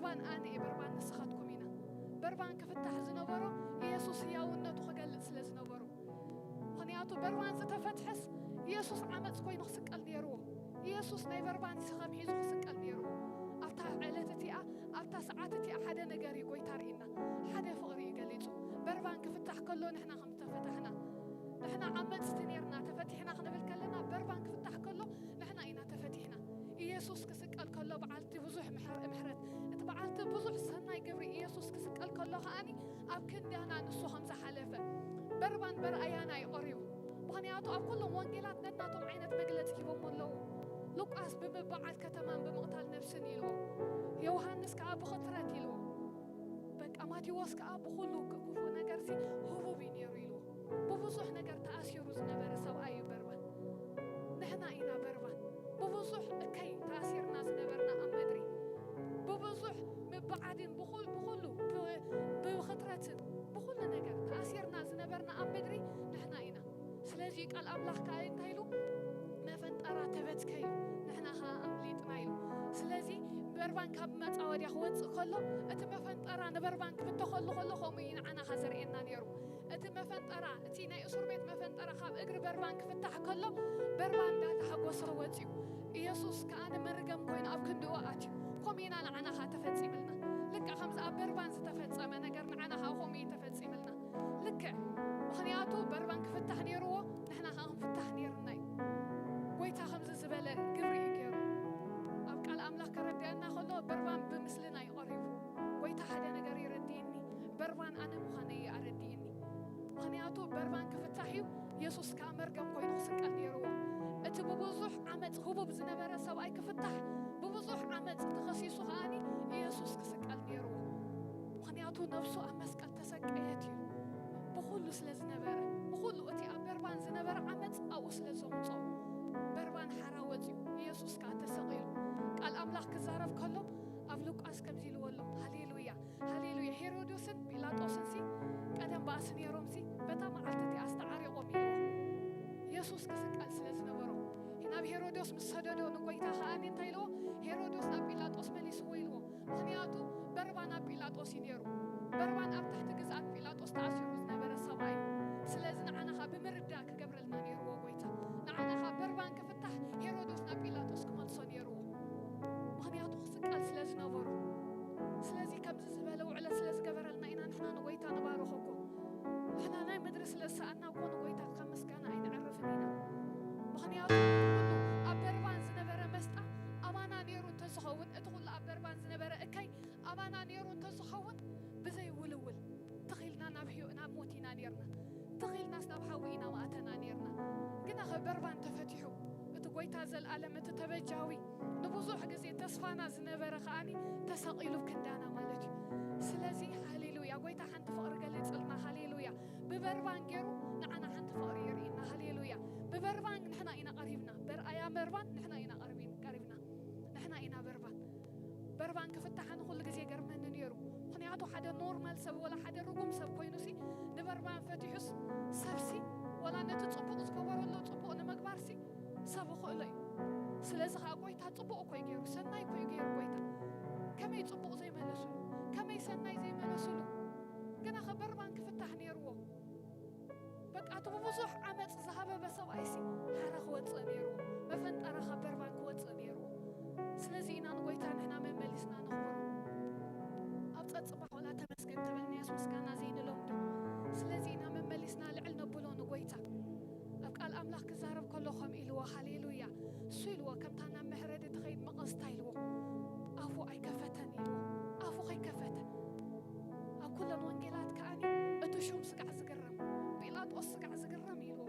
በርባን ኣነ እየ፣ በርባን ንስኻትኩም ኢና። በርባን ክፍታሕ ዝነበሮ ኢየሱስ ህያውነቱ ክገልጽ ስለ ዝነበሮ። ምኽንያቱ በርባን ዝተፈትሐስ ኢየሱስ ዓመጽ ኮይኑ ክስቀል ነይርዎ። ኢየሱስ ናይ በርባን ሰኸም ሒዙ ክስቀል ነይርዎ። ኣብታ ዕለት እቲኣ፣ ኣብታ ሰዓት እቲኣ ሓደ ነገር እዩ ጎይታ ርኢና። ሓደ ፍቕሪ እዩ ገሊጹ። በርባን ክፍታሕ ከሎ ንሕና ከም ዝተፈታሕና፣ ንሕና ዓመጽቲ ነይርና፣ ተፈቲሕና ክንብል ከለና፣ በርባን ክፍታሕ ከሎ ንሕና ኢና ተፈቲሕና። ኢየሱስ ክስቀል ከሎ በዓልቲ ብዙሕ ምሕር-፣ ምሕረት፣ እቲ በዓልቲ ብዙሕ ሰናይ ግብሪ ኢየሱስ ክስቀል ከሎ ከኣኒ ኣብ ክንዳና ንሱ ከም ዝሓለፈ በርባን በርኣያና እዩ ቀሪቡ። ምኽንያቱ ኣብ ኩሎም ወንጌላት ነናቶም ዓይነት መግለጺ ሂቦሞ ኣለዉ። ሉቃስ ብምበዓል ከተማን ብምቕታል ነፍስን ኢልዎ። ዮሃንስ ከኣ ብኽትረት ኢልዎ። በቃ ማቴዎስ ከኣ ብኹሉ ክፉእ ነገርሲ ህቡብ እዩ ነይሩ ኢልዎ። ብብዙሕ ነገር ተኣሲሩ ዝነበረ ሰብኣይ እዩ በርባን። ንሕና ኢና በርባን። ብብዙሕ እከይ ተኣሲርና ዝነበርና ኣብ ምድሪ። ብብዙሕ ምብዓድን ብኹል-፣ ብኹሉ ብ-፣ ብኽትረትን ብኹሉ ነገር ተኣሲርና ዝነበርና ኣብ ምድሪ ንሕና ኢና። ስለዚ ቃል ኣምላኽ ከኣ እንታይ ኢሉ? መፈንጠራ ተበትከዩ፣ ንሕና ኸኣ ኣምሊጥና ኢሉ። ስለዚ በርባን ካብ መጻወድያ ክወጽእ ከሎ፣ እቲ መፈንጠራ ንበርባን ክፍተኸሉ ከሎ፣ ከምኡ እዩ ንዓና ኸኣ ዘርእየና ነይሩ። እቲ መፈንጠራ፣ እቲ ናይ እስር ቤት መፈንጠራ ካብ እግሪ በርባን ክፍታሕ ከሎ፣ በርባን እንዳተሓጎሰ ወጽዩ። ኢየሱስ ከኣ ንመርገም ኮይኑ ኣብ ክንድኡ ኣትዩ። ከምኡ ኢና ንዓና ኸኣ ተፈጺምልና። ልክዕ ከምዚ ኣብ በርባን ዝተፈጸመ ነገር ንዓና ኸኣ ከምኡ እዩ ተፈጺምልና። ልክዕ። ምኽንያቱ በርባን ክፍታሕ ነይርዎ፣ ንሕና ኸኣ ክንፍታሕ ነይርና እዩ። ጎይታ ከምዚ ዝበለ ግብሪ እዩ ገይሩ። ኣብ ቃል ኣምላኽ ከረድአና ከሎ በርባን ብምስልና እዩ ቀሪቡ። ጎይታ ሓደ ነገር የረድየኒ፣ በርባን ኣነ ምዃነይ እዩ ኣረድየኒ። ምኽንያቱ በርባን ክፍታሕ እዩ፣ የሱስ ከኣ መርገም ኮይኑ ክስቀል ነይርዎ። እቲ ብብዙሕ ዓመጽ ህቡብ ዝነበረ ሰብኣይ ክፍታሕ፣ ብብዙሕ ዓመጽ ተኸሲሱ ከኣኒ የሱስ ክስቀል ነይርዎ። ምኽንያቱ ነፍሱ ኣብ መስቀል ተሰቀየት እዩ። ብኹሉ ስለ ዝነበረ፣ ብኹሉ እቲ ኣብ በርባን ዝነበረ ዓመጽ ኣብኡ ስለ ዘምጾ፣ በርባን ሓራ ወጽዩ፣ የሱስ ከኣ ተሰቒሉ። ቃል ኣምላኽ ክዛረብ ከሎ ኣብ ሉቃስ ከምዚ ኢልዎ ኣሎ። ሃሌሉያ፣ ሃሌሉያ። ሄሮድዮስን ጲላጦስን ሲ ቀደም ባእሲ ነይሮም ሲ በታ መዓልቲ እቲኣ ዝተዓሪቖም ኢልዎ። የሱስ ክስቀል ስለ ዝነበሮ ናብ ሄሮድዮስ ምስ ሰደዶ ንጎይታ ከኣ እንታይ ኢልዎ? ሄሮድዮስ ናብ ጲላጦስ መሊስዎ ኢልዎ። ምኽንያቱ በርባን ኣብ ጲላጦስ እዩ ነይሩ። በርባን ኣብ ትሕቲ ግዝኣት ጲላጦስ ተኣሲሩ ዝነበረ ሰብኣይ። ስለዚ ንዓና ኸኣ ብምርዳእ ክገብረልና ነይርዎ ጎይታ። ንዓና ኸኣ በርባን ክፍታሕ ሄሮድዮስ ናብ ጲላጦስ ክመልሶ ነይርዎ። ምኽንያቱ ክስቀል ስለ ዝነበሮ። ስለዚ ከምዚ ዝበለ ውዕለት ስለ ዝገበረልና ኢና ንሕና ንጎይታ ንባርኾ እኮ። ንሕና ናይ ምድሪ ስለ ዝሰኣና እኮ ንጎይታ ካብ ምስጋና ኣይንዕርፍን ኢና። ምኽንያቱ ኩሉ ኣብ በርባን ዝነበረ መስጣ ኣባና ነይሩ እንተዝኸውን፣ እቲ ኩሉ ኣብ በርባን ዝነበረ እከይ ኣባና ነይሩ እንተዝኸውን፣ ብዘይ ውልውል ትኺልና ናብ ህዮ-፣ ናብ ሞት ኢና ነይርና። ትኺልናስ ናብ ሓዊ ኢና ምኣተና ነይርና። ግና ኸ በርባን ተፈቲሑ፣ እቲ ጎይታ ዘልኣለም፣ እቲ ተበጃዊ፣ ንብዙሕ ግዜ ተስፋና ዝነበረ ከኣኒ ተሰቒሉ ክንዳና ማለት እዩ። ስለዚ ሃሌሉያ፣ ጎይታ ሓንቲ ፍቕሪ ገሊጽልና። ሃሌሉያ። ብበርባን ገይሩ ንዓና ሓንቲ ፍቕሪ የርእየና። ሃሌሉያ። ብበርባን ንሕና ኢና ቀሪብና። በርኣያ በርባን ንሕና ኢና ቀርቢን-፣ ቀሪብና። ንሕና ኢና በርባን። በርባን ክፍታሕ ኣነ ኩሉ ግዜ ገርመኒ ነይሩ። ምኽንያቱ ሓደ ኖርማል ሰብ ወላ ሓደ ርጉም ሰብ ኮይኑሲ ንበርባን ፈቲሑስ ሰብሲ ወላ ነቲ ጽቡቕ ዝገበረሉ ጽቡቕ ንምግባርሲ ሰብ ይኽእሎ እዩ። ስለዚ ኸኣ ጎይታ ጽቡቕ እኮ እዩ ገይሩ፣ ሰናይ እኮ እዩ ገይሩ ጎይታ። ከመይ ጽቡቕ ዘይመለሱሉ፣ ከመይ ሰናይ ዘይመለሱሉ። ግና ኸ በርባን ክፍታሕ ነይርዎ። በቃ እቲ ብብዙሕ ዓመጽ ዝሃበበ ሰብኣይሲ ሓራ ክወጽእ ነይርዎ። መፈንጠራ ካብ በርባን ክወጽእ ነይርዎ። ስለዚ ኢና ንጎይታ ንሕና መመሊስና ነኽብሮ። ኣብ ጸጽባሕ ወላ ተመስገን ተበልናዮስ ምስጋና ዘይንለምዶ። ስለዚ ኢና መመሊስና ልዕል ነብሎ ንጎይታ። ኣብ ቃል ኣምላኽ ክዛረብ ከሎ ከም ኢልዎ፣ ሃሌሉያ፣ እሱ ኢልዎ፣ ከምታ ናብ መሕረዲ ትኸይድ መቐስታ ኢልዎ። ኣፉ ኣይከፈተን ኢልዎ። ኣፉ ከይከፈተ። ኣብ ኩለን ወንጌላት ከኣኒ እቲ ሹም ስጋዕ ዝግረም፣ ጲላጦስ ስጋዕ ዝግረም ኢልዎ።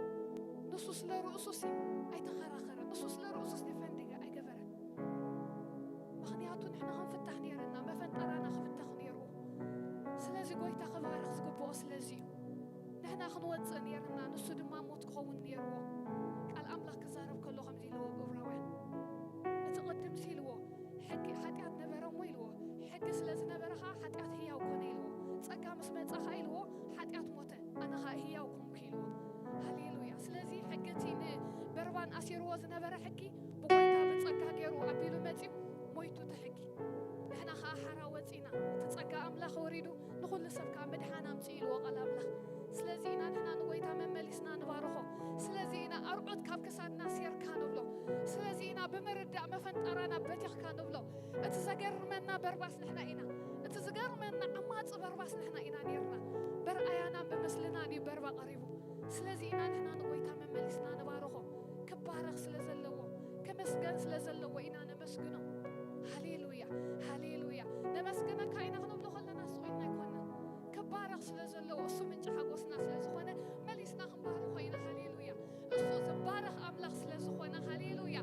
ንሱ ስለ ርእሱሲ ኣይተኸራኸረን። ንሱ ስለ ርእሱሲ ተፈንዲገ ኣይገበረን። ምኽንያቱ ንሕና ክንፍታሕ ነይርና፣ መፈንጠራና ክፍተኽ ነይርዎ። ስለዚ ጎይታ ክባረኽ ዝግብኦ ስለዚ እዩ። ንሕና ክንወጽእ ነይርና፣ ንሱ ድማ ሞት ክኸውን ነይርዎ። ቃል ኣምላኽ ክዛረብ ከሎ ከምዚ ኢልዎ ብእብራውያን፣ እቲ ቅድምሲ ኢልዎ፣ ሕጊ ሓጢኣት ነበረ እሞ ኢልዎ፣ ሕጊ ስለ ዝነበረ ኸኣ ሓጢኣት ህያው ኮነ ኢልዎ። ጸጋ ምስ መጸ ኸኣ ኢልዎ፣ ሓጢኣት ሞተ፣ ኣነ ኸኣ ህያው ኮንኩ ኢልዎ። ሃሌሉያ። ስለዚ ሕጊ እቲ ንበርባን ኣሲርዎ ዝነበረ ሕጊ ብጎይታ ብጸጋ ገይሩ ኣቢሉ መጺኡ ሞይቱ እቲ ሕጊ። ንሕና ኸኣ ሓራ ወጺ ኩሉ ሰብ ከዓ ምድሓን ኣምፅእ ኢልዎ ቃል ኣምላኽ። ስለዚ ኢና ንሕና ንጎይታ መመሊስና ንባርኾ። ስለዚ ኢና ኣርዑት ካብ ክሳድና ሴርካ ንብሎ። ስለዚ ኢና ብምርዳእ መፈንጠራና በቲኽካ ንብሎ። እቲ ዘገርመና በርባስ ንሕና ኢና። እቲ ዝገርመና ዓማፂ በርባስ ንሕና ኢና ነርና። በርኣያናን ብምስልናን እዩ በርባ ቀሪቡ። ስለዚ ኢና ንሕና ንጎይታ መመሊስና ንባርኾ። ክባረኽ ስለ ዘለዎ፣ ክምስገን ስለ ዘለዎ ኢና ነመስግኖ። ሃሌሉያ፣ ሃሌሉያ። ነመስግነካ ኢና ክንብሎ ከለና ስቕ ኢልና ኣይኮነን። ክባረኽ ስለ ዘለዎ፣ እሱ ምንጪ ሓጎስና ስለ ዝኾነ፣ መሊስና ክንባርኾ ኢና። ሃሌሉያ። እሱ ዝባረኽ ኣምላኽ ስለ ዝኾነ፣ ሃሌሉያ።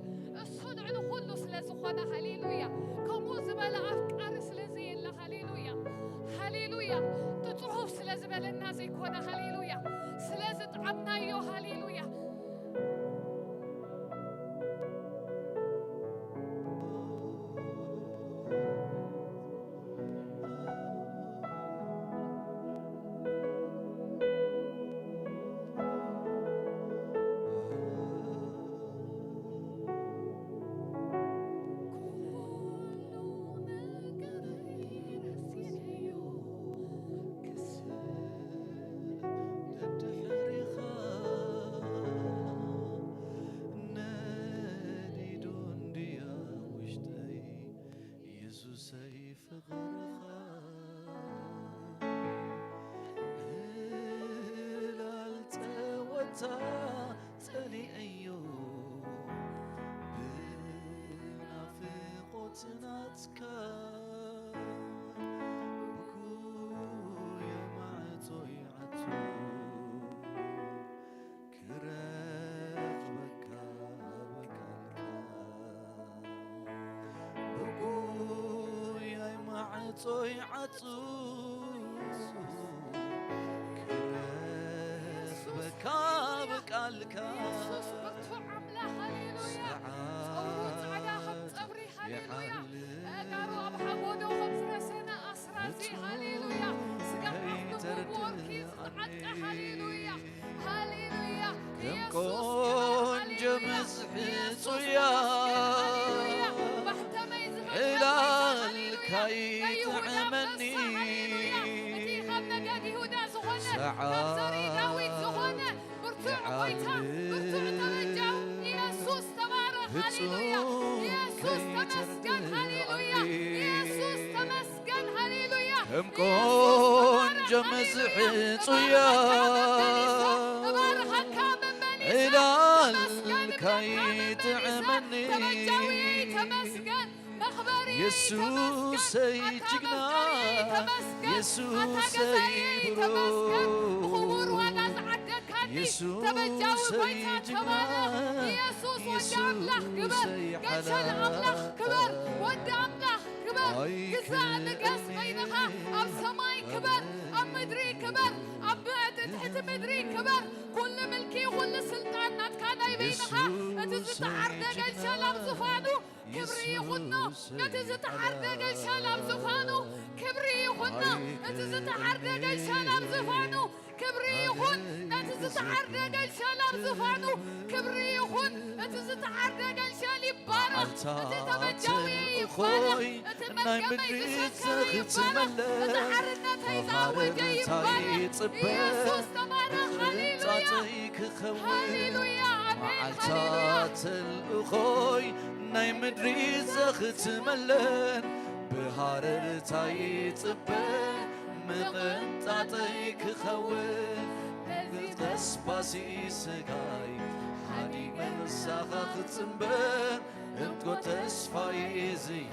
እሱ ልዕሊ ኩሉ ስለ ዝኾነ፣ ሃሌሉያ። ከምኡ ዝበለ ኣፍቃሪ ስለ ዘየለ፣ ሃሌሉያ። ሃሌሉያ። እቲ ጽሑፍ ስለ ዝበለና ዘይኮነ፣ ሃሌሉያ። ስለ ዝጠዓምናዮ፣ ሃሌሉያ። ነዲዱ እንድያ ውሽጠይ የሱሰይ ፍቕርኻ። ዕላል ጸወታ ጸሊአዮ ብናፍቖት ናትካ ብጉያ ማዕጾ ይዓጹ። ክረኽበካ ብቃልካ ብጉያይ ማዕጾይ ዓጹ። ክረኽበካ ብቃልካ የሱስ ብርቱዕ ኣምላኽ፣ ሃሌሉያ። ጸጉሩ ጻዕዳ ከም ጸጉሪ፣ ሃሌሉያ። ኣእጋሩ ኣብ ሓጎዶ ከም ዝረሰነ ኣስራዚ፣ ሃሌሉያ። ስጋ ዓፍንቱ ብወርቂ ዝተዓጥቀ፣ ሃሌሉያ። ሃሌሉያ። ከም ኢየሱስ ቆንጆ ሃሌሉያ። መስሕጹያ ኢየሱስ ሃሌሉያ። ማሕተመይ ዝፈትሐ ዕላልካ ሃሌሉያ። ናይ ይሁዳ ይጥዕመኒ። ኣንበሳ፣ ሃሌሉያ። እቲ ካብ ነገድ ይሁዳ ዝኾነ፣ ካብ ዘርኢ ዳዊት ዝኾነ፣ ብርቱዕ ጎይታ፣ ብርቱዕ ተበጃዊ፣ ኢየሱስ ተባረኽ፣ ሃሌሉያ። ኢየሱስ ተመስገን፣ ሃሌሉያ። ኢየሱስ ተመስገን፣ ሃሌሉያ። ከም ቆንጆ መስሕጹያ እባርኸካ መመሊሰ፣ ዕላልካ ተመስገን እብለካ መመሊሰ፣ ይጥዕመኒ። ተበጃውየይ ተመስገን፣ መኽበሪ የሱሰይ ተመስገን፣ ጅግና፣ ኣታ መፍትሒ ተመስገን፣ ኣታ የሱሰይ ገዛየይ ብሩኽ። ተመስገን፣ ብኽቡር ዋጋ ዝዓደግካኒ የሱሰይ ተበጃዊ ጅግና፣ ጎይታ ተባረኽ። ኢየሱስ ወዲ ኣምላኽ ክበር፣ የሱሰይ ገንሸል ሓላል። ኣምላኽ ክበር፣ ወዲ ኣምላኽ ክበር፣ ግዛእ ንገስ በይንኻ፣ ኣብ ሰማይ ክበር፣ ኣብ ምድሪ ክበር፣ ኣብ ትሕቲ ምድሪ ክበር፣ ኩሉ ምልኪ ኩሉ ስልጣን ናትካ ናይ በይንኻ። እቲ ዝተዓርደ ገንሸል ኣብ ዙፋኑ ክብሪ ይኹኖ፣ ነቲ ዝተዓርደ ገንሸል ኣብ ዙፋኑ ክብሪ ይኹኖ፣ እቲ ዝተዓርደ ገንሸል ኣብ ዙፋኑ ክብሪ ይኹን፣ ነቲ ዝተዓርደ ገንሸል ኣብ ዙፋኑ ክብሪ ይኹን፣ እቲ ዝተዓርደ ገንሸል ይባረኽ፣ እቲ ተበጃዊ ይባረኽ፣ እቲ መርገመይ ዝሰከረ ይባረኽ፣ እቲ ሓርነተይ ዝኣወጀ ይባረኽ። ኢየሱስ ተባረኽ፣ ሃሌሉያ፣ ሃሌሉያ፣ ኣሜን፣ ሃሌሉያ። ተልእኾይ ናይ ምድሪ ዘኽትመለን ብሃረርታ ይጽበ ምቕንጣጠይ ክኸውን ብተስፋሲ ስጋይ ሓዲገ ምሳኻ ክጽንበር እንኮ ተስፋይ ዝዩ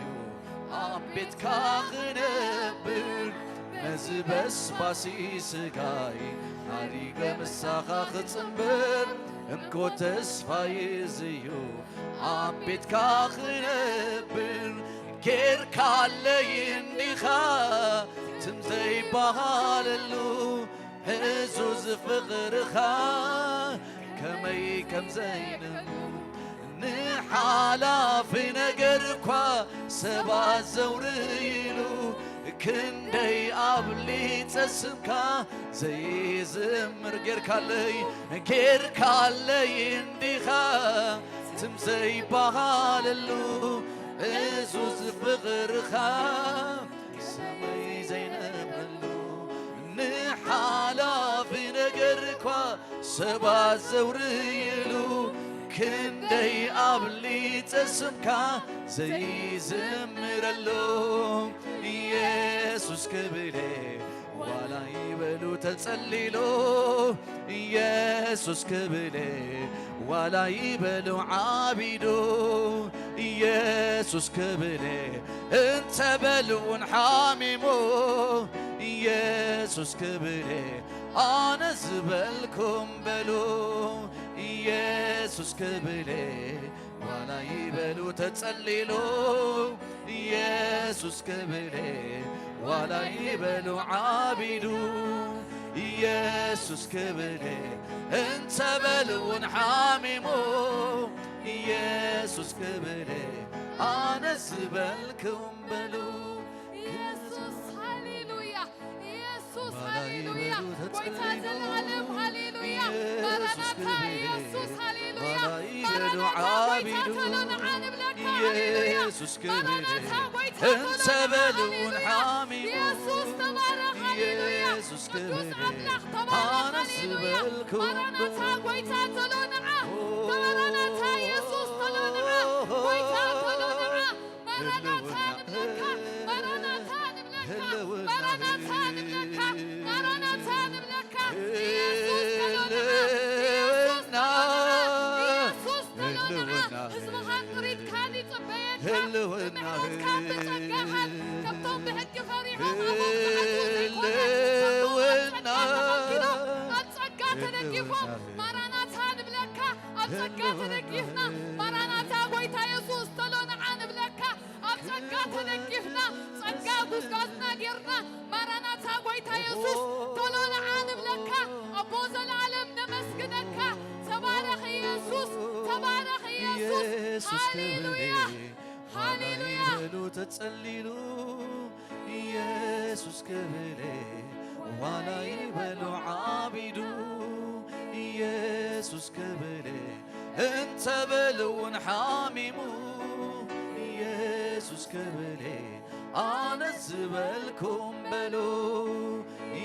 ኣብ ቤትካ ክነብር ነዚ በስባሲ ስጋይ ሓዲገ ምሳኻ ክጽንበር እንኮ ተስፋይ ዝዩ ኣብ ቤትካ ክነብር ጌርካለይ እንዲኻ ትም ዘይበሃለሉ ዕዙዝ ፍቕርኻ ከመይ ከም ዘይንሉ ንሓላፊ ነገር እኳ ሰባት ዘውርይሉ ክንደይ ኣብሊጸ ስምካ ዘይዝምር ጌርካለይ ጌርካለይ እንዲኻ ትም ዘይበሃለሉ ዕዙዝ ፍቕርኻ ሰማይ ዘይነበሉ ሰባት ዘውርይሉ ክንደይ ኣብሊጸ ስምካ ዘይዝምረሉ ኢየሱስ ክብለ ዋላ ይበሉ ተጸሊሉ ኢየሱስ ክብለ ዋላ ይበሉ ዓቢዱ ኢየሱስ ክብለ እንተበልውን ሓሚሙ ኢየሱስ ክብለ ኣነ ዝበልኩም በሉ ኢየሱስ ክብለ ዋላ ይበሉ ተጸሊሉ ኢየሱስ ክብለ ዋላ ይበሉ ዓቢዱ ኢየሱስ ክብለ እንተበልውን ሓሚሙ ኢየሱስ ክብለ ኣነ ዝበልኩም በሉ ኢየሱስ ሃሌሉያ ኢየሱስ ሃሌሉያ ጎይታ ዘላለም ሃሌሉያ ማራናታ ኢየሱስ ሃሌሉያ ማራናታ ጎይታ ተሎ ንዓ ንብለካ ሃሌሉያ ማራናታ ጎይታ ተሎ ንዓ ኢየሱስ ተባረኽ ሃሌሉያ ቅዱስ ኣምላኽ ተባረኽ ሃሌሉያ ማራናታ ጎይታ ተሎ ንዓ ማራናታ ኢየሱስ ተሎ ንዓ ጎይታ ተሎ ንዓ ማራናታ ንብለካ ማራናታ ንብለካ ማራናታ ንብለካ ማራናታ ንብለካ ኢየሱስ ተሎ ንዓ ኢየሱስ ተሎ ንዓ ኢየሱስ ተሎ ንዓ ህዝብኻን ጥሪትካን ይጽበየካ ብምሕረትካን ብጸጋኻን ካብቶም ብሕጊ ፈሪሖም ኣፎም ክኣትዉ ዘይኮነ ካብቶም ኣብ ጸጋ ተመኪኖም ኣብ ጸጋ ተደጊፎም ማራናታ ንብለካ ኣብ ጸጋ ተደጊፍና ማራናታ ጎይታ የሱስ ተሎ ንዓ ንብለካ ኣብ ጸጋ ተደጊፍና ጸጋ ጉዝጋዝና ጌርና ማራናታ ጎይታ የሱስ ተሎ ንዓ ንብለካ ኣቦ ዘላለም ነመስግነካ ተባረኽ የሱስ ተባረኽ የሱስ ሃሌሉያ ሃሌሉያ ተጸሊሉ ኢየሱስ ክብለ ዋላ ይበሉ ዓቢዱ ኢየሱስ ክብለ እንተ በልውን ሓሚሙ ኢየሱስ ክብለ ኣነ ዝበልኩም በሉ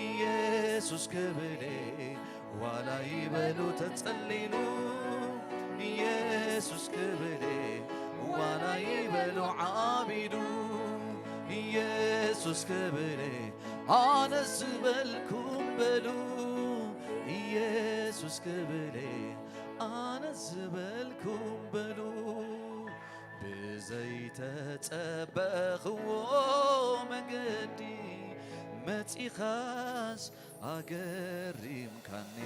ኢየሱስ ክብለ ዋላ ይበሉ ተጸሊሉ ኢየሱስ ክብለ ዋላ ይበሉ ዓቢዱ ኢየሱስ ክብለ ኣነ ዝበልኩም በሉ ኢየሱስ ክብለ ኣነ ዝበልኩም በሉ ብዘይተጸበኽዎ መንገዲ መጺኻስ ኣገሪምካኒ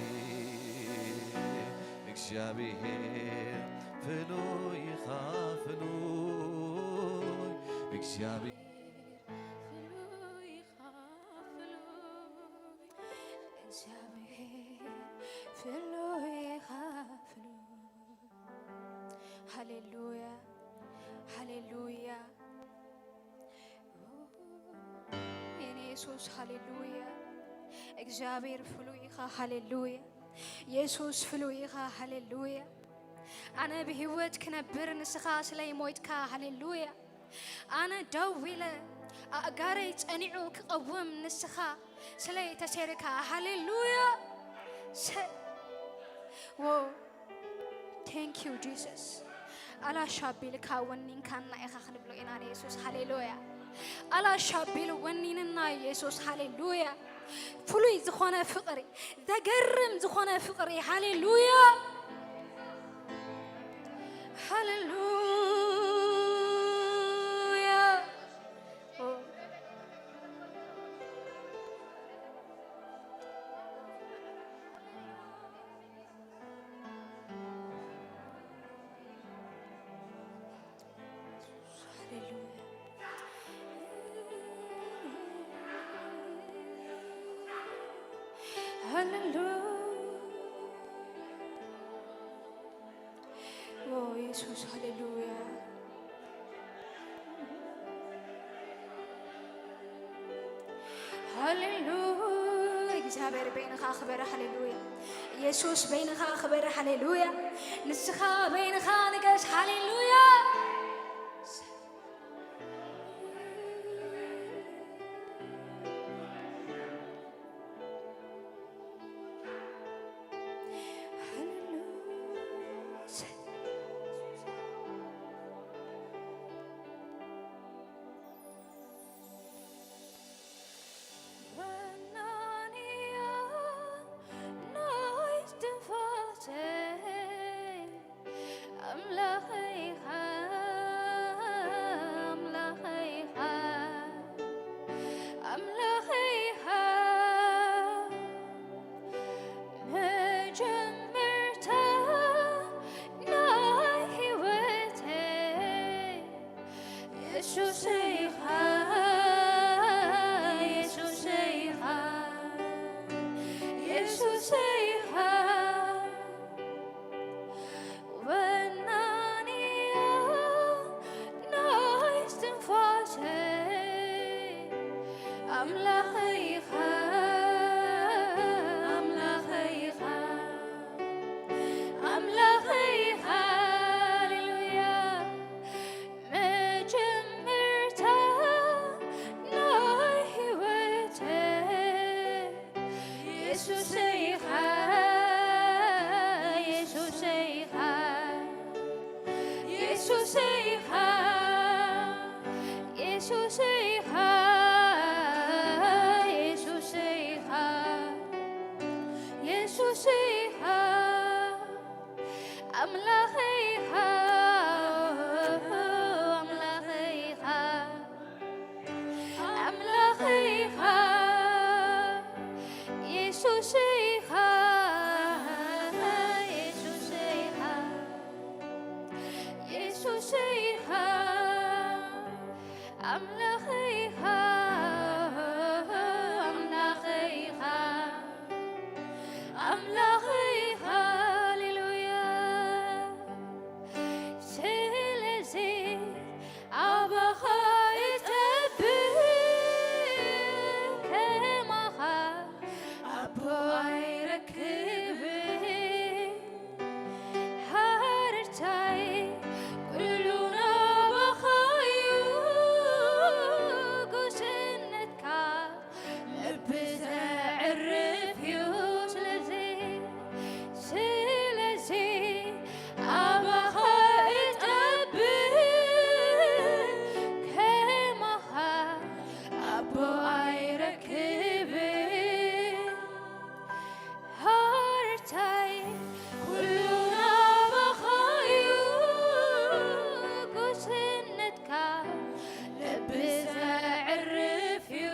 እግዚኣብሔር ፍሉይ ኢኻ ፍሉይ እግዚኣብሔር ሃሌሉያ ሃሌሉያ የኔ የሱስ ሃሌሉያ እግዚኣብሔር ፍሉይ ኢኻ ሃሌሉያ የሱስ ፍሉይ ኢኻ ሃሌሉያ ኣነ ብህይወት ክነብር ንስኻ ስለይ ሞይትካ ሃሌሉያ ኣነ ደው ኢለ ኣእጋረይ ጸኒዑ ክቐውም ንስኻ ስለይ ተሰይርካ ሃሌሉያ ዎ thank you Jesus ኣላሻ ቢልካ ወኒንካና ኢኻ ክንብሎ ኢና ንየሱስ ሃሌሉያ ኣላሻ ቢሉ ወኒንና የሱስ ሃሌሉያ ፍሉይ ዝኾነ ፍቕሪ ዘገርም ዝኾነ ፍቕሪ ሃሌሉያ ሃሌሉያ ኢየሱስ ሃሌሉያ ሃሌሉያ እግዚኣብሔር በይንኻ ክበር ሃሌሉያ ኢየሱስ በይንኻ ክበር ሃሌሉያ ንስኻ በይንኻ ንገስ ሃሌሉያ ኣምላኸይ ኢኻ፣ ኣምላኸይ ኢኻ፣ ኣምላኸይ ኢኻ። ሃሌሉያ። መጀመርታ ናይ ህይወተይ የሱሰይ ኢኻ፣ የሱሰይ ኢኻ፣ የሱሰይ ኢኻ፣ የሱሰይ ኢኻ፣ የሱሰይ ኢኻ፣ የሱሰይ ኢኻ። ኣምላኸይ ኢኻ፣ ኣምላኸይ ኢኻ፣ ኣምላኸይ ኢኻ፣ የሱሰይ ኢኻ፣ የሱሰይ ኢኻ፣ የሱሰይ ኢኻ። ኣምላኸይ ኢኻ፣ ኣምላኸይ ኢኻ፣ ኣምላኸይ ኢኻ። ሃሌሉያ። ስለዚ ኣባኻ እጠብብ፣ ከማኻ ኣቦ ኣይረክብን። ሃረርታይ ኩሉ ናባኻ'ዩ፣ ጉስነትካ ልቢ ዘዕርፍ'ዩ። ስለዚ፣ ስለዚ ኣባኻ እጠብብ፣ ከማኻ ኣቦ ኣይረክብን። ሃረርታይ ኩሉ ናባኻ'ዩ፣ ጉስነትካ ልቢ ዘዕርፍ'ዩ።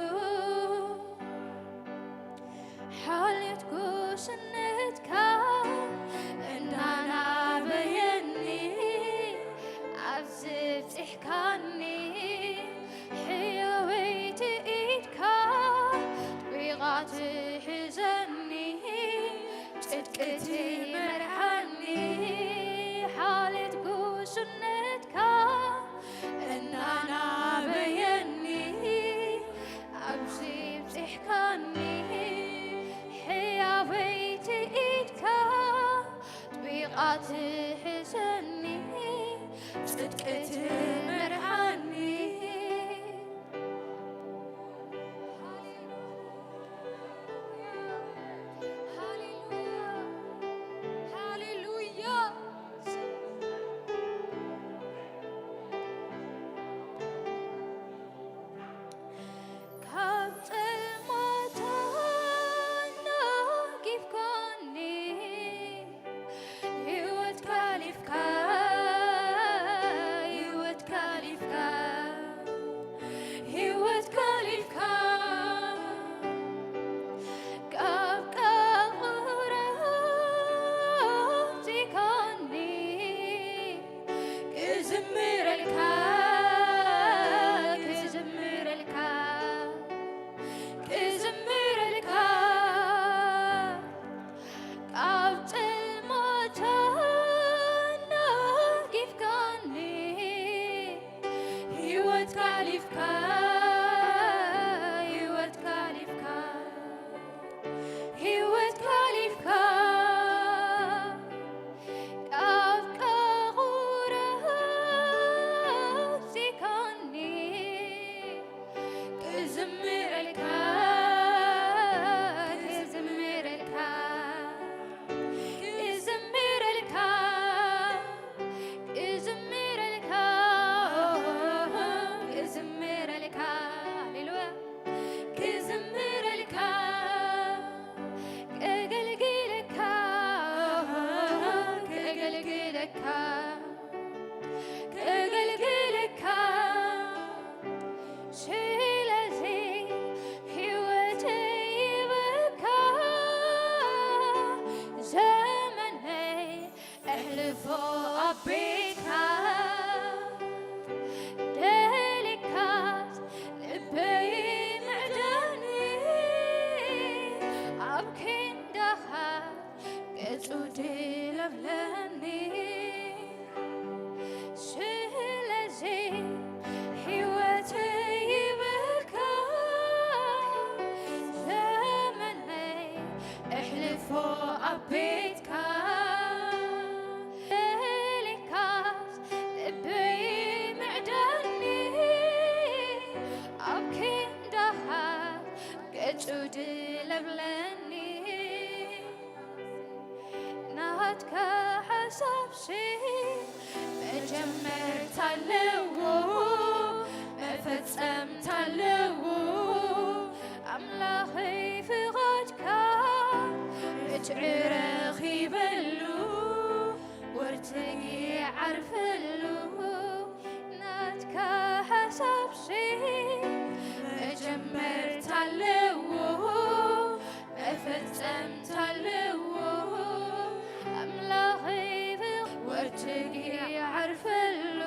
ሓልዮት ጉስነትካ እናናበየኒ፣ ኣብዚ ብጺሕካኒ። ሕያወይቲ ኢድካ ኣጥቢቓ ትሕዘኒ፣ ጽድቂ ትመርሓኒ። ሓልዮት ጉስነትካ እናናበየኒ፣ ኣብዚ ብጺሕካኒ። ሕያወይቲ ኢድካ ኣጥቢቓ ትሕዘኒ፣ ጽድቂ ትመርሓኒ። ሃሌሉያ፣ ሃሌሉያ። ካብ ጸልማታ ኣናጊፍካኒ፣ ህይወትካ ቤትካ ደሊካስ ልበይ ምዕደኒ፣ ኣብ ክንዳኻ ገጹ ድለብለኒ። ናትካ ሓሳብሲ መጀመርታ ኣለዎ፣ መፈጸምታ ኣለዎ። ኣምላኸይ ፍቓድካ ርትዒ ረኺበሉ፣ ወርትግ ይዓርፈሉ። ናትካ ሓሳብሲ መጀመርታ ኣለዎ፣ መፈጸምታ ኣለዎ። ኣምላኸይ ወርትግ ይዓርፈሉ።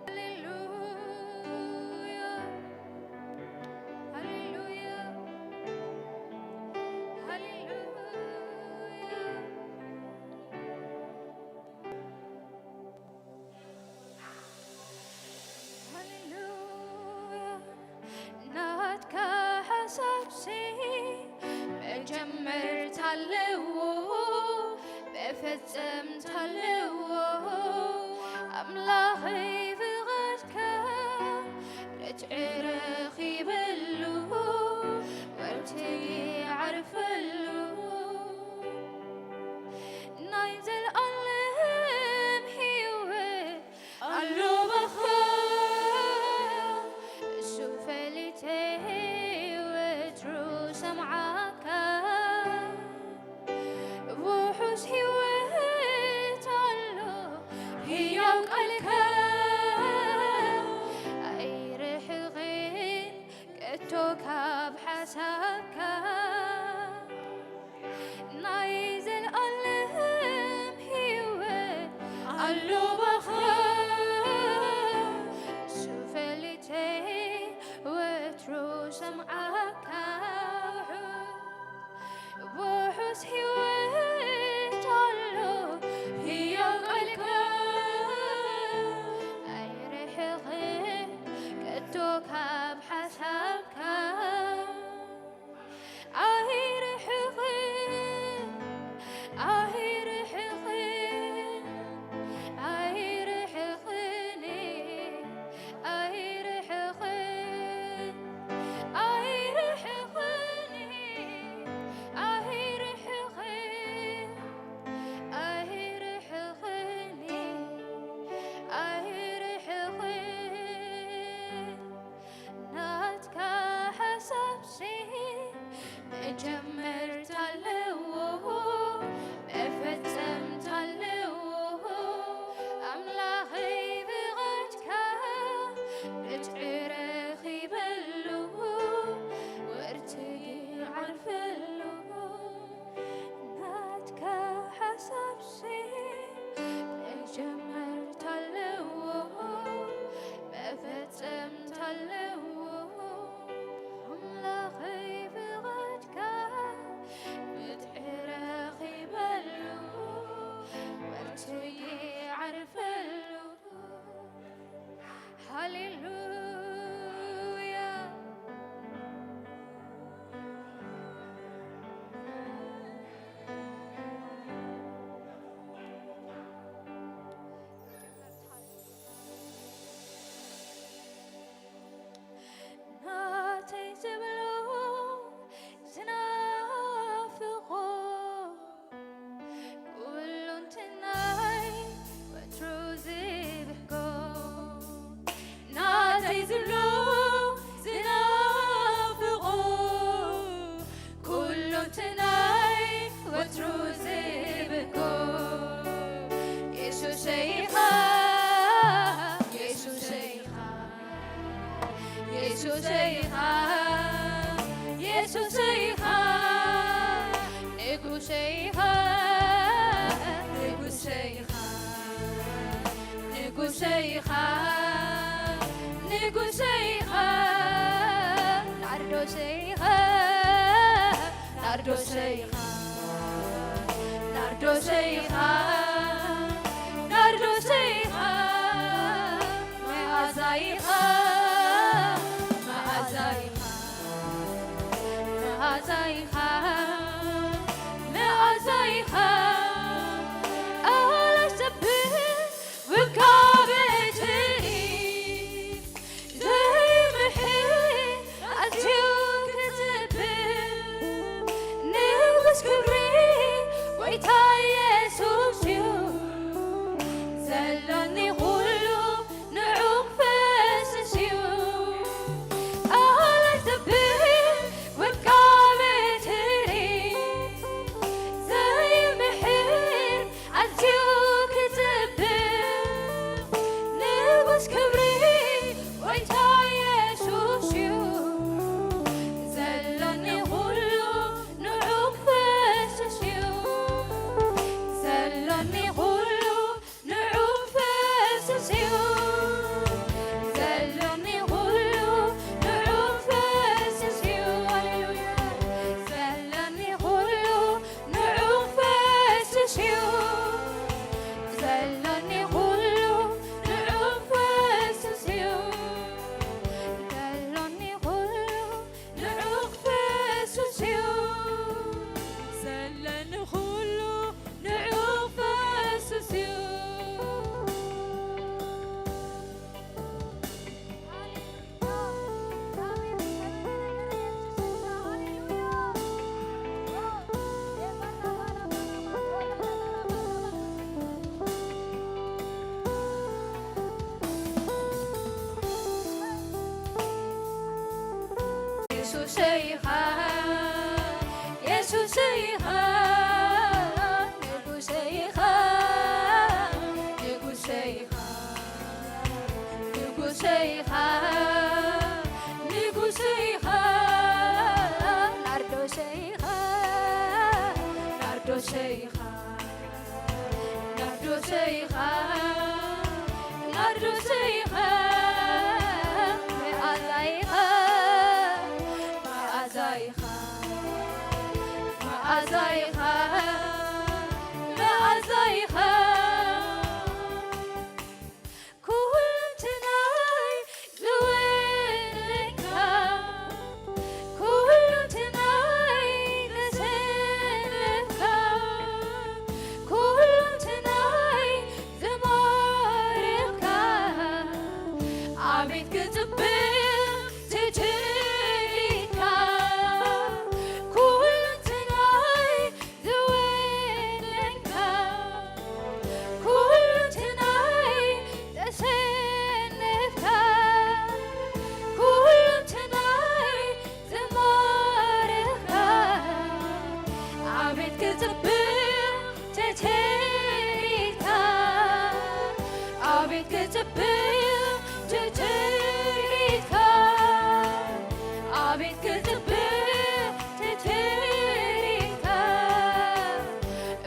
ሃሌሉያ፣ ሃሌሉያ፣ ሃሌሉያ። ሃሌሉያ። ናትካ ሓሳብሲ መጀመርታ ኣለዎ፣ መፈጸምታ ኣለዎ። ኣምላኸይ ፍቓድካ ርትዒ ረኺበሉ፣ ወርትግ ይዓርፈሉ። ናይ ዘልኣለም ህይወት ኣሎ በኻ፣ እሱ ፈሊተ ወትሩ ሰምዓካ። ውሑስ ህይወት ኣሎ ህያው ቃልካ፣ ኣይርሕቕን ከቶ ካብ ሓሳብካ። ናይ ዘልኣለም ህይወት ኣሎ በኻ፣ እሱ ፈሊተ ወትሩ ሰምዓካ። ውሑስ ህይወት ኣሎ ህያው ቃልካ፣ ኣይርሕቕን ከቶ ካብ ሓሳብካ። ኣይርሕቕን፣ ኣይርሕቕን፣ ኣይርሕቕን፣ ኣይርሕቕን፣ ኣይርሕቕን፣ ኣይርሕቕን፣ ኣይርሕቕን፣ ኣይርሕቕን። ናትካ ሓሳብሲ መጀመርታ ኣለዎ፣ መፈጸምታ ኣለዎ። ኣምላኸይ ብቓልካ ብትዒ ረኺበሉ፣ ወርትግ ይዓርፈሉ። ናትካ ሓሳብሲ መጀመርታ ኣለዎ፣ መፈጸምታ ኣለዎ። ኣምላኸይ ብቓልካ ብትዒ ረኺበሉ፣ ወርትግ ይዓርፈሉ። ሃሌሉያ። ናተይ ዝብሎ ዝናፍቖ፣ ኩሉ እንትናይ ወትሩ ዝብህጎ። ናተይ ዝብሎ ዝናፍቖ፣ ኩሉ እንትናይ ወትሩ ዝብህጎ። የሱሰይ ኢኻ፣ የሱሰይ ኢኻ፣ የሱሰይ ኢኻ፣ የሱሰይ ኢኻ፣ ንጉሰይ ኢኻ፣ ንጉሰይ ኢኻ፣ ንጉሰይ ኢኻ፣ ንጉሰይ ኢኻ፣ ናርዶሰይ ኢኻ፣ ናርዶሰይ ኢኻ፣ ናርዶሰይ ኢኻ፣ ናርዶሰይ ኢኻ፣ መኣዛ ኢኻ፣ መኣዛ ኢኻ፣ መኣዛ ኢኻ፣ የሱሰይ ኢኻ፣ የሱሰይ ኢኻ፣ ንጉሰይ ኢኻ፣ ንጉሰይ ኢኻ፣ ንጉሰይ ኢኻ፣ ንጉሰይ ኢኻ፣ ናርዶሰይ ኢኻ፣ ናርዶሰይ ኢኻ፣ ናርዶሰይ ኢኻ፣ ናርዶሰይ ኢኻ፣ መኣዛይ ኢኻ፣ መኣዛይ ኢኻ፣ መኣዛይ ኢኻ፣ መኣዛይ ኢኻ። ኩሉ እቲ ናይ ዝወነንካ፣ ኩሉ እቲ ናይ ዘሰነፍካ፣ ኩሉ እቲ ናይ ዝማረኽካ፣ ኣቤት ክጽብቕ ትትሪካ፣ ኩሉ እቲ ናይ ዝወነንካ፣ ኩሉ እቲ ናይ ዘሰነፍካ፣ ኩሉ እቲ ናይ ዝማረኽካ፣ ኣቤት ክጽብቕ ትትሪካ፣ ኣቤት ክጽብቕ ትትሪካ፣ ኣቤት ክጽብቕ ትትሪካ፣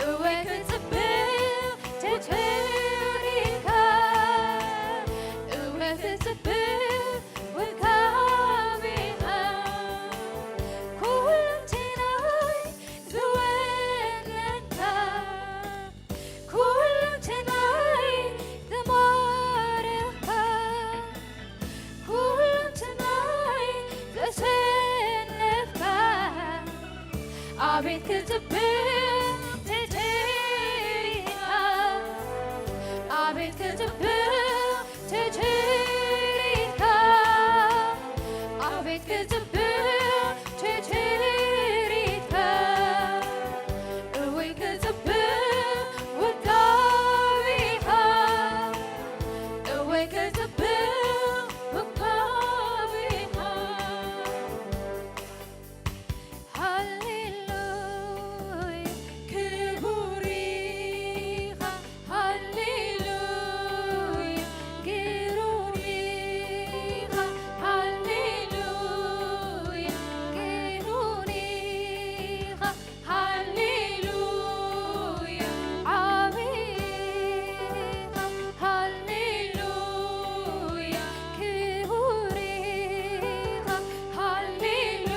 እወ ክጽብቕ ትትሪካ፣ እወ ክጽብቕ ውቃቤኻ፣ ኩሉ እቲ ናይ ዝወነንካ፣ ኩሉ እቲ ናይ ዝማረኽካ፣ ኩሉ እቲ ናይ ዘሰነፍካ፣ ኣቤት ክጽብቕ ትትሪካ፣ ኣቤት ክጽብቕ ትትሪካ፣ ኣቤት ክጽብቕ ትትሪካ፣ እወይ ክጽብቕ ውቃቤኻ፣ እወይ ክጽብቕ ውቃቤኻ። ሃሌሉያ ክቡር ኢኻ፣ ሃሌሉያ ግሩም ኢኻ፣ ሃሌሉያ ግሩም ኢኻ፣ ሃሌሉያ ዓቢ ኢኻ፣ ሃሌሉያ ክቡር ኢኻ፣ ሃሌሉያ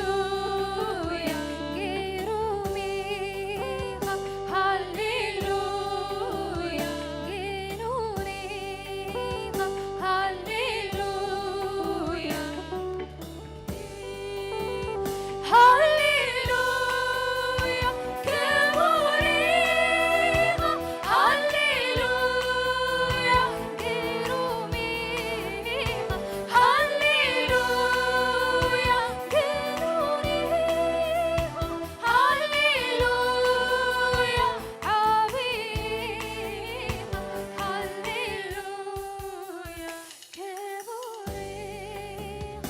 ግሩም ኢኻ፣ ሃሌሉያ ግኑን ኢኻ፣ ሃሌሉያ ሃሌሉያ ክቡር ኢኻ፣ ሃሌሉያ ግሩም ኢኻ፣ ሃሌሉያ ግሩም ኢኻ፣ ሃሌሉያ ዓቢ ኢኻ፣ ሃሌሉያ ክቡር ኢኻ፣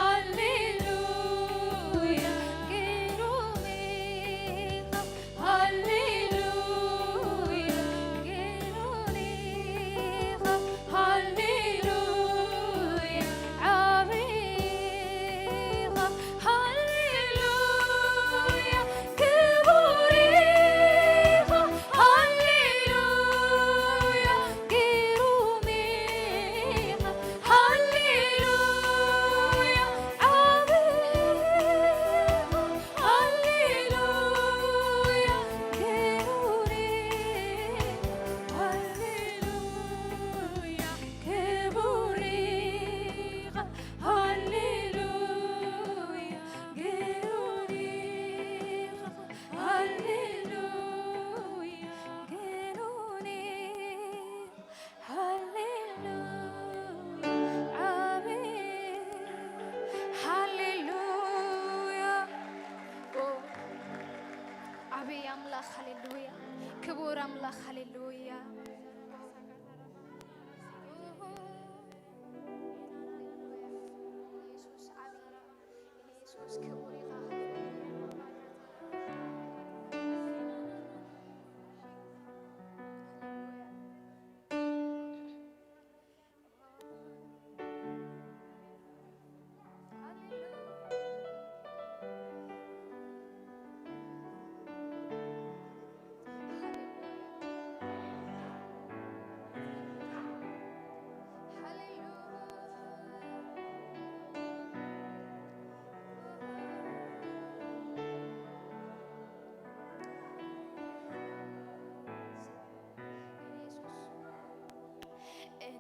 ሃሌሉያ ግሩም ኢኻ፣ ሃሌሉያ ግሩም ኢኻ፣ ሃሌሉያ ዓቢ ኢኻ፣ ሃሌሉያ ክቡር ኢኻ፣ ሃሌሉያ ግሩም ኢኻ፣ ሃሌሉያ ዓቢ ኢኻ፣ ሃሌሉያ ግሩም ኢኻ፣ ሃሌሉያ ክቡር ኢኻ፣ ሃሌሉያ ግሩም ኢኻ፣ ሃሌሉያ ግሩም ኢኻ፣ ሃሌሉያ ዓቢ፣ ሃሌሉያ። ኦ፣ ዓቢ ኣምላኽ፣ ሃሌሉያ። ክቡር ኣምላኽ፣ ሃሌሉያ። ኢየሱስ ዓቢ፣ ኢየሱስ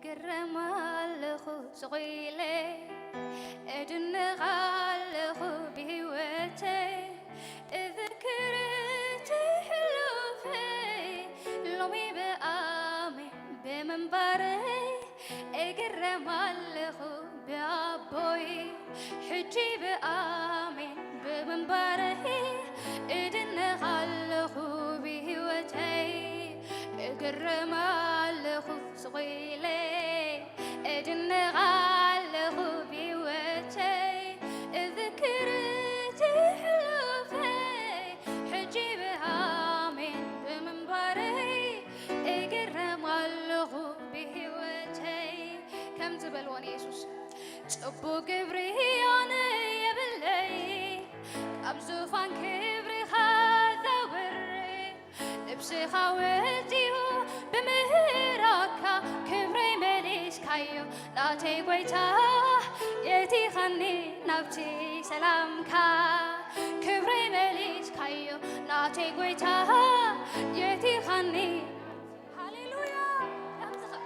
እግረም ኣለኹ ስቕ ኢለ፣ እድነቕ ኣለኹ ብህይወተይ፣ እዝክር እቲ ሕሉፈይ፣ ሎሚ ብኣሜን ብምንባረይ፣ እግረም ኣለኹ ብኣቦይ፣ ሕጂ ብኣሜን ብምንባረይ፣ እድነቕ ኣለኹ ብህይወተይ፣ እግረም ኣለኹ ስቕ ኢለ፣ እድነቕ ኣለኹ ብህይወተይ፣ እዝክር እቲ ሕሉፈይ፣ ሕጂ ብኣሜን ብምንባረይ፣ እግረም ኣለኹ ብህይወተይ። ከምዚ በልዎ ንየሱስ፣ ጽቡቕ ግብሪ ኣነ የብለይ፣ ካብ ዙፋን ክብርኻ ዘውሪ፣ ልብስኻ ወጺኡ ብምህራካ ክብረይ መሊስካዮ ናተይ ጎይታ፣ የእቲኻኒ ናብቲ ሰላምካ። ክብረይ መሊስካዮ ናተይ ጎይታ፣ የእቲኻኒ። ሃሌሉያ። ከምዚ ኸ-፣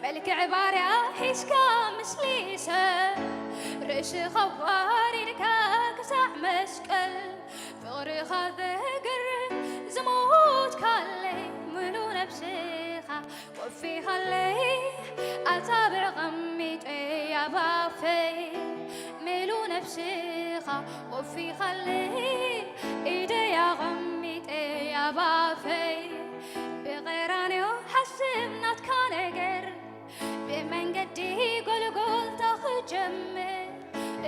መልክዕ ባርያ ሒዝካ ምስሊ ሰብ፣ ርእስኻ ኣዋሪድካ ክሳዕ መስቀል፣ ፍቕርኻ ዘገርም ዝሞትካለይ፣ ምሉ ነብስኻ ወፊኻለይ፣ ኣጻብዕ ቐሚጠ ኣብ ኣፈይ፣ ምሉ ነብስኻ ወፊኻለይ፣ ኢደይ ኣቐሚጠ ኣብ ኣፈይ። ብቐራንዮ ሓስብ ናትካ ነገር፣ ብመንገዲ ጎልጎልታ ክጀምር፣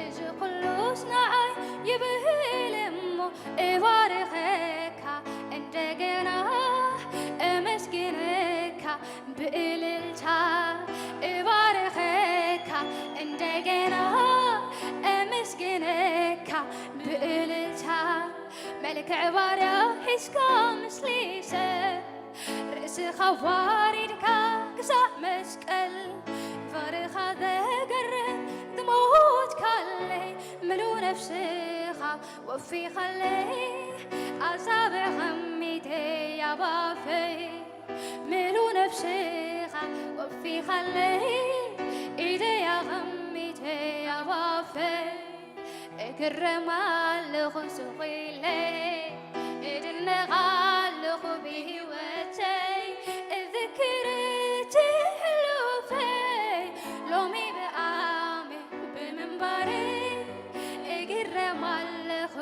እዚ ኩሉስ ንዓይ ይብህል እሞ፣ እባርኸካ እንደገና፣ እመስግነካ ብእልልታ፣ እባርኸካ እንደገና፣ እመስግነካ ብእልልታ። መልክዕ ባርያ ሒዝካ ምስሊ ሰብ፣ ርእስኻ ዋሪድካ ክሳዕ መስቀል፣ ፍቕርኻ ዘገርም ዝሞትካለይ፣ ምሉ ነፍስኻ ወፊኻለይ፣ ኣጻብዕ ቐሚጠ ኣብ ኣፈይ፣ ምሉ ነፍስኻ ወፊኻለይ፣ ኢደይ ኣቐሚጠ ኣብ ኣፈይ። እግረም ኣለኹ ስቕ ኢለ፣ እድነቕ ኣለኹ ብህይወተይ፣ እዝክር እቲ ሕሉፈይ፣ ሎሚ ብኣሜን ብምንባረይ፣ እግረም ኣለኹ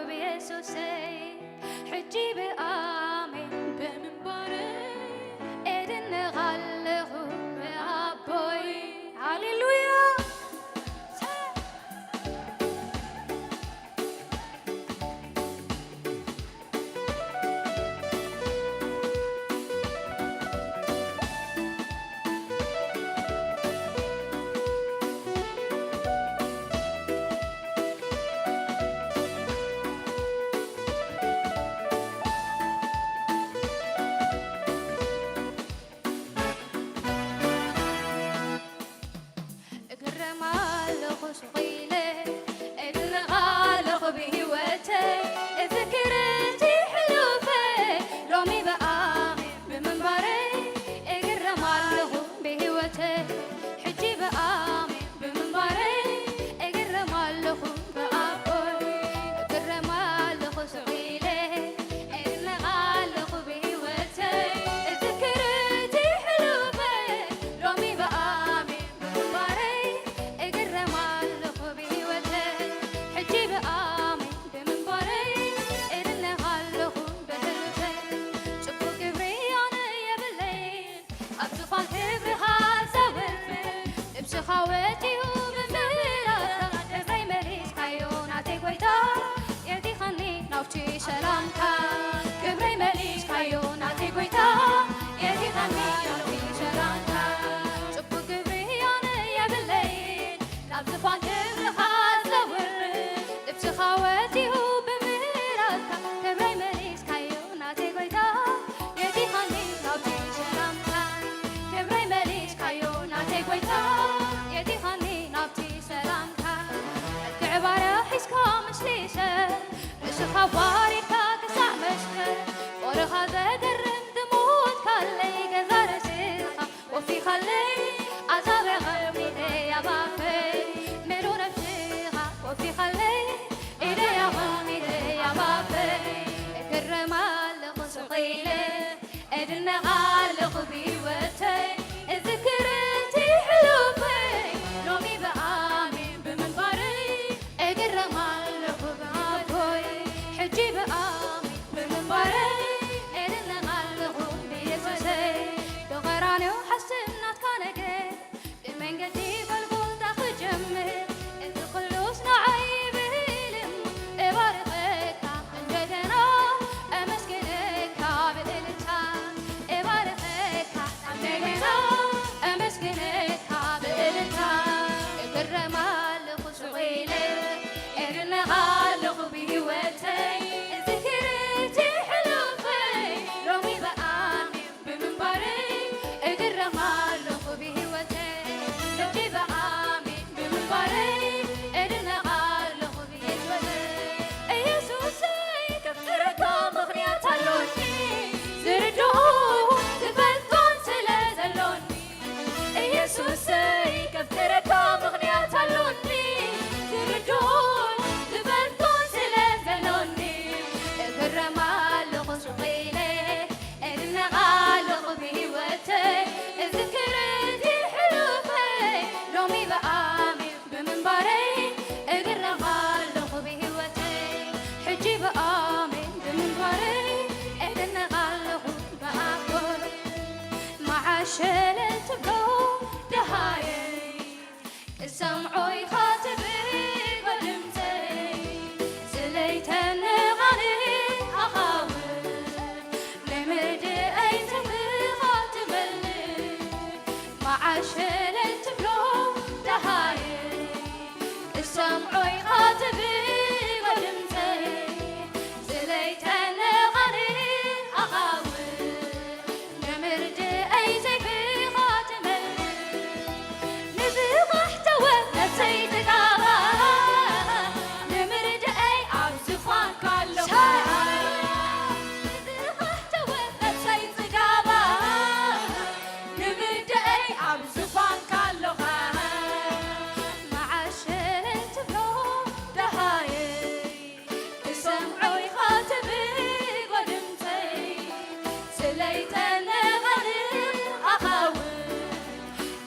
ብየሱሰይ፣ ሕጂ ብኣሜን ብምንባረይ፣ እድነቕ ኣለኹ ብኣቦይ። ሃሌሉያ። እግረም ኣለኹ ስቕ ኢለ፣ እድነቕ ኣለኹ ብህይወተይ፣ እዝክር እቲ ሕሉፈይ፣ ሎሚ ብኣሜን ብምንባረይ፣ እግረም ኣለኹ ብህይወተይ፣ ሕጂ ብኣሜን ብምንባረይ፣ እግረም ኣለኹ ብኣቦይ፣ እግረም ኣለኹ ስቕ ኢለ፣ እድነቕ ኣለኹ ብህይወተይ፣ እዝክር እቲ ሕሉፈይ፣ ሎሚ ብኣሜን ብምንባረይ፣ እግረም ኣለኹ ብህይወተይ፣ ሕጂ ብኣሜን ብምንባረይ፣ እድነቕ ኣለኹ ብህይወተይ። ጽቡቕ ግብሪ ኣነ የብለይን፣ ኣብ ዙፋን ክብርኻ ዘውርድ፣ ልብስኻ ወጺኡ ብምህረትካ ክብረይ መሊስካዮ ናተይ ጎይታ፣ የእቲኻኒ ናብቲ ሰላምካ። ክብረይ መሊስካዮ ናተይ ጎይታ፣ የእቲኻኒ ናብቲ ሰላምካ። ጽቡቕ ግብሪ ኣነ የብለይን፣ ናብ ዙፋን ክብርኻ ዘውርድ፣ ልብስኻ ወጺኡ ብምህረትካ ክብረይ መሊስካዮ ናተይ ጎይታ፣ የእቲኻኒ ናብቲ ሰላምካ። ክብረይ መሊስካዮ ናተይ ጎይታ፣ የእቲኻኒ ናብቲ ሰላምካ። መልክዕ ባርያ ሒዝካ ምስሊ ሰብ፣ ርእስኻ ዋሪድካ ክሳዕ መስቀል፣ ፍቕርኻ ዘገርም ዝሞትካለይ፣ ገዛ ርእስኻ ወፊኻለይ፣ ስቕ ኢለ እድነቕ ኣለኹ ብህይወተይ፣ እዝክር እቲ ሕሉፈይ፣ ሎሚ ብኣሜን ብምንባረይ፣ እግረም ኣለኹ ብህይወተይ፣ ሕጂ ብኣሜን ብምንባረይ፣ እድነቕ ኣለኹ ብህይወተይ። ኢየሱሰይ ከፍቅረካ ምኽንያት ኣሎኒ፣ ዝርድኦ ዝፈልጦን ስለ ዘሎኒ። ኢየሱሰይ ከፍቅረካ ምኽንያት ኣሎኒ፣ ዝርድኦን ዝፈልጦን ስለ ዘሎኒ። እግረም ኣለኹ ስቕ ኢለ፣ እድነቕ ኣለኹ ብህይወተይ፣ እዝክር እቲ ሕሉፈይ፣ ሎሚ ብኣሜን ብምንባረይ፣ እግረም ኣለኹ ብህይወተይ፣ ሕጂ ብኣሜን ብምንባረይ፣ እድነቕ ኣለኹ ብኣቦይ። መዓሸለ ትብሎ ደሃየይ፣ ክሰምዖ ኢኻ ትብሎ ድምፀይ፣ ስለይተነቓኒ ኣኻውሕ፣ ንምድኣይ ትብኻ ትመልእ፣ መዓሸለ ትብሎ ደሃየይ፣ ክሰምዖ ኢኻ ትብሎ ድምፀይ፣ ስለይተነቓኒ ኣኻውሕ፣ ንምርድኣይ ዘይብኻ ትመልእ፣ ንብቓሕተወ ነብሰይ ጽጋባ፣ ንምርድኣይ ኣብ ዝፋንካ ኣለኻ። ንብቓሕተወ ነብሰይ ጽጋባ፣ ንምርድኣይ ኣብ ዝፋንካ ኣለኻ። መዓሸ ትብሎ ደሃየይ፣ ክሰምዖ ኢኻ ትብሎ ድምፀይ፣ ስለይተነቓኒ ኣኻውሕ፣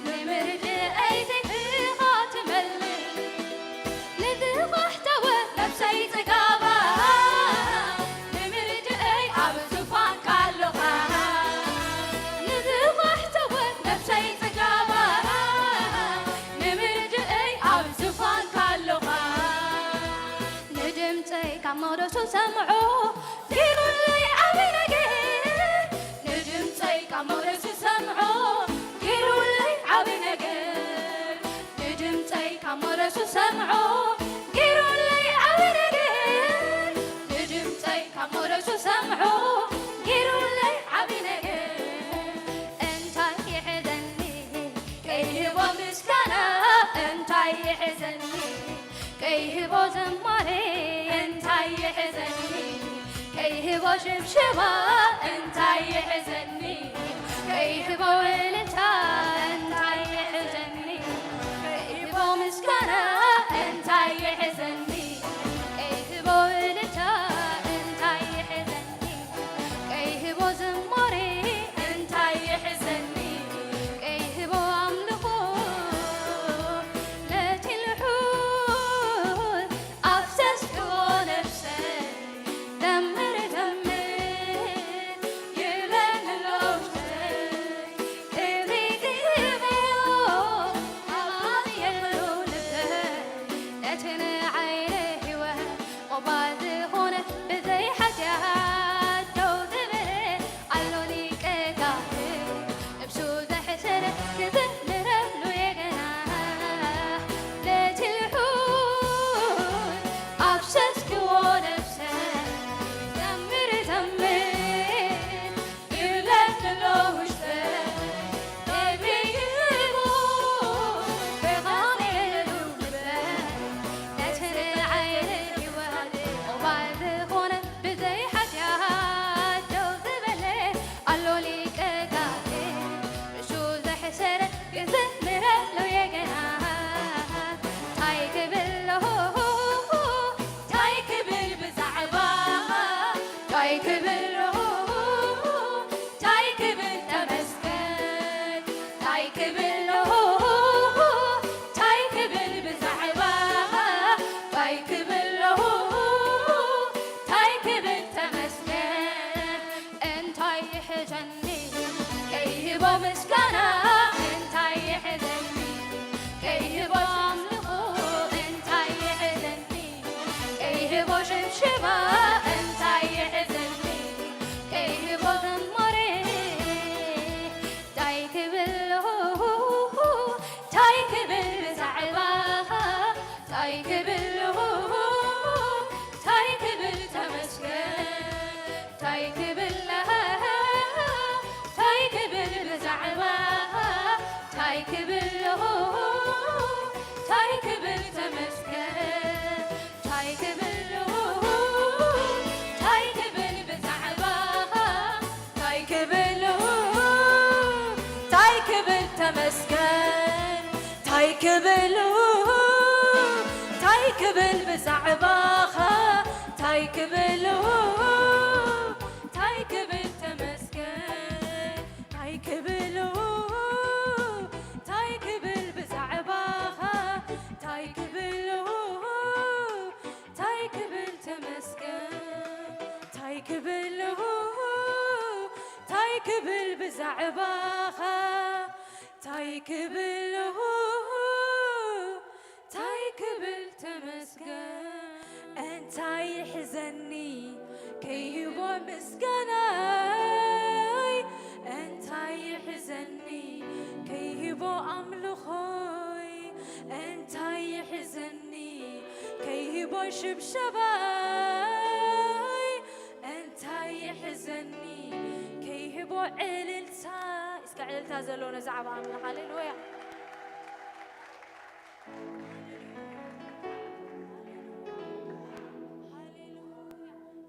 ንምርድኣይ ዘይብኻ ትመልእ፣ ንዝዃሕተወ ነብሰይ ጽጋባ፣ ንምርድኣይ ኣብ ዙፋንካ ኣለኻ። ንዝዃሕተወ ነብሰይ ጽጋባ፣ ንምርድኣይ ኣብ ዙፋንካ ኣለኻ። ንድምፀይ ካብ መቕደሱ ሰምዖ፣ ገይሩለይ ዓቢ ነገር። ንድምፀይ ካብ መቕደሱ ሰምዖ፣ ገይሩለይ ዓቢ ነገር። ንድምፀይ ካብ መቕደሱ ሰምዖ፣ ገይሩለይ ዓቢ ነገር። ንድምፀይ ካብ መቕደሱ ሰምዖ፣ ገይሩለይ ዓቢ ነገር። እንታይ ይሕዘኒ ከይህቦ ምስጋና፣ እንታይ ይሕዘኒ ከይህቦ ዝማሬ፣ እንታይ ይሕዘኒ ከይህቦ ሽብሸባ፣ እንታይ ይሕዘኒ ከይህቦ እልልታ፣ እንታይ ይሕዘኒ ከይህቦ ምስጋና፣ እንታይ ይሕዘኒ ከይህቦ እልልታ፣ እንታይ ይሕዘኒ ከይህቦ ዝማሬ፣ እንታይ ይሕዘኒ ከይህቦ ኣምልኾ፣ ነቲ ልዑል ኣፍሰስክዎ ነብሰይ፣ ዘምር ዘምር ይብለኒ ኣሎ ውሽጠይ፣ ክብሪ ክህቦ ኣባብየሉ ልበይ፣ ነቲ ንዓይ ተመስገን። ታይ ክብል ታይ ክብል ብዛዕባኻ ታይ ክብል ታይ ክብል ተመስገን። ታይ ክብል ታይ ክብል ብዛዕባኻ ታይ ክብል ታይ ክብል ተመስገን። ታይ ክብል ታይ ክብል ብዛዕባኻ ታይ ክብል ታይ ክብል ተመስገን። እንታይ ይሕዘኒ ከይህቦ ምስጋናይ? እንታይ ይሕዘኒ ከይህቦ ኣምልኾይ? እንታይ ይሕዘኒ ከይህቦ ሽብሸባይ? እንታይ ይሕዘኒ ከይህቦ ዕልልታ? እስከ ዕልልታ ዘለዎ ነዛ ዓባ ኣምላኽ። ሃሌሉያ።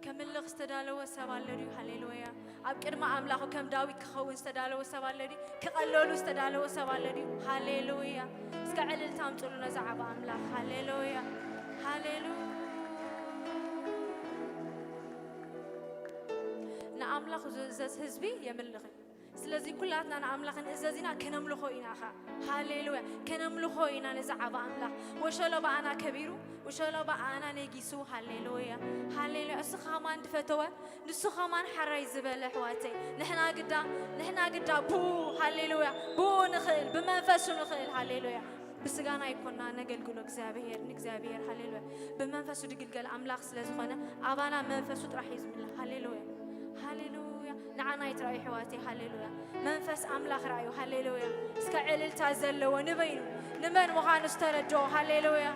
ከምልኽ ዝተዳለወ ሰብ ኣሎ ድዩ? ሃሌሉያ። ኣብ ቅድሚ ኣምላኹ ከም ዳዊት ክኸውን ዝተዳለወ ሰብ ኣሎ ድዩ? ክቐለሉ ዝተዳለወ ሰብ ኣሎ ድዩ? ሃሌሉያ። እስከ ዕልልታ ኣምጽሉ ነዛ ዓባ ኣምላኽ። ሃሌሉያ፣ ሃሌሉያ። ንኣምላኹ ዝእዘዝ ህዝቢ የምልኽ እዩ። ስለዚ ኩላትና ንኣምላኽ ንእዘዝ ኢና፣ ከነምልኾ ኢና ኸ። ሃሌሉያ። ከነምልኾ ኢና ነዚ ዓቢ ኣምላኽ። ወሸሎ ብኣና ከቢሩ፣ ወሸሎ ብኣና ነጊሱ። ሃሌሉያ፣ ሃሌሉያ። እሱ ኸማን ድፈተወ፣ ንሱ ኸማን ሓራይ ዝበለ ኣሕዋተይ። ንሕና ግዳ፣ ንሕና ግዳ ብኡ፣ ሃሌሉያ፣ ብኡ ንኽእል፣ ብመንፈሱ ንኽእል። ሃሌሉያ። ብስጋና ኣይኮና ነገልግሎ እግዚኣብሔር፣ ንእግዚኣብሔር። ሃሌሉያ። ብመንፈሱ ድግልገል ኣምላኽ ስለ ዝኾነ ኣባና መንፈሱ ጥራሕ እዩ ዝምልኽ። ሃሌሉያ፣ ሃሌሉያ። ንዓና ይትረኣዩ ኣሕዋተይ። ሃሌሉያ። መንፈስ ኣምላኽ ረኣዩ። ሃሌሉያ። እስከ ዕልልታ ዘለዎ ንበይኑ ንመን ምዃኑ ዝተረድኦ። ሃሌሉያ።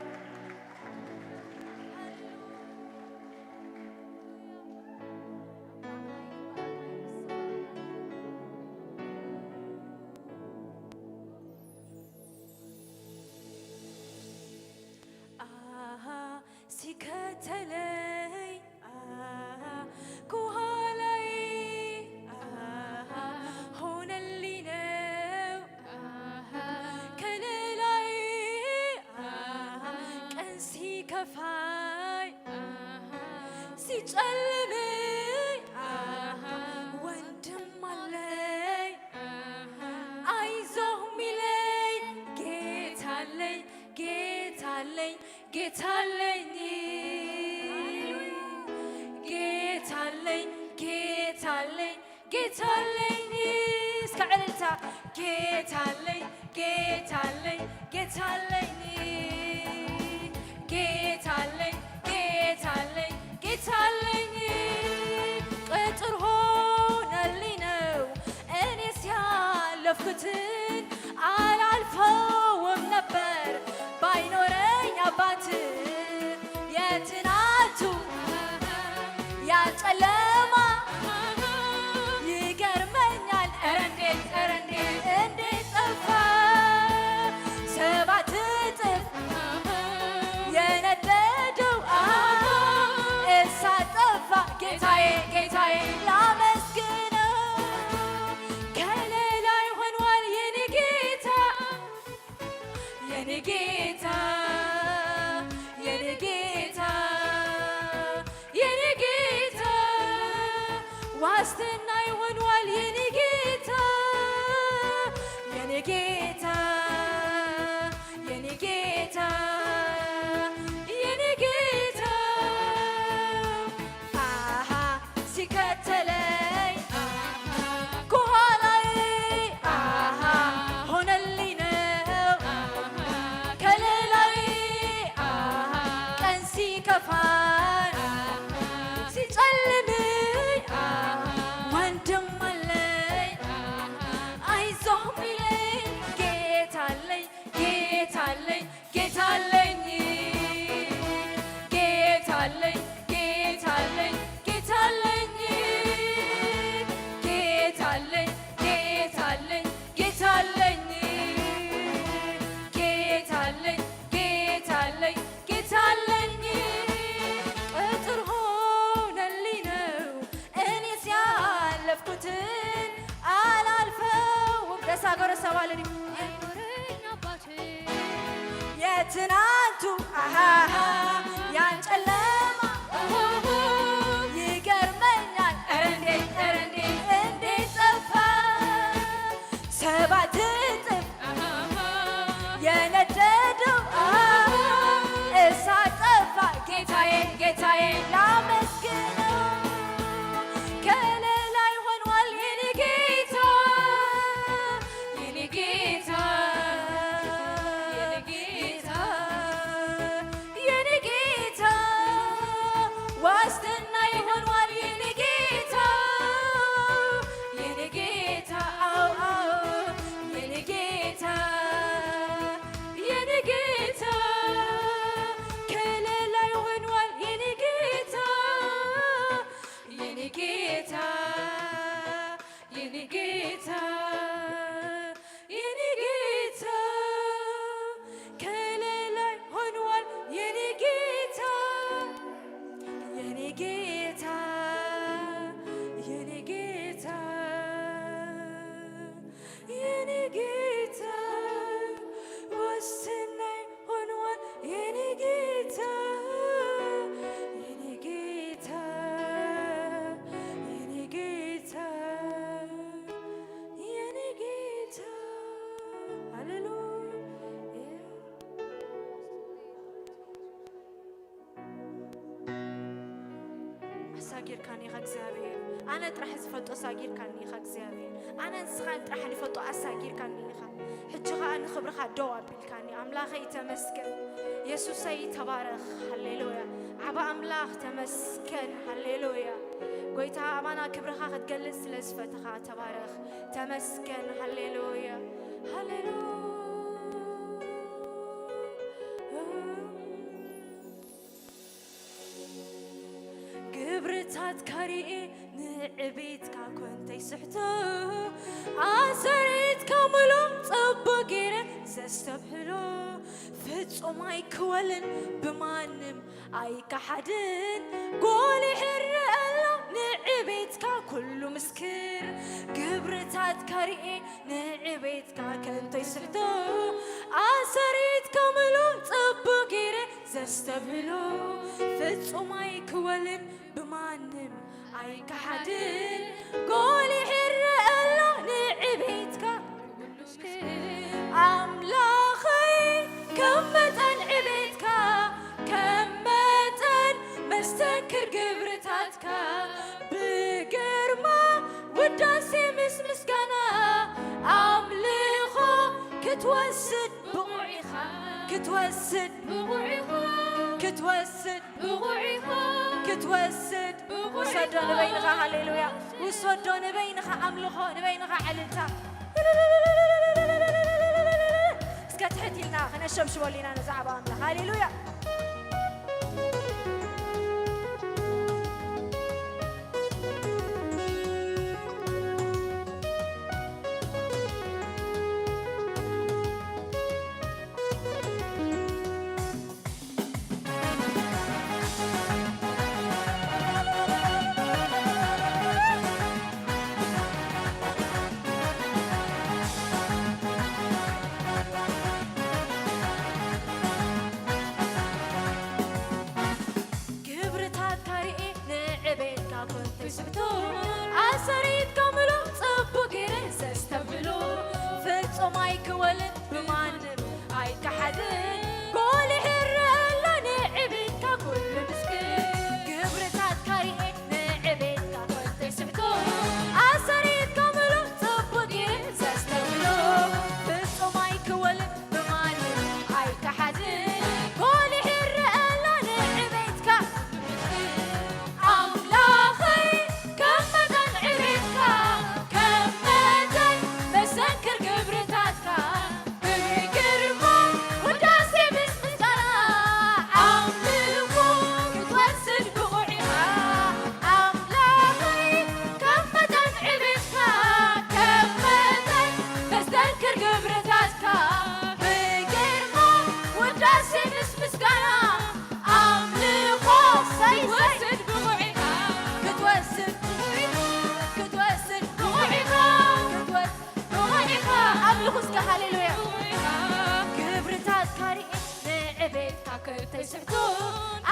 ኣሃ፣ ሲከተለይ፣ ኣሃ፣ ከኋላዬ፣ ኣሃ፣ ሆነልኝ ነው፣ ኣሃ፣ ከለላዬ፣ ኣሃ፣ ቀን ሲከፋይ፣ ኣሃ፣ ሲጨልምብኝ፣ ኣሃ፣ ወንድም አለኝ፣ ኣሃ፣ አይዞህ ሚለኝ ጌታ አለኝ፣ ጌታ አለኝ፣ ጌታ አለኝ፣ ጌታ አለኝ፣ ጌታ አለኝ፣ ጌታ አለኝ። እስከ ዕልልታ ጌታ አለኝ፣ ጌታ አለኝ፣ ጌታ አለኝ፣ ጌታ አለኝ፣ ጌታ አለኝ፣ ጌታ አለኝ። ቅጥር ሆነልኝ ነው እኔስ ያለፍኩትን አላልፈውም ነበር ባይኖረኝ አባት የትናንቱ ያ ጨለማ ይገርመኛል። ኧረ እንዴት፣ ኧረ እንዴት፣ እንዴት ጠፋ ሰባት እጥፍ የነደደው እሳት ጠፋ። ጌታዬ፣ ጌታዬ ላመስግነው ከለላይ ሆኗል የኔ ጌታ፣ የኔ ጌታ፣ ትናንቱ አሃሃ ያን ጨለማ ይገርመኛል። ኧረ እንዴት ኧረ እንዴት እንዴት ጠፋ? ሰባት እጥፍ የነደደው እሳት ጠፋ። ጌታዬ ጌታዬ ላመስግነው። ከለላይ ሆኗል የኔ ጌታ፣ የኔ ጌታ፣ የኔ ጌታ፣ የኔ ጌታ፣ ዋስትና ሆኗል የኔ ጌታ፣ የኔ ጌታ፣ አዎ፣ አዎ፣ የኔ ጌታ፣ የኔ ጌታ፣ ከለላይ ሆኗል የኔ ጌታ፣ የኔ ጌታ፣ የኔ ጌታ፣ የኔ ጌታ፣ ከለላይ ሆኗል የኔ ጌታ፣ የኔ ጌታ፣ የኔ ጌታ፣ የኔ ጌታ፣ ዋስትናዬ ሆኗል የኔ ጌታ፣ የኔ ጌታ፣ የኔ ጌታ፣ የኔ ጌታ። ሃሌሉያ። ኣሳጊርካኒ ኢኻ እግዚኣብሔር። ኣነ ጥራሕ ዝፈልጦ ኣሳጊርካኒ ኢኻ እግዚኣብሔር። ኣነ ንስኻ ጥራሕ ንፈልጦ ኣሳጊርካኒ ኢኻ። ሕጂ ኸኣ ንኽብርኻ ደው ኣቢልካኒ። ኣምላኸይ ተመስገን። የሱሰይ ተባረኽ። ሃሌሉያ። ዓባ ኣምላኽ ተመስገን። ሃሌሉያ። ጎይታ ኣባና ክብርኻ ክትገልጽ ስለ ዝፈተኻ ተባረኽ። ተመስገን። ሃሌሉያ። ሃሌሉያ። ግብርታትካ ርኤ ንዕቤትካ ኮንተይ ስሕቶ ኣሰሪትካ ምሎ ጽቡቅ ገይረ ዘስተብህሎ ፍጹም ኣይክወልን ብማንም ኣይከሓድን ጎሊሕ ይረአ ኣሎ ንዕቤትካ ኩሉ ምስክር ግብርታትካ ርኤ ንዕቤትካ ከንተይ ስሕቶ ኣሰሪትካ ምሎ ጽቡቅ ገይረ ዘስተብህሎ ፍጹም ኣይክወልን ብማንም ኣይከሓድን ጎሊሕ ይረአ ኣሎ ንዕቤትካ ኣምላኸይ ከም መጠን ዕቤትካ ከም መጠን መስተንክር ግብርታትካ ብግርማ ውዳሴ ምስ ምስጋና ኣምልኾ ክትወስድ ብቑዕ ኢኻ ክትወስድ ብቑዕ ኢኻ ክትወስድ ብቑዕ ኢኻ ክትወስድ ብቑዕ ውሰዶ ኢኻ ንበይንኻ ሃሌሉያ ውሰዶ ንበይንኻ ኣምልኾ ንበይንኻ ዕልልታ እስከ ትሕት ኢልና ከነሸምሽበሉ ኢና ነዚ ዓባ ኣምላኽ ሃሌሉያ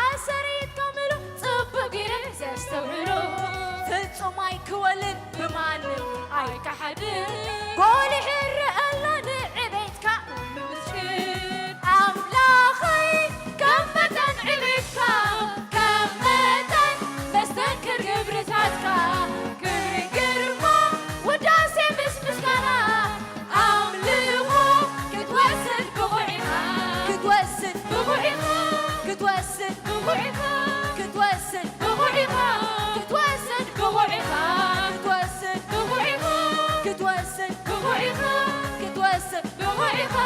ኣሰሪትካ ምሉእ ጽቡቕ ገይረ ዘስተውዕሎ። ፍጹም ኣይክወልን ብማንም ኣይከሓድን። ጎሊሑ ይረኣላ ንዕቤትካ ኩሉ ምስኪን። ኣምላኸይ ከም መጠን ዕቤትካ፣ ከም መጠን መስተንክር ግብርታትካ፣ ክብሪ ግርማ ውዳሴ ምስ ምስጋና ኣምልኾ ክትወስድ ብቑዕ ኢኻ። ክትወስድ ብቑዕ ኢኻ። ክትወስድ ብቑዕ ኢኻ። ክትወስድ ብቑዕ ኢኻ። ክትወስድ ብቑዕ ኢኻ። ክትወስድ ብቑዕ ኢኻ። ክትወስድ ብቑዕ ኢኻ። ክትወስድ ብቑዕ ኢኻ።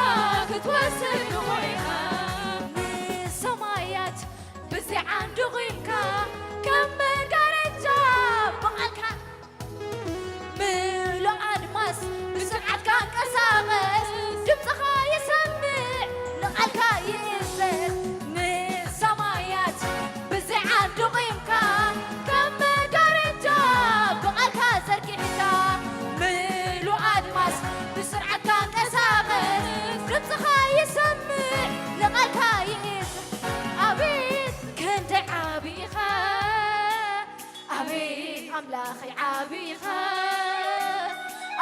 ክትወስድ ብቑዕ ኢኻ። ንሰማያት ብዘይ ዓንዲ ቑምካ ከም መጋረጃ ብቓልካ ምሉእ ኣድማስ ብስርዓትካ እንቀሳቐስ፣ ድምፅኻ ይሰምዕ ንቓልካ ይእዘዝ። ንሰማያት ብዘይ ዓንዲ ቑምካ ከም መጋረጃ ብቓልካ ዘርጊሕካ፣ ምሉእ ኣድማስ ብስርዓትካ እንቀሳቐስ፣ ድምፅኻ ይሰምዕ ንቓልካ ይእዘዝ። ኣቤት ክንደይ ዓቢ ኢኻ፣ ኣቤት ኣምላኸይ ዓቢ ኢኻ፣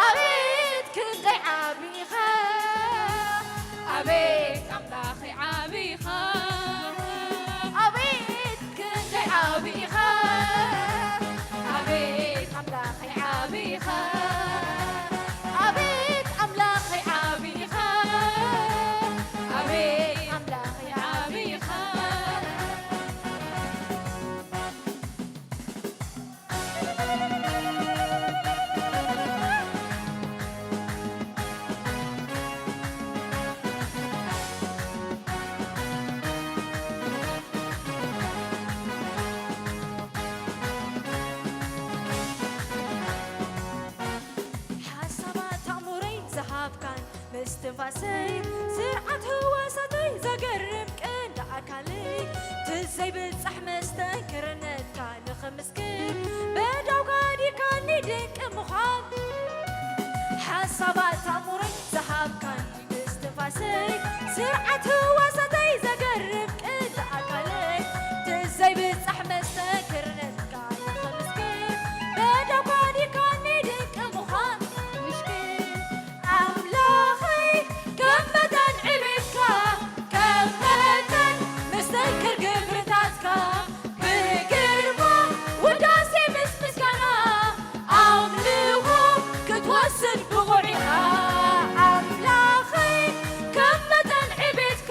ኣቤት ክንደይ ዓቢ ኢኻ፣ ኣቤት ኣምላኸይ ዓቢ ኢኻ፣ ኣቤት ክንደይ ዓቢ ኢኻ፣ ኣቤት ኣምላኸይ ዓቢ ኢኻ፣ ኣቤት ኣምላኸይ ዓቢ ኢኻ፣ ኣቤት ኣምላኸይ ዓቢ ኢኻ። ሓሳባት ኣእምሮይ ዝሃብካን ምስትንፋሰይ ስርዓት ህዋሳተይ ዘገርም ቀንዲ ኣካለይ ትዘይብጻሕ መስተንክርነትካ ንኸምስክር በዳውካ ዲካኒ ድንቂ ምዃን ሓሳባት ኣእምሮይ ዝሃብካን ምስትንፋሰይ ስርዓት ህዋሳተይ ዘገርም ቅዲ ኣካለይ ትዘይብጻሕ መስተንክርነትካ ንኸምስክር በዳውካ ዲካኒ ድንቂ ምዃን ምሽክር ኣምላኸይ ከም መጠን ዕቤትካ ከም መጠን መስተንክር ግብርታትካ ብግርማ ውዳሴ ምስ ምስጋና ኣምልኾ ክትወስድ ብቑዕ ኢኻ ኣምላኸይ ከም መጠን ዕቤትካ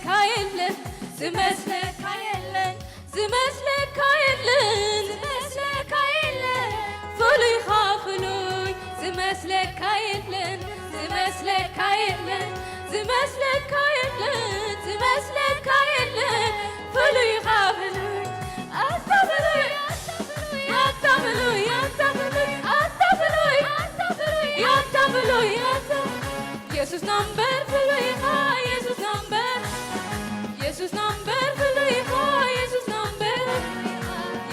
የለን፣ ዝመስለካ የለን፣ ዝመስለካ የለን፣ ዝመስለካ የለን። ፍሉይኻ ፍሉይ፣ ዝመስለካ የለን፣ ዝመስለካ የለን፣ ዝመስለካ የለን፣ ዝመስለካ የለን። ፍሉይኻ ፍሉይ፣ ኣታ ፍሉይ፣ ኣታ ፍሉይ፣ ኣታ ፍሉይ፣ ኣታ ፍሉይ፣ ኣታ ፍሉይ፣ ኣታ ፍሉይ፣ ኣታ የሱስ ናምበር ፍሉይ ኢኻ፣ የሱስ ናምበር፣ የሱስ ናምበር ፍሉይ ኢኻ፣ የሱስ ናምበር፣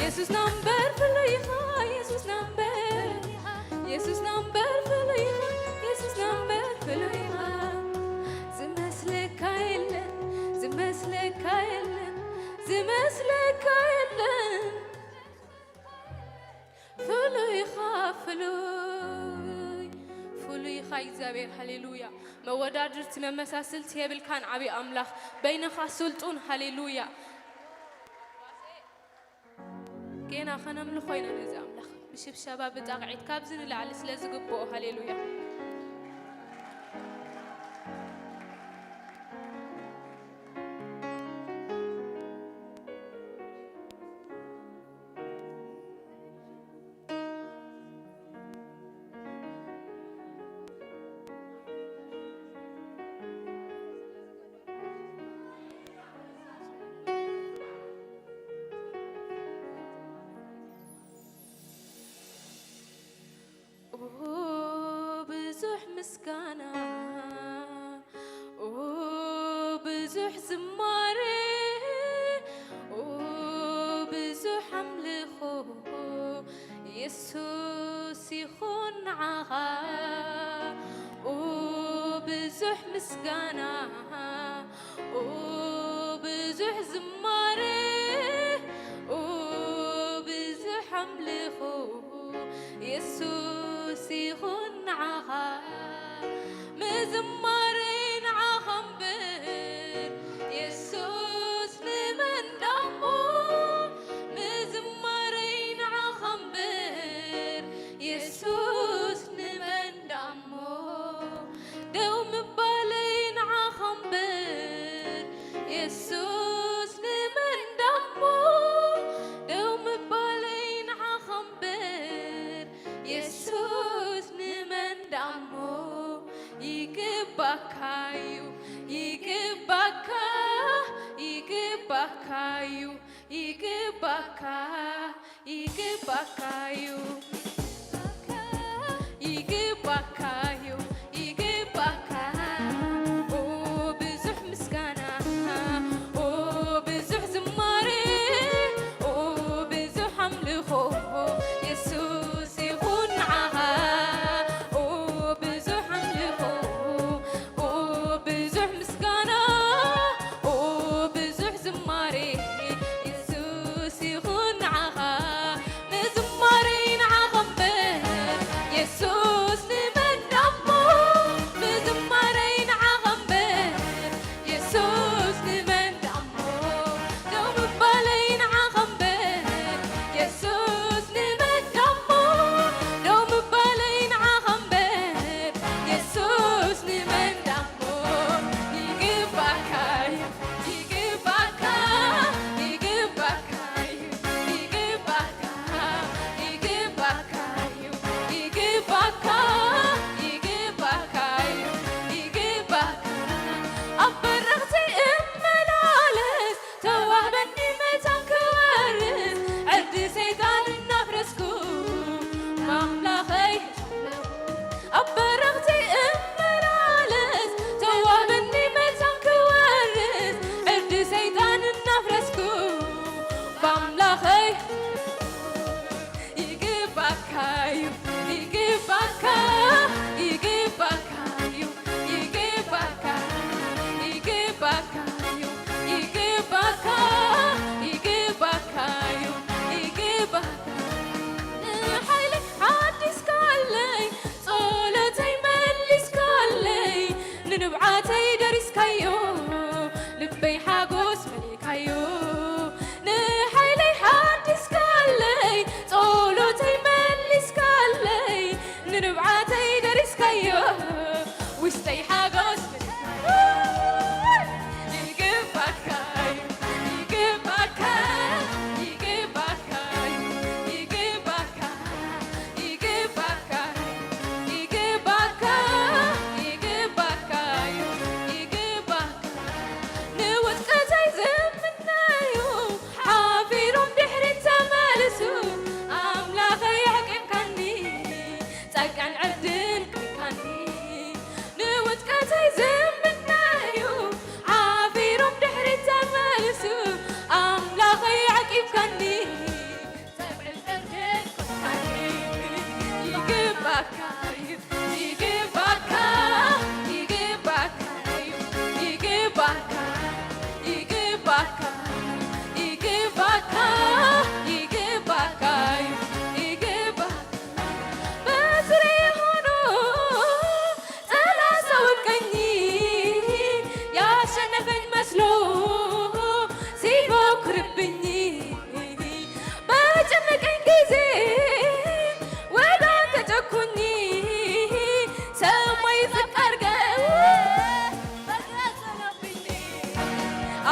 የሱስ ናምበር ፍሉይ ኢኻ፣ የሱስ ናምበር፣ የሱስ ናምበር ፍሉይ ኢኻ፣ የሱስ ናምበር ፍሉይ ኢኻ። ዝመስለካ የለን፣ ዝመስለካ የለን፣ ዝመስለካ የለን። ፍሉይ ኢኻ፣ ፍሉይ፣ ፍሉይ ኢኻ እግዚኣብሔር። ሃሌሉያ። መወዳድርቲ መመሳስልቲ የብልካን ዓብዪ ኣምላኽ። በይንኻ ስልጡን። ሃሌሉያ። ጌና ከነምልኾ ኢና ነዚ ኣምላኽ። ብሽብሸባ ብጣቕዒት ካብዚ ንላዕሊ ስለ ዝግብኦ። ሃሌሉያ። ኦ ብዙሕ ምስጋና፣ ኦ ብዙሕ ዝማሬ፣ ኦ ብዙሕ ኣምልኾ የሱስ ይኹን ንዓኻ። ኦ ብዙሕ ምስጋና፣ ኦ ብዙሕ ዝማሬ፣ ኦ ብዙሕ ኣምልኾ የሱስ ይኹን ንዓኻ። ምዝማረይ ንዓኻ እምበር የሱስ ንመን ዳሞ፣ ምዝማረይ ንዓኻ እምበር የሱስ ንመን ዳሞ፣ ደው ምባለይ ንዓኻ እምበር የሱስ ንመን ዳሞ፣ ደው ምባለይ ንዓኻ እምበር የሱስ ንመን ዳሞ። ይግባካ እዩ፣ ይግባካ፣ ይግባካ እዩ፣ ይግባካ፣ ይግባካ እዩ፣ ይግባካ እዩ፣ ይግባካ። ኦ ብዙሕ ምስጋና፣ ኦ ብዙሕ ዝማሬ፣ ኦ ብዙሕ ኣምልኾ የሱስ ይኹን ንዓኻ። ኦ ብዙሕ ኣምልኾ፣ ኦ ብዙሕ ምስጋና፣ ኦ ብዙሕ ዝማሬ የሱስ ይኹን ንዓኻ። ምዝማሬ ንዓ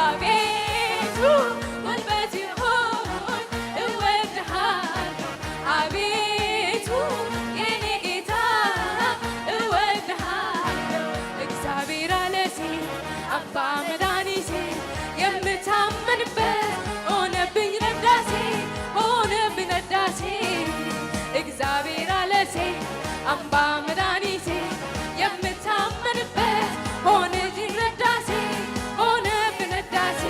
አቤቱ ጉልበቴ ሆይ እወድሃለሁ። አቤቱ የኔ ጌታ እወድሃለሁ። እግዚአብሔር አለቴ አምባ መድኃኒቴ የምታመንበት ሆነብኝ ረዳቴ ሆነብኝ ረዳቴ እግዚአብሔር አለቴ አምባ መድኃኒቴ የምታመንበት ሆነብኝ ረዳቴ ሆነብኝ ረዳቴ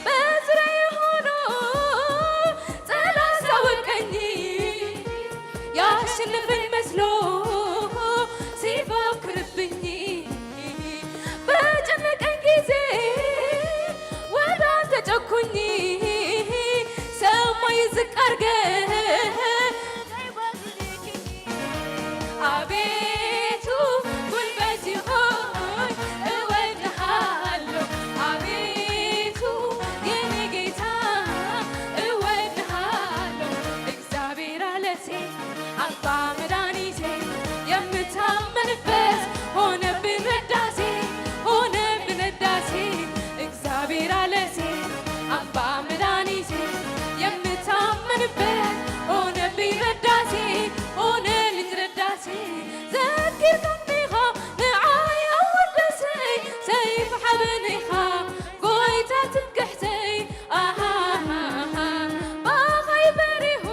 በዙሪያዬ ሆኖ ጠላት ሲያወቀኝ ያሸነፈኝ መስሎ ሲፎክርብኝ በጨነቀኝ ጊዜ ወደ አንተ ጮኩኝ ሰማይ ዝቅ አርገ አቤቱ ጉልበቴ ሆይ እወድሃለሁ። አቤቱ የኔ ጌታ እወድሃለሁ። እግዚአብሔር አለቴ አባ መድኃኒቴ የምታመንበት ሆነብኝ ረዳቴ ሆነብኝ ረዳቴ እግዚአብሔር አለቴ አባ መድኃኒቴ የምታመንበት ሆነብኝ ረዳቴ ሆነልኝ ረዳቴ ዘኪርካኒ ኢኻ ንዓይ ኣወደሰይ ሰይፍ ሓበኒ ኢኻ ጎይታ ትምክሕተይ ኣሃሃሃ ባኻይ በሪሁ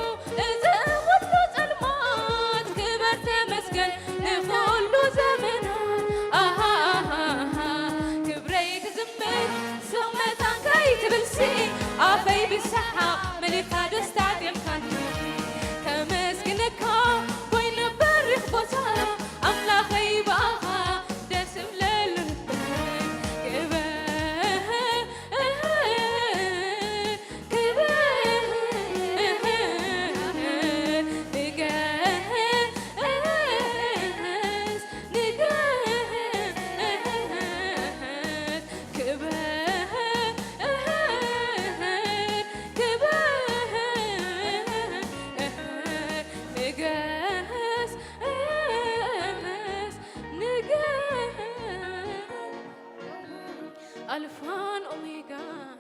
እዚ ኩሉ ጸልማት ክበር ተመስገን ንኹሉ ዘመናት ኣሃሃሃ ክብረይ ክዝምር ሱቕ መታን ከይትብልሲ ኣፈይ ብሰሓቕ መሊእካ ደስታ ኣጥየምካኒ ከመስግነካ ኮይነ በሪኽ ቦታ ኣምላኸይ ብኣኻ ደስ እብለሉ ልበይ ክብር ክብር ንገስ ንገስ ክብር ክብር ንገስ ንገስ ኣልፋን ኦሜጋን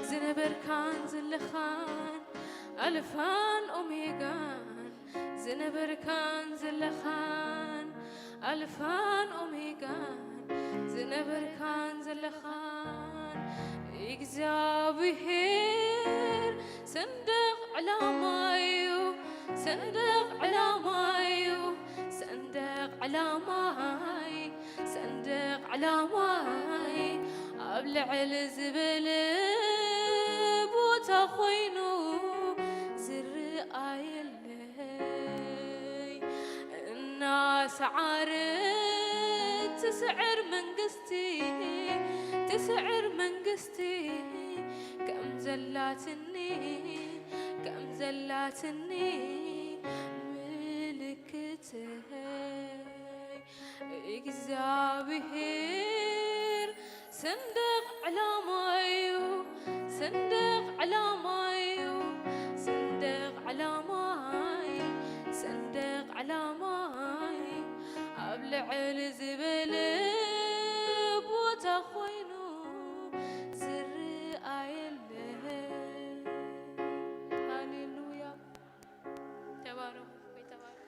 ዝነበርካን ዘለኻን ኣልፋን ኦሜጋን ዝነበርካን ዘለኻን ኣልፋን ኦሜጋን ዝነበርካን ዘለኻን እግዚኣብሔር ሰንደቕ ዕላማዩ ሰንደቕ ዕላማዩ ሰንደቕ ዕላማይ ሰንደቕ ዕላማይ ኣብ ልዕል ዝበለ ቦታ ኮይኑ ዝረኣየለይ እናሰዓረት ትስዕር መንግስቲ ትስዕር መንግስቲ ከም ዘላትኒ ከም ዘላትኒ ምልክተይ እግዚኣብሔር ሰንደቕ ዕላማዩ ሰንደቕ ዕላማዩ ሰንደቕ ዕላማይ ሰንደቕ ዕላማይ ኣብ ልዕል ዝበለ ቦታ ኮይኑ ዝረኣየለይ ሃሌሉያ ተባረኹ ወይ ተባረኹ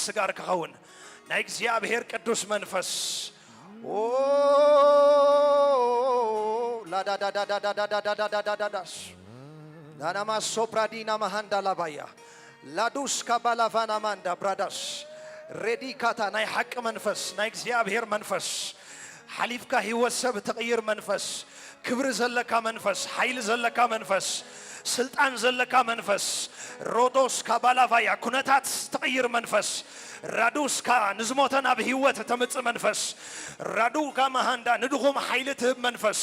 ስጋር ክኸውን ናይ እግዚኣብሔር ቅዱስ መንፈስ። ኦ፣ ላዳዳዳዳዳዳዳዳዳዳዳዳስ ናናማ ሶፕራዲና ማሃንዳ ላባያ ላዱስ ካባላፋና ማንዳ ብራዳስ ሬዲ ካታ ናይ ሓቂ መንፈስ ናይ እግዚኣብሔር መንፈስ ሓሊፍካ ህይወት ሰብ ትቕይር መንፈስ፣ ክብሪ ዘለካ መንፈስ፣ ሓይሊ ዘለካ መንፈስ፣ ስልጣን ዘለካ መንፈስ፣ ሮዶስ ካባላቫያ ኩነታት ትቕይር መንፈስ፣ ራዱስካ ንዝሞተ ናብ ህይወት ተምጽእ መንፈስ፣ ራዱካ መሃንዳ ንድኹም ሓይሊ ትህብ መንፈስ፣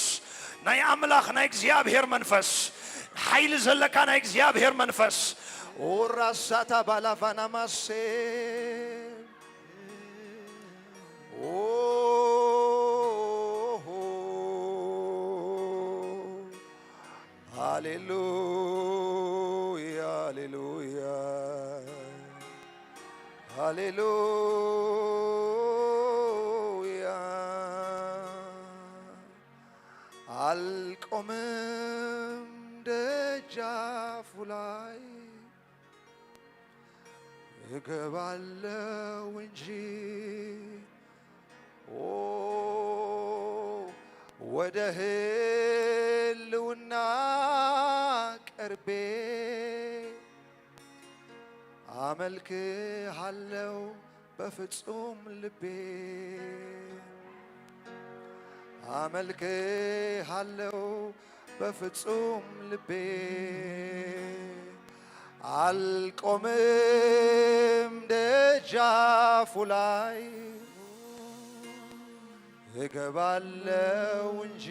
ናይ ኣምላኽ ናይ እግዚኣብሔር መንፈስ፣ ሓይሊ ዘለካ ናይ እግዚኣብሔር መንፈስ። ኦራሳታ ባላፋና ማሴ ኦ፣ ሃሌሉያ፣ ሃሌሉያ፣ ሃሌሉያ። አልቆምም ደጃፉ ላይ እገባለው እንጂ ኦ ወደ ህልውና ቀርቤ አመልክሃለው በፍጹም ልቤ አመልክሃለው በፍጹም ልቤ አልቆምም ደጃፉ ላይ እገባለው እንጂ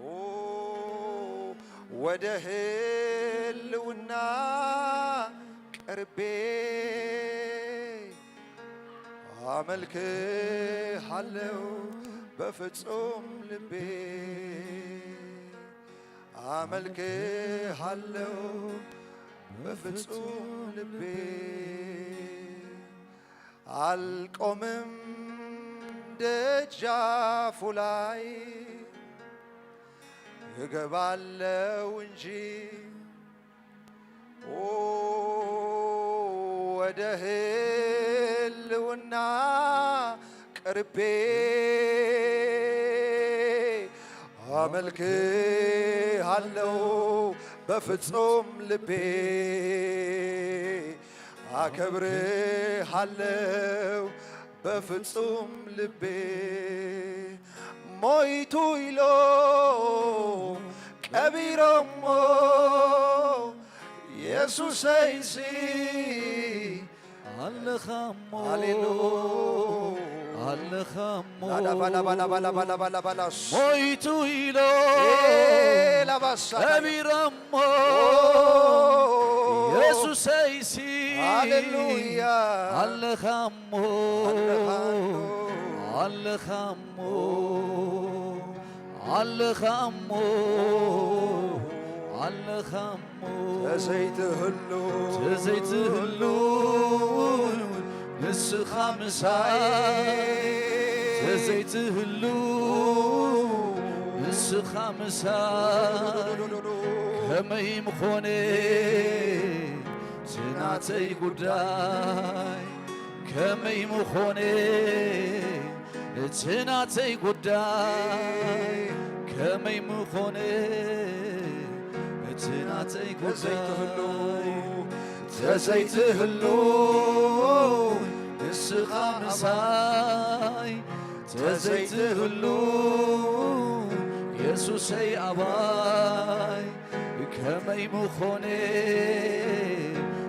ኦ፣ ወደ ህልውና ቀርቤ አመልክሃለው በፍጹም ልቤ፣ አመልክሃለው በፍጹም ልቤ። አልቆምም ደጃፉ ላይ እገባለው እንጂ ኦ፣ ወደ ህልውና ቀርቤ አመልክሃለው በፍጹም ልቤ፣ አከብርሃለው በፍጹም ልቤ። ሞይቱ ኢሎ ቀቢሮሞ የሱሰይሲ ኣለኻሞ፣ ሃሌሉያ። ኣለኻሞ። ላዳባላባላባላባላባላባላስ። ሞይቱ ኢሎ ኤ ላባሳ። ቀቢሮሞ ኦ። የሱሰይሲ ሃሌሉያ። ኣለኻሞ፣ ኣለኻሞ። ኣለኻሞ፣ ኣለኻሞ፣ ኣለኻሞ። ተዘይትህሉ፣ ተዘይትህሉ ንስኻ ምሳይ፣ ተዘይትህሉ ንስኻ ምሳይ ከመይ ምኾነ እቲ ናተይ ጉዳይ፣ ከመይ ምኾነ እቲ ናተይ ጉዳይ፣ ከመይ ምኾነ እቲ ናተይ ጉዳይ። ተዘይትህሉ፣ ተዘይትህሉ ንስኻ ምሳይ፣ ተዘይትህሉ የሱሰይ ኣባይ፣ ከመይ ምኾነ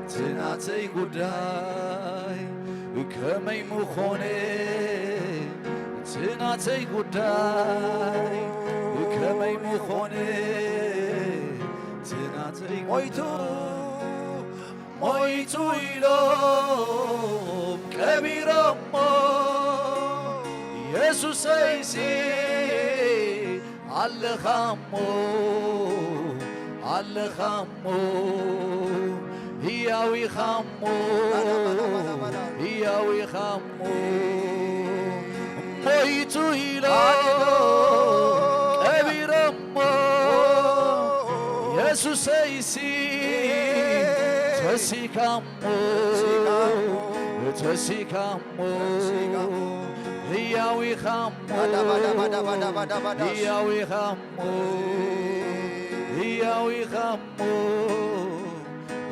እቲ ናተይ ጉዳይ፣ ከመይ ምኾነ እቲ ናተይ ጉዳይ፣ ከመይ ምኾነ እቲ ናተይ ሞይቱ፣ ጉዳይ። ሞይቱ ኢሎም ቀቢሮሞ የሱሰይሲ ኣለኻሞ፣ ኣለኻሞ፣ ህያው ኢኻሞ፣ ህያው ኢኻሞ። ሞይቱ ኢሎም ቀቢሮሞ የሱሰይሲ ተሲካሞ፣ ተሲካሞ፣ ህያው ኢኻሞ፣ ህያው ኢኻሞ፣ ህያው ኢኻሞ፣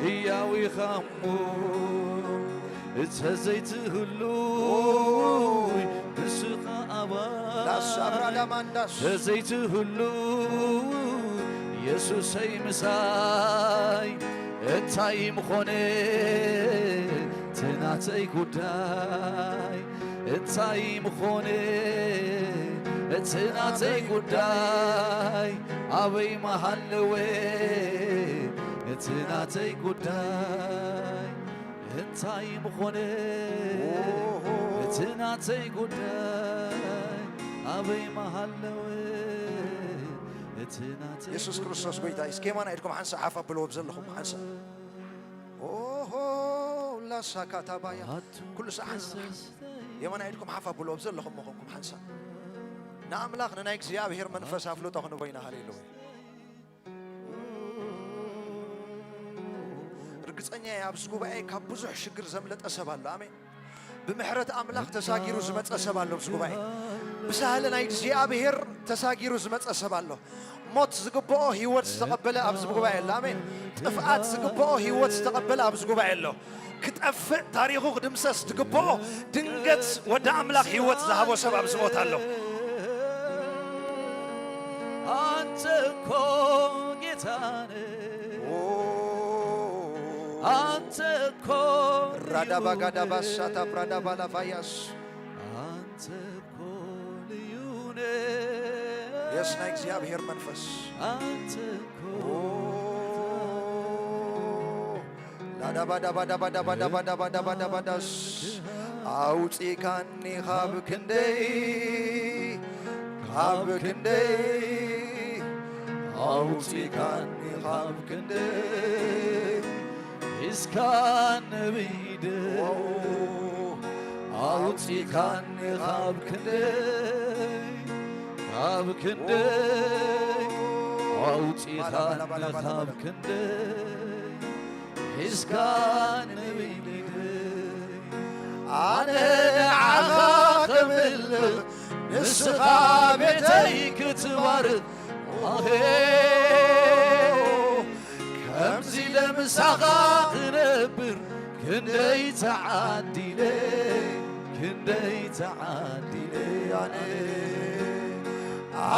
ህያው ኢኻሞ። ተዘይትህሉ ንስኻ ኣባይ ላሳብራዳማንዳስ ተዘይትህሉ የሱሰይ ምሳይ እንታይ ምኾነ እቲ ናተይ ጉዳይ እንታይ ምኾነ እቲ ናተይ ጉዳይ ኣበይ መሃለወ እቲ ናተይ ጉዳይ እንታይ ምኾነ እቲ ናተይ ጉዳይ ኣበይ መሃለወ እቲ ናተይ የሱስ ክርስቶስ ጎይታ እዩ። እስከ የማና ኢድኩም ሓንሳእ ሓፍ ኣብልዎ ብዘለኹም ሓንሳእ። ኦሆ ላሳካታባያ ኩሉ ሰዓት የማና ኢድኩም ሓፍ ኣብልዎ ብዘለኹም መኾንኩም ሓንሳእ። ንኣምላኽ ንናይ እግዚኣብሔር መንፈስ ኣፍልጦ ክንቦ ኢና። ሃሌሉያ። ርግጸኛ እየ ኣብዚ ጉባኤ ካብ ብዙሕ ሽግር ዘምለጠ ሰብ ኣሎ። ኣሜን። ብምሕረት ኣምላኽ ተሳጊሩ ዝመጸ ሰብ ኣሎ ኣብዚ ጉባኤ። ብሳህሊ ናይ እግዚኣብሔር ተሳጊሩ ዝመጸ ሰብ ኣሎ። ሞት ዝግብኦ ህይወት ዝተቐበለ ኣብዚ ጉባኤ ኣሎ። ኣሜን። ጥፍኣት ዝግብኦ ህይወት ዝተቐበለ ኣብዚ ጉባኤ ኣሎ። ክጠፍእ ታሪኹ ክድምሰስ ዝግብኦ ድንገት ወደ ኣምላኽ ህይወት ዝሃቦ ሰብ ኣብዚ ቦታ ኣሎ። አንተ እኮ ጌታነ፣ አንተ እኮ ራዳባጋዳባሳታ ብራዳባላቫያስ የስ ናይ እግዚኣብሔር መንፈስ። ላዳባዳባዳባዳባዳባዳባዳባዳባዳስ ኣውፂካኒ ካብ ክንደይ ካብ ክንደይ ኣውፂካኒ ካብ ክንደይ እስካ ነቢደ ኣውፂካኒ ካብ ክንደይ ካብ ክንደይ ኣውፂካኒ ካብ ክንደይ እስካ ነቢደ ኣነ ንዓኻ ክምልኽ ንስኻ ቤተይ ክትባርኽ ኣሄ ከምዚ ለምሳኻ ክነብር ክንደይ ተዓዲለ ክንደይ ተዓዲለ ኣነ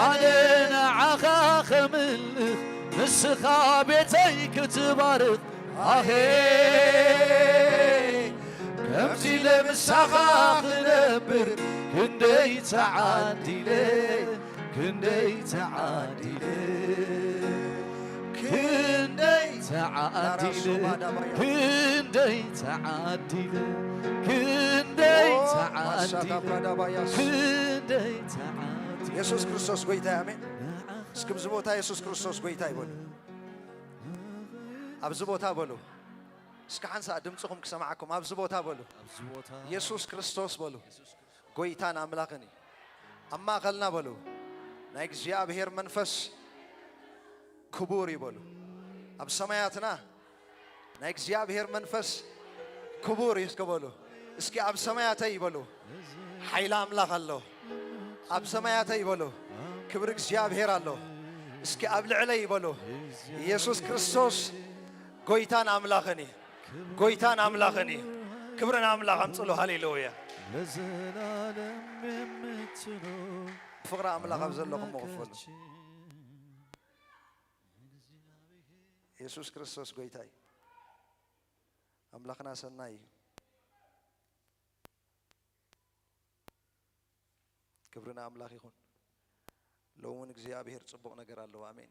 ኣነ ንዓኻ ከምልኽ ንስኻ ቤተይ ክትባርኽ ኣሄ ከምዚ ለምሳኻ ክነብር ክንደይ ተዓዲለ ክንደይ ተዓዲለ ክንደይ ተዓዲለ ክንደይ ተዓዲለ ክንደይ ተዓዲለ ክንደይ ተዓዲለ የሱስ ክርስቶስ ጎይታ ኣሜን። እስኪ ኣብዚ ቦታ የሱስ ክርስቶስ ጎይታ ይበሉ። ኣብዚ ቦታ በሉ። እስኪ ሓንሳእ ድምፅኹም ክሰማዓኩም። ኣብዚ ቦታ በሉ። የሱስ ክርስቶስ በሉ። ጎይታን ኣምላኽን እዩ። ኣብ ማእኸልና በሉ። ናይ እግዚኣብሔር መንፈስ ክቡር እዩ በሉ። ኣብ ሰማያትና ናይ እግዚኣብሔር መንፈስ ክቡር እዩ እስከ በሉ። እስኪ ኣብ ሰማያተይ በሉ። ሓይሊ ኣምላኽ ኣሎ። ኣብ ሰማያተይ በሉ። ክብሪ እግዚኣብሔር ኣሎ። እስኪ ኣብ ልዕለይ በሉ። ኢየሱስ ክርስቶስ ጎይታን ኣምላኽን እዩ። ጎይታን ኣምላኽን እዩ። ክብርን ኣምላኽ ኣምጽሉ። ሃሌሉያ። ለዘላለም የምትኖር ፍቕሪ ኣምላኽ ኣብ ዘለኹም መኽፈሉ። የሱስ ክርስቶስ ጎይታ እዩ። ኣምላኽና ሰናይ እዩ። ክብሪ ንኣምላኽ ይኹን። ሎሚ እውን እግዚኣብሔር ጽቡቕ ነገር ኣለዎ። ኣሜን።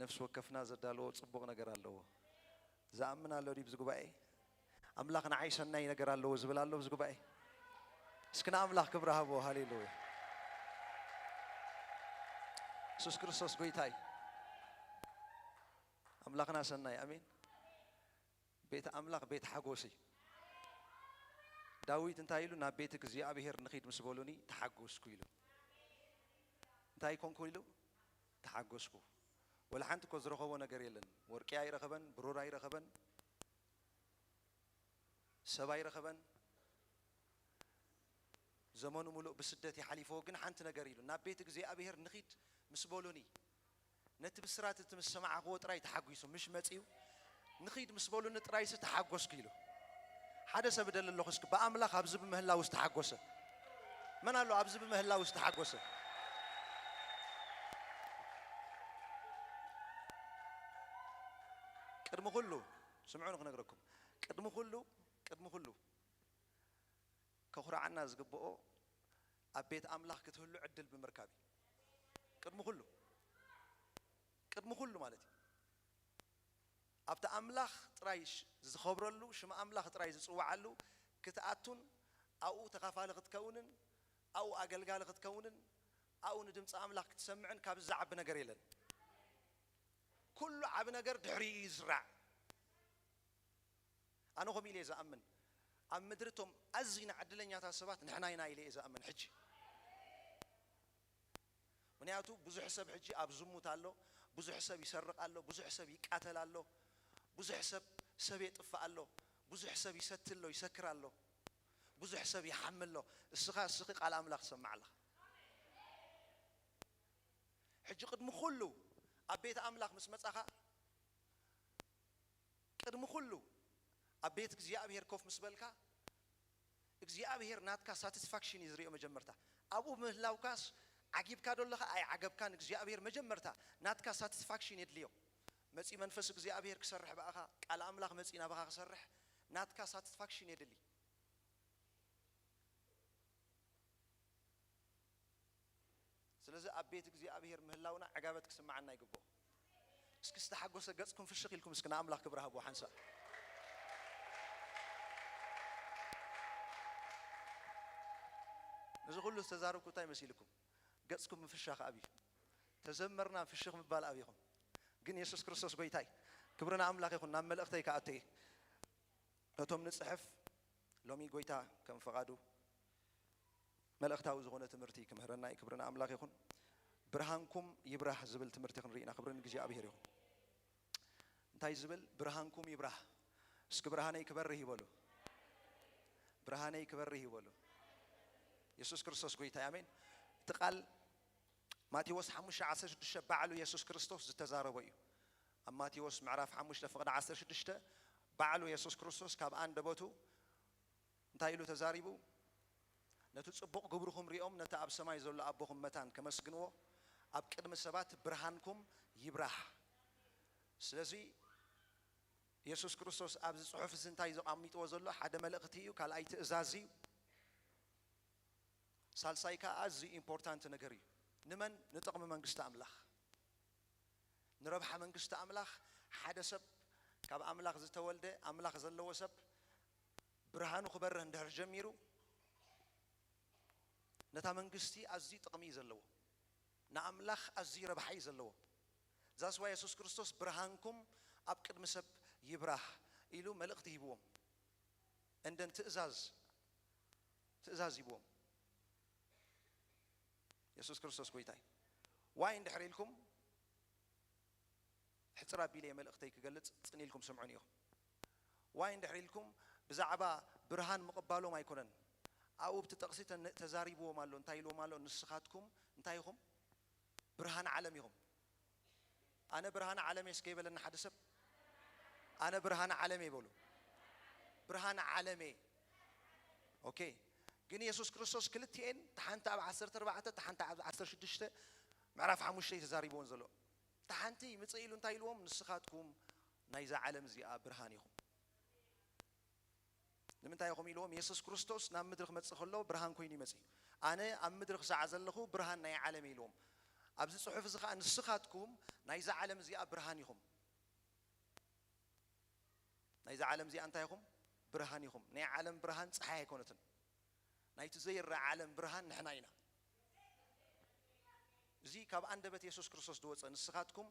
ነፍሲ ወከፍና ዘዳለዎ ጽቡቕ ነገር ኣለዎ። ዝኣምን ኣሎ ድዩ ብዚ ጉባኤ? ኣምላኽ ንዓይ ሰናይ ነገር ኣለዎ ዝብል ኣሎ ብዚ ጉባኤ? እስኪ ንኣምላኽ ክብሪ ሃቦ። ሃሌሉያ። የሱስ ክርስቶስ ጎይታ እዩ። ኣምላኽና ሰናይ። ኣሜን። ቤት ኣምላኽ ቤት ሓጎስ እዩ። ዳዊት እንታይ ኢሉ? ናብ ቤት እግዚኣብሔር ንኺድ ምስ በሉኒ ተሓጎስኩ ኢሉ። እንታይ ኮንኩ ኢሉ? ተሓጎስኩ። ወላ ሓንቲ እኮ ዝረኸቦ ነገር የለን። ወርቂ ኣይረኸበን፣ ብሩር ኣይረኸበን፣ ሰብ ኣይረኸበን። ዘመኑ ሙሉእ ብስደት ይሓሊፍዎ፣ ግን ሓንቲ ነገር ኢሉ፣ ናብ ቤት እግዚኣብሔር ንኺድ ምስ በሉኒ፣ ነቲ ብስራት እቲ ምስ ሰማዕኽዎ ጥራይ ተሓጒሱ፣ ምሽ መጺኡ፣ ንኺድ ምስ በሉኒ ጥራይሲ ተሓጎስኩ ኢሉ። ሓደ ሰብ እደሊ ኣለኹ እስኪ፣ ብኣምላኽ ኣብዚ ብምህላው ዝተሓጎሰ መን ኣሎ? ኣብዚ ብምህላው ዝተሓጎሰ ቅድሚ ኩሉ፣ ስምዑ ንክነግረኩም፣ ቅድሚ ኩሉ፣ ቅድሚ ኩሉ ከኹርዓና ዝግብኦ ኣብ ቤት ኣምላኽ ክትህሉ ዕድል ብምርካብ እዩ። ቅድሚ ኩሉ፣ ቅድሚ ኩሉ ማለት እዩ። ኣብቲ ኣምላኽ ጥራይ ሽ-፣ ዝኸብረሉ፣ ሽም ኣምላኽ ጥራይ ዝጽውዓሉ ክትኣቱን ኣብኡ ተኻፋሊ ክትከውንን ኣብኡ ኣገልጋሊ ክትከውንን ኣብኡ ንድምፂ ኣምላኽ ክትሰምዕን ካብዚ ዝዓቢ ነገር የለን። ኩሉ ዓቢ ነገር ድሕሪኡ እዩ ዝስራዕ። ኣነ ከምኡ ኢለ እየ ዝኣምን። ኣብ ምድሪ እቶም ኣዝና ዕድለኛታት ሰባት ንሕና ኢና ኢለ እየ ዝኣምን። ሕጂ ምክንያቱ ብዙሕ ሰብ ሕጂ ኣብ ዝሙት ኣሎ፣ ብዙሕ ሰብ ይሰርቕ ኣሎ፣ ብዙሕ ሰብ ይቃተል ኣሎ፣ ብዙሕ ሰብ ሰብ የጥፍእ ኣሎ፣ ብዙሕ ሰብ ይሰቲ ኣሎ፣ ይሰክር ኣሎ፣ ብዙሕ ሰብ ይሓሚ ኣሎ። እስኻ እስኺ ቃል ኣምላኽ ትሰምዕ ኣለኻ። ሕጂ ቅድሚ ኩሉ ኣብ ቤት ኣምላኽ ምስ መጻኻ ቅድሚ ኩሉ ኣብ ቤት እግዚኣብሔር ኮፍ ምስ በልካ እግዚኣብሔር ናትካ ሳቲስፋክሽን እዩ ዝሪኦ መጀመርታ። ኣብኡ ምህላውካስ ዓጊብካ ዶ ኣለኻ ኣይዓገብካን እግዚኣብሔር መጀመርታ ናትካ ሳቲስፋክሽን የድልዮ። መጺ መንፈስ እግዚኣብሔር ክሰርሕ ብኣኻ ቃል ኣምላኽ መጺ ናባኻ ክሰርሕ ናትካ ሳቲስፋክሽን የድሊ። ስለዚ ኣብ ቤት እግዚኣብሔር ምህላውና ዕጋበት ክስምዓና ይግብኦ። እስኪ ዝተሓጎሰ ገጽኩም ፍሽኽ ኢልኩም እስኪ ንኣምላኽ ክብሪ ሃብዎ ሓንሳእ። ነዚ ኩሉ ዝተዛረብኩ እንታይ መሲልኩም? ገጽኩም ምፍሻኽ ኣብዩ። ተዘመርና ፍሽኽ ምባል ኣብይኹም። ግን የሱስ ክርስቶስ ጎይታይ። ክብሪ ንኣምላኽ ይኹን። ናብ መልእኽተይ ክኣቱ እየ። ነቶም ንጽሕፍ ሎሚ ጎይታ ከም ፍቓዱ መልእኽታዊ ዝኾነ ትምህርቲ ክምህረና እዩ። ክብሪ ንኣምላኽ ይኹን። ብርሃንኩም ይብራህ ዝብል ትምህርቲ ክንርኢ ኢና። ክብሪ ንእግዚኣብሔር ይኹን። እንታይ ዝብል? ብርሃንኩም ይብራህ። እስኪ ብርሃነይ ክበርህ ይበሉ። ብርሃነይ ክበርህ ይበሉ። የሱስ ክርስቶስ ጎይታ እዩ። ኣሜን። እቲ ቃል ማቴዎስ ሓሙሽተ ዓሰርተ ሽዱሽተ ባዕሉ የሱስ ክርስቶስ ዝተዛረቦ እዩ። ኣብ ማቴዎስ ምዕራፍ ሓሙሽተ ፍቕዲ ዓሰርተ ሽዱሽተ ባዕሉ የሱስ ክርስቶስ ካብ ኣንደበቱ እንታይ ኢሉ ተዛሪቡ? ነቲ ጽቡቕ ግብርኹም ሪኦም ነቲ ኣብ ሰማይ ዘሎ ኣቦኹም መታን ከመስግንዎ ኣብ ቅድሚ ሰባት ብርሃንኩም ይብራህ። ስለዚ የሱስ ክርስቶስ ኣብዚ ጽሑፍ እዚ እንታይ ዘቐሚጥዎ ዘሎ? ሓደ መልእኽቲ እዩ፣ ካልኣይ ትእዛዝ እዩ፣ ሳልሳይ ከኣ ኣዝዩ ኢምፖርታንት ነገር እዩ። ንመን? ንጥቕሚ መንግስቲ ኣምላኽ፣ ንረብሓ መንግስቲ ኣምላኽ። ሓደ ሰብ ካብ ኣምላኽ ዝተወልደ ኣምላኽ ዘለዎ ሰብ ብርሃኑ ክበርህ እንድሕር ጀሚሩ ነታ መንግስቲ ኣዝዩ ጥቕሚ እዩ ዘለዎ፣ ንኣምላኽ ኣዝዩ ረብሓ እዩ ዘለዎ። ዛስዋ የሱስ ክርስቶስ ብርሃንኩም ኣብ ቅድሚ ሰብ ይብራህ ኢሉ መልእኽቲ ሂብዎም። እንደን ትእዛዝ ትእዛዝ ሂብዎም። የሱስ ክርስቶስ ጎይታይ። ዋይ እንድሕር ኢልኩም ሕጽር ኣቢለ መልእኽተይ ክገልጽ ጽን ኢልኩም ስምዑን ኢኹም። ዋይ እንድሕር ኢልኩም ብዛዕባ ብርሃን ምቕባሎም ኣይኮነን። ኣብኡ ብቲ ጠቕሲ ተን-፣ ተዛሪብዎም ኣሎ። እንታይ ኢልዎም ኣሎ? ንስኻትኩም እንታይ ኢኹም? ብርሃን ዓለም ኢኹም። ኣነ ብርሃን ዓለም እየ እስከ ይበለና ሓደ ሰብ። ኣነ ብርሃን ዓለም እየ በሉ። ብርሃን ዓለም እየ። ኦኬ። ግን የሱስ ክርስቶስ ክልቲኤን፣ እታ ሓንቲ ኣብ ዓሰርተ ኣርባዕተ፣ እታ ሓንቲ ኣብ ዓሰርተ ሽዱሽተ ምዕራፍ ሓሙሽተ እዩ ተዛሪብዎን ዘሎ። እታ ሓንቲ ምጽእ ኢሉ እንታይ ኢልዎም? ንስኻትኩም ናይዛ ዓለም እዚኣ ብርሃን ኢኹም። ንምንታይ ኢኹም ኢልዎም? የሱስ ክርስቶስ ናብ ምድሪ ክመጽእ ከሎ ብርሃን ኮይኑ ይመጽእ እዩ። ኣነ ኣብ ምድሪ ክሳዕ ዘለኹ ብርሃን ናይ ዓለም እየ ኢልዎም። ኣብዚ ጽሑፍ እዚ ኸኣ ንስኻትኩም ናይዛ ዓለም እዚኣ ብርሃን ኢኹም። ናይዛ ዓለም እዚኣ እንታይ ኢኹም? ብርሃን ኢኹም። ናይ ዓለም ብርሃን ጸሓይ ኣይኮነትን። ናይቲ ዘይረኣ ዓለም ብርሃን ንሕና ኢና። እዚ ካብ ኣንደበት የሱስ ክርስቶስ ዝወጸ፣ ንስኻትኩም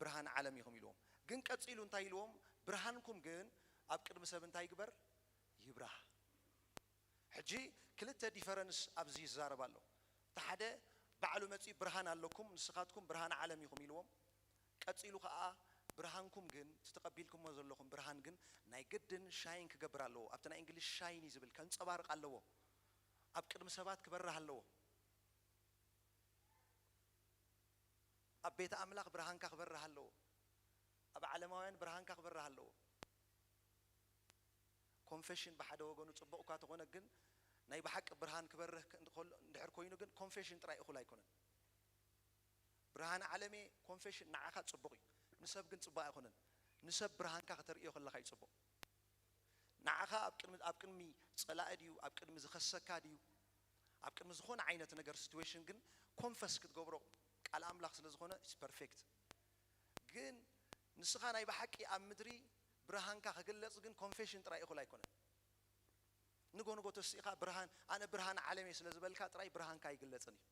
ብርሃን ዓለም ኢኹም ኢልዎም። ግን ቀጺሉ እንታይ ኢልዎም? ብርሃንኩም ግን ኣብ ቅድሚ ሰብ እንታይ ይግበር? ይብራህ። ሕጂ ክልተ ዲፈረንስ ኣብዚ ይዛረብ ኣሎ። እቲ ሓደ ባዕሉ መጺኡ ብርሃን ኣለኩም፣ ንስኻትኩም ብርሃን ዓለም ኢኹም ኢልዎም። ቀጺሉ ከኣ ብርሃንኩም ግን፣ እቲ ተቐቢልኩሞ ዘለኹም ብርሃን ግን ናይ ግድን ሻይን ክገብር ኣለዎ። ኣብቲ ናይ እንግሊሽ ሻይን እዩ ዝብል፣ ከንጸባርቕ ኣለዎ። ኣብ ቅድሚ ሰባት ክበርህ ኣለዎ። ኣብ ቤተ ኣምላኽ ብርሃንካ ክበርህ ኣለዎ። ኣብ ዓለማውያን ብርሃንካ ክበርህ ኣለዎ። ኮንፌሽን ብሓደ ወገኑ ጽቡቕ እኳ ተኾነ፣ ግን ናይ ብሓቂ ብርሃን ክበርህ ክ-፣ እንድኸሎ-፣ እንድሕር ኮይኑ ግን ኮንፌሽን ጥራይ እኹል ኣይኮነን። ብርሃን ዓለሜ ኮንፌሽን ንዓኻ ጽቡቕ እዩ፣ ንሰብ ግን ጽቡቕ ኣይኮነን። ንሰብ ብርሃንካ ከተርእዮ ከለኻ እዩ ጽቡቕ። ንዓኻ ኣብ ቅድሚ፣ ኣብ ቅድሚ ጸላኢ ድዩ፣ ኣብ ቅድሚ ዝኸሰካ ድዩ፣ ኣብ ቅድሚ ዝኾነ ዓይነት ነገር ሲትዌሽን ግን ኮንፈስ ክትገብሮ ቃል ኣምላኽ ስለ ዝኾነ it's perfect። ግን ንስኻ ናይ ብሓቂ ኣብ ምድሪ ብርሃንካ ክግለጽ ግን ኮንፌሽን ጥራይ እኹል ኣይኮነን። ንጎ ንጎ ተሲእኻ ብርሃን፣ ኣነ ብርሃን ዓለም እየ ስለ ዝበልካ ጥራይ ብርሃንካ ኣይግለጽን እዩ።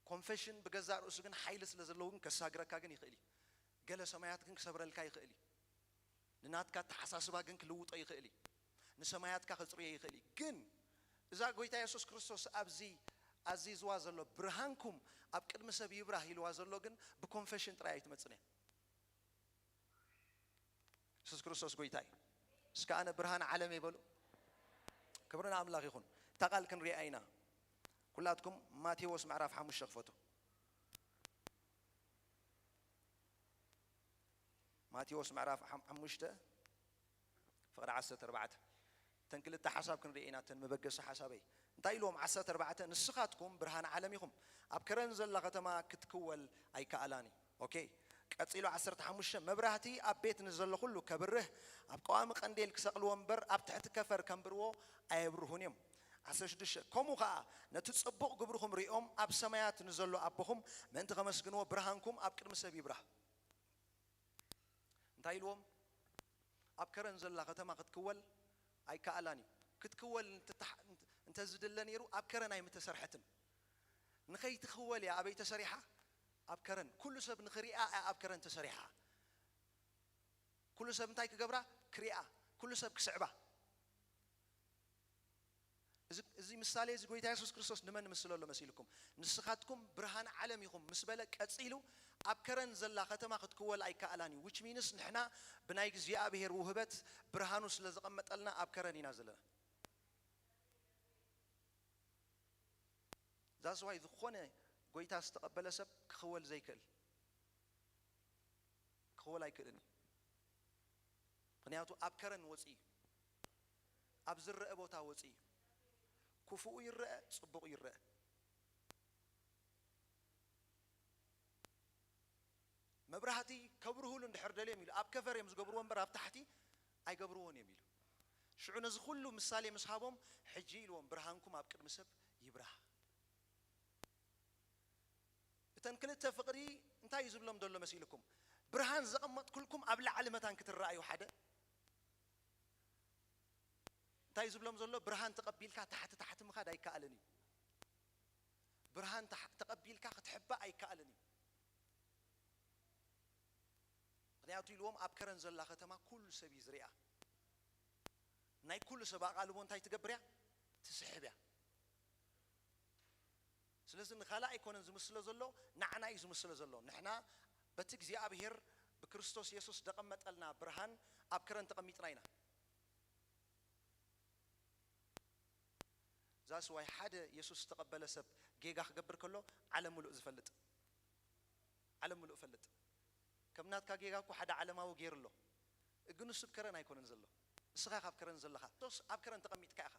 ኮንፌሽን ብገዛእ ርእሱ ግን ሓይሊ ስለ ዘለዎ ግን ከሳግረካ ግን ይኽእል እዩ። ገለ ሰማያት ግን ክሰብረልካ ይኽእል እዩ። ንናትካ ኣተሓሳስባ ግን ክልውጦ ይኽእል እዩ። ንሰማያትካ ከጽርዮ ይኽእል እዩ። ግን እዛ ጎይታ የሱስ ክርስቶስ ኣብዚ ኣዚዝዋ ዘሎ ብርሃንኩም ኣብ ቅድሚ ሰብ ይብራህ ኢልዋ ዘሎ ግን ብኮንፌሽን ጥራይ ኣይትመጽን እያ። የሱስ ክርስቶስ ጎይታ እዩ። እስከ ኣነ ብርሃን ዓለም እየ በሉ። ክብሪ ንኣምላኽ ይኹን። እታ ቃል ክንሪኣ ኢና። ኩላትኩም ማቴዎስ ምዕራፍ ሓሙሽተ ክፈቱ። ማቴዎስ ምዕራፍ ሓም-፣ ሓሙሽተ ፍቕዲ ዓሰርተ ኣርባዕተ። እተን ክልተ ሓሳብ ክንርኢ ኢና፣ እተን መበገሲ ሓሳበይ። እንታይ ኢልዎም? ዓሰርተ ኣርባዕተ፣ ንስኻትኩም ብርሃን ዓለም ኢኹም። ኣብ ከረን ዘላ ከተማ ክትክወል ኣይከኣላን እዩ። ኦኬ። ቀጺሉ ዓሰርተ ሓሙሽተ፣ መብራህቲ ኣብ ቤት ንዘሎ ኩሉ ከብርህ፣ ኣብ ቀዋሚ ቀንዴል ክሰቕልዎ እምበር፣ ኣብ ትሕቲ ከፈር ከንብርዎ ኣየብርሁን እዮም። ዓሰርተ ሽዱሽተ፣ ከምኡ ኸዓ ነቲ ጽቡቕ ግብርኹም ሪኦም ኣብ ሰማያት ንዘሎ ኣቦኹም ምእንቲ ከመስግንዎ ብርሃንኩም ኣብ ቅድሚ ሰብ ይብራህ። እንታይ ኢልዎም? ኣብ ከረን ዘላ ከተማ ክትክወል ኣይከኣላን እዩ። ክትክወል እንትትሓ-፣ እንተ-፣ እንተዝድለ ነይሩ ኣብ ከረን ኣይምተሰርሐትን። ንኸይትኽወል እያ ኣበይ ተሰሪሓ? ኣብ ከረን። ኩሉ ሰብ ንኽሪኣ እያ ኣብ ከረን ተሰሪሓ። ኩሉ ሰብ እንታይ ክገብራ? ክሪኣ። ኩሉ ሰብ ክስዕባ። እዚ፣ እዚ ምሳሌ እዚ ጎይታ የሱስ ክርስቶስ ንመን ምስሎ ኣሎ መሲልኩም? ንስኻትኩም ብርሃን ዓለም ኢኹም ምስ በለ ቀጺሉ ኣብ ከረን ዘላ ከተማ ክትክወል ኣይከኣላን እዩ። Which means ንሕና ብናይ እግዚኣብሔር ውህበት ብርሃኑ ስለ ዘቐመጠልና ኣብ ከረን ኢና ዘለና። That's why ዝኾነ ጎይታ ዝተቐበለ ሰብ ክኽወል ዘይክእል፣ ክኽወል ኣይክእልን እዩ። ምኽንያቱ ኣብ ከረን ወፂኡ እዩ። ኣብ ዝረአ ቦታ ወፂኡ እዩ። ክፉኡ ይረአ፣ ፅቡቕ ይረአ። መብራህቲ ከብርሁሉ እንድሕር ደልዮም ኢሉ ኣብ ከቨር እዮም ዝገብርዎ እምበር ኣብ ታሕቲ ኣይገብርዎን እዮም ኢሉ። ሽዑ ነዚ ኩሉ ምሳሌ ምስ ሃቦም ሕጂ ኢልዎም ብርሃንኩም ኣብ ቅድሚ ሰብ ይብራህ። እተን ክልተ ፍቕሪ እንታይ እዩ ዝብሎም ዘሎ መሲልኩም? ብርሃን ዘቐመጥኩልኩም ኣብ ላዕሊ መታን ክትረኣዩ ሓደ እንታይ እዩ ዝብሎም ዘሎ? ብርሃን ተቐቢልካ ታሕቲ ታሕቲ ምኻድ ኣይከኣልን እዩ። ብርሃን ተሓ-፣ ተቐቢልካ ክትሕባእ ኣይከኣልን እዩ። ምኽንያቱ ኢልዎም ኣብ ከረን ዘላ ከተማ ኩሉ ሰብ እዩ ዝሪኣ። ናይ ኩሉ ሰብ ኣቓልቦ እንታይ ትገብር እያ? ትስሕብ እያ። ስለዚ ንኻልእ ኣይኮነን ዝምስሎ ዘሎ፣ ንዓና እዩ ዝምስሎ ዘሎ። ንሕና በቲ እግዚኣብሔር ብክርስቶስ የሱስ ደቐመጠልና ብርሃን ኣብ ከረን ተቐሚጥና ኢና። ዛስ ዋይ ሓደ የሱስ ዝተቐበለ ሰብ ጌጋ ክገብር ከሎ ዓለም ምሉእ ዝፈልጥ፣ ዓለም ምሉእ ፈልጥ። ከም ናትካ ጌጋ እኮ ሓደ ዓለማዊ ገይሩ ኣሎ። ግን ንሱ ኣብ ከረን ኣይኮነን ዘሎ። ንስኻ ካብ ከረን ዘለኻ። ቶስ ኣብ ከረን ተቐሚጥካ ኢኻ።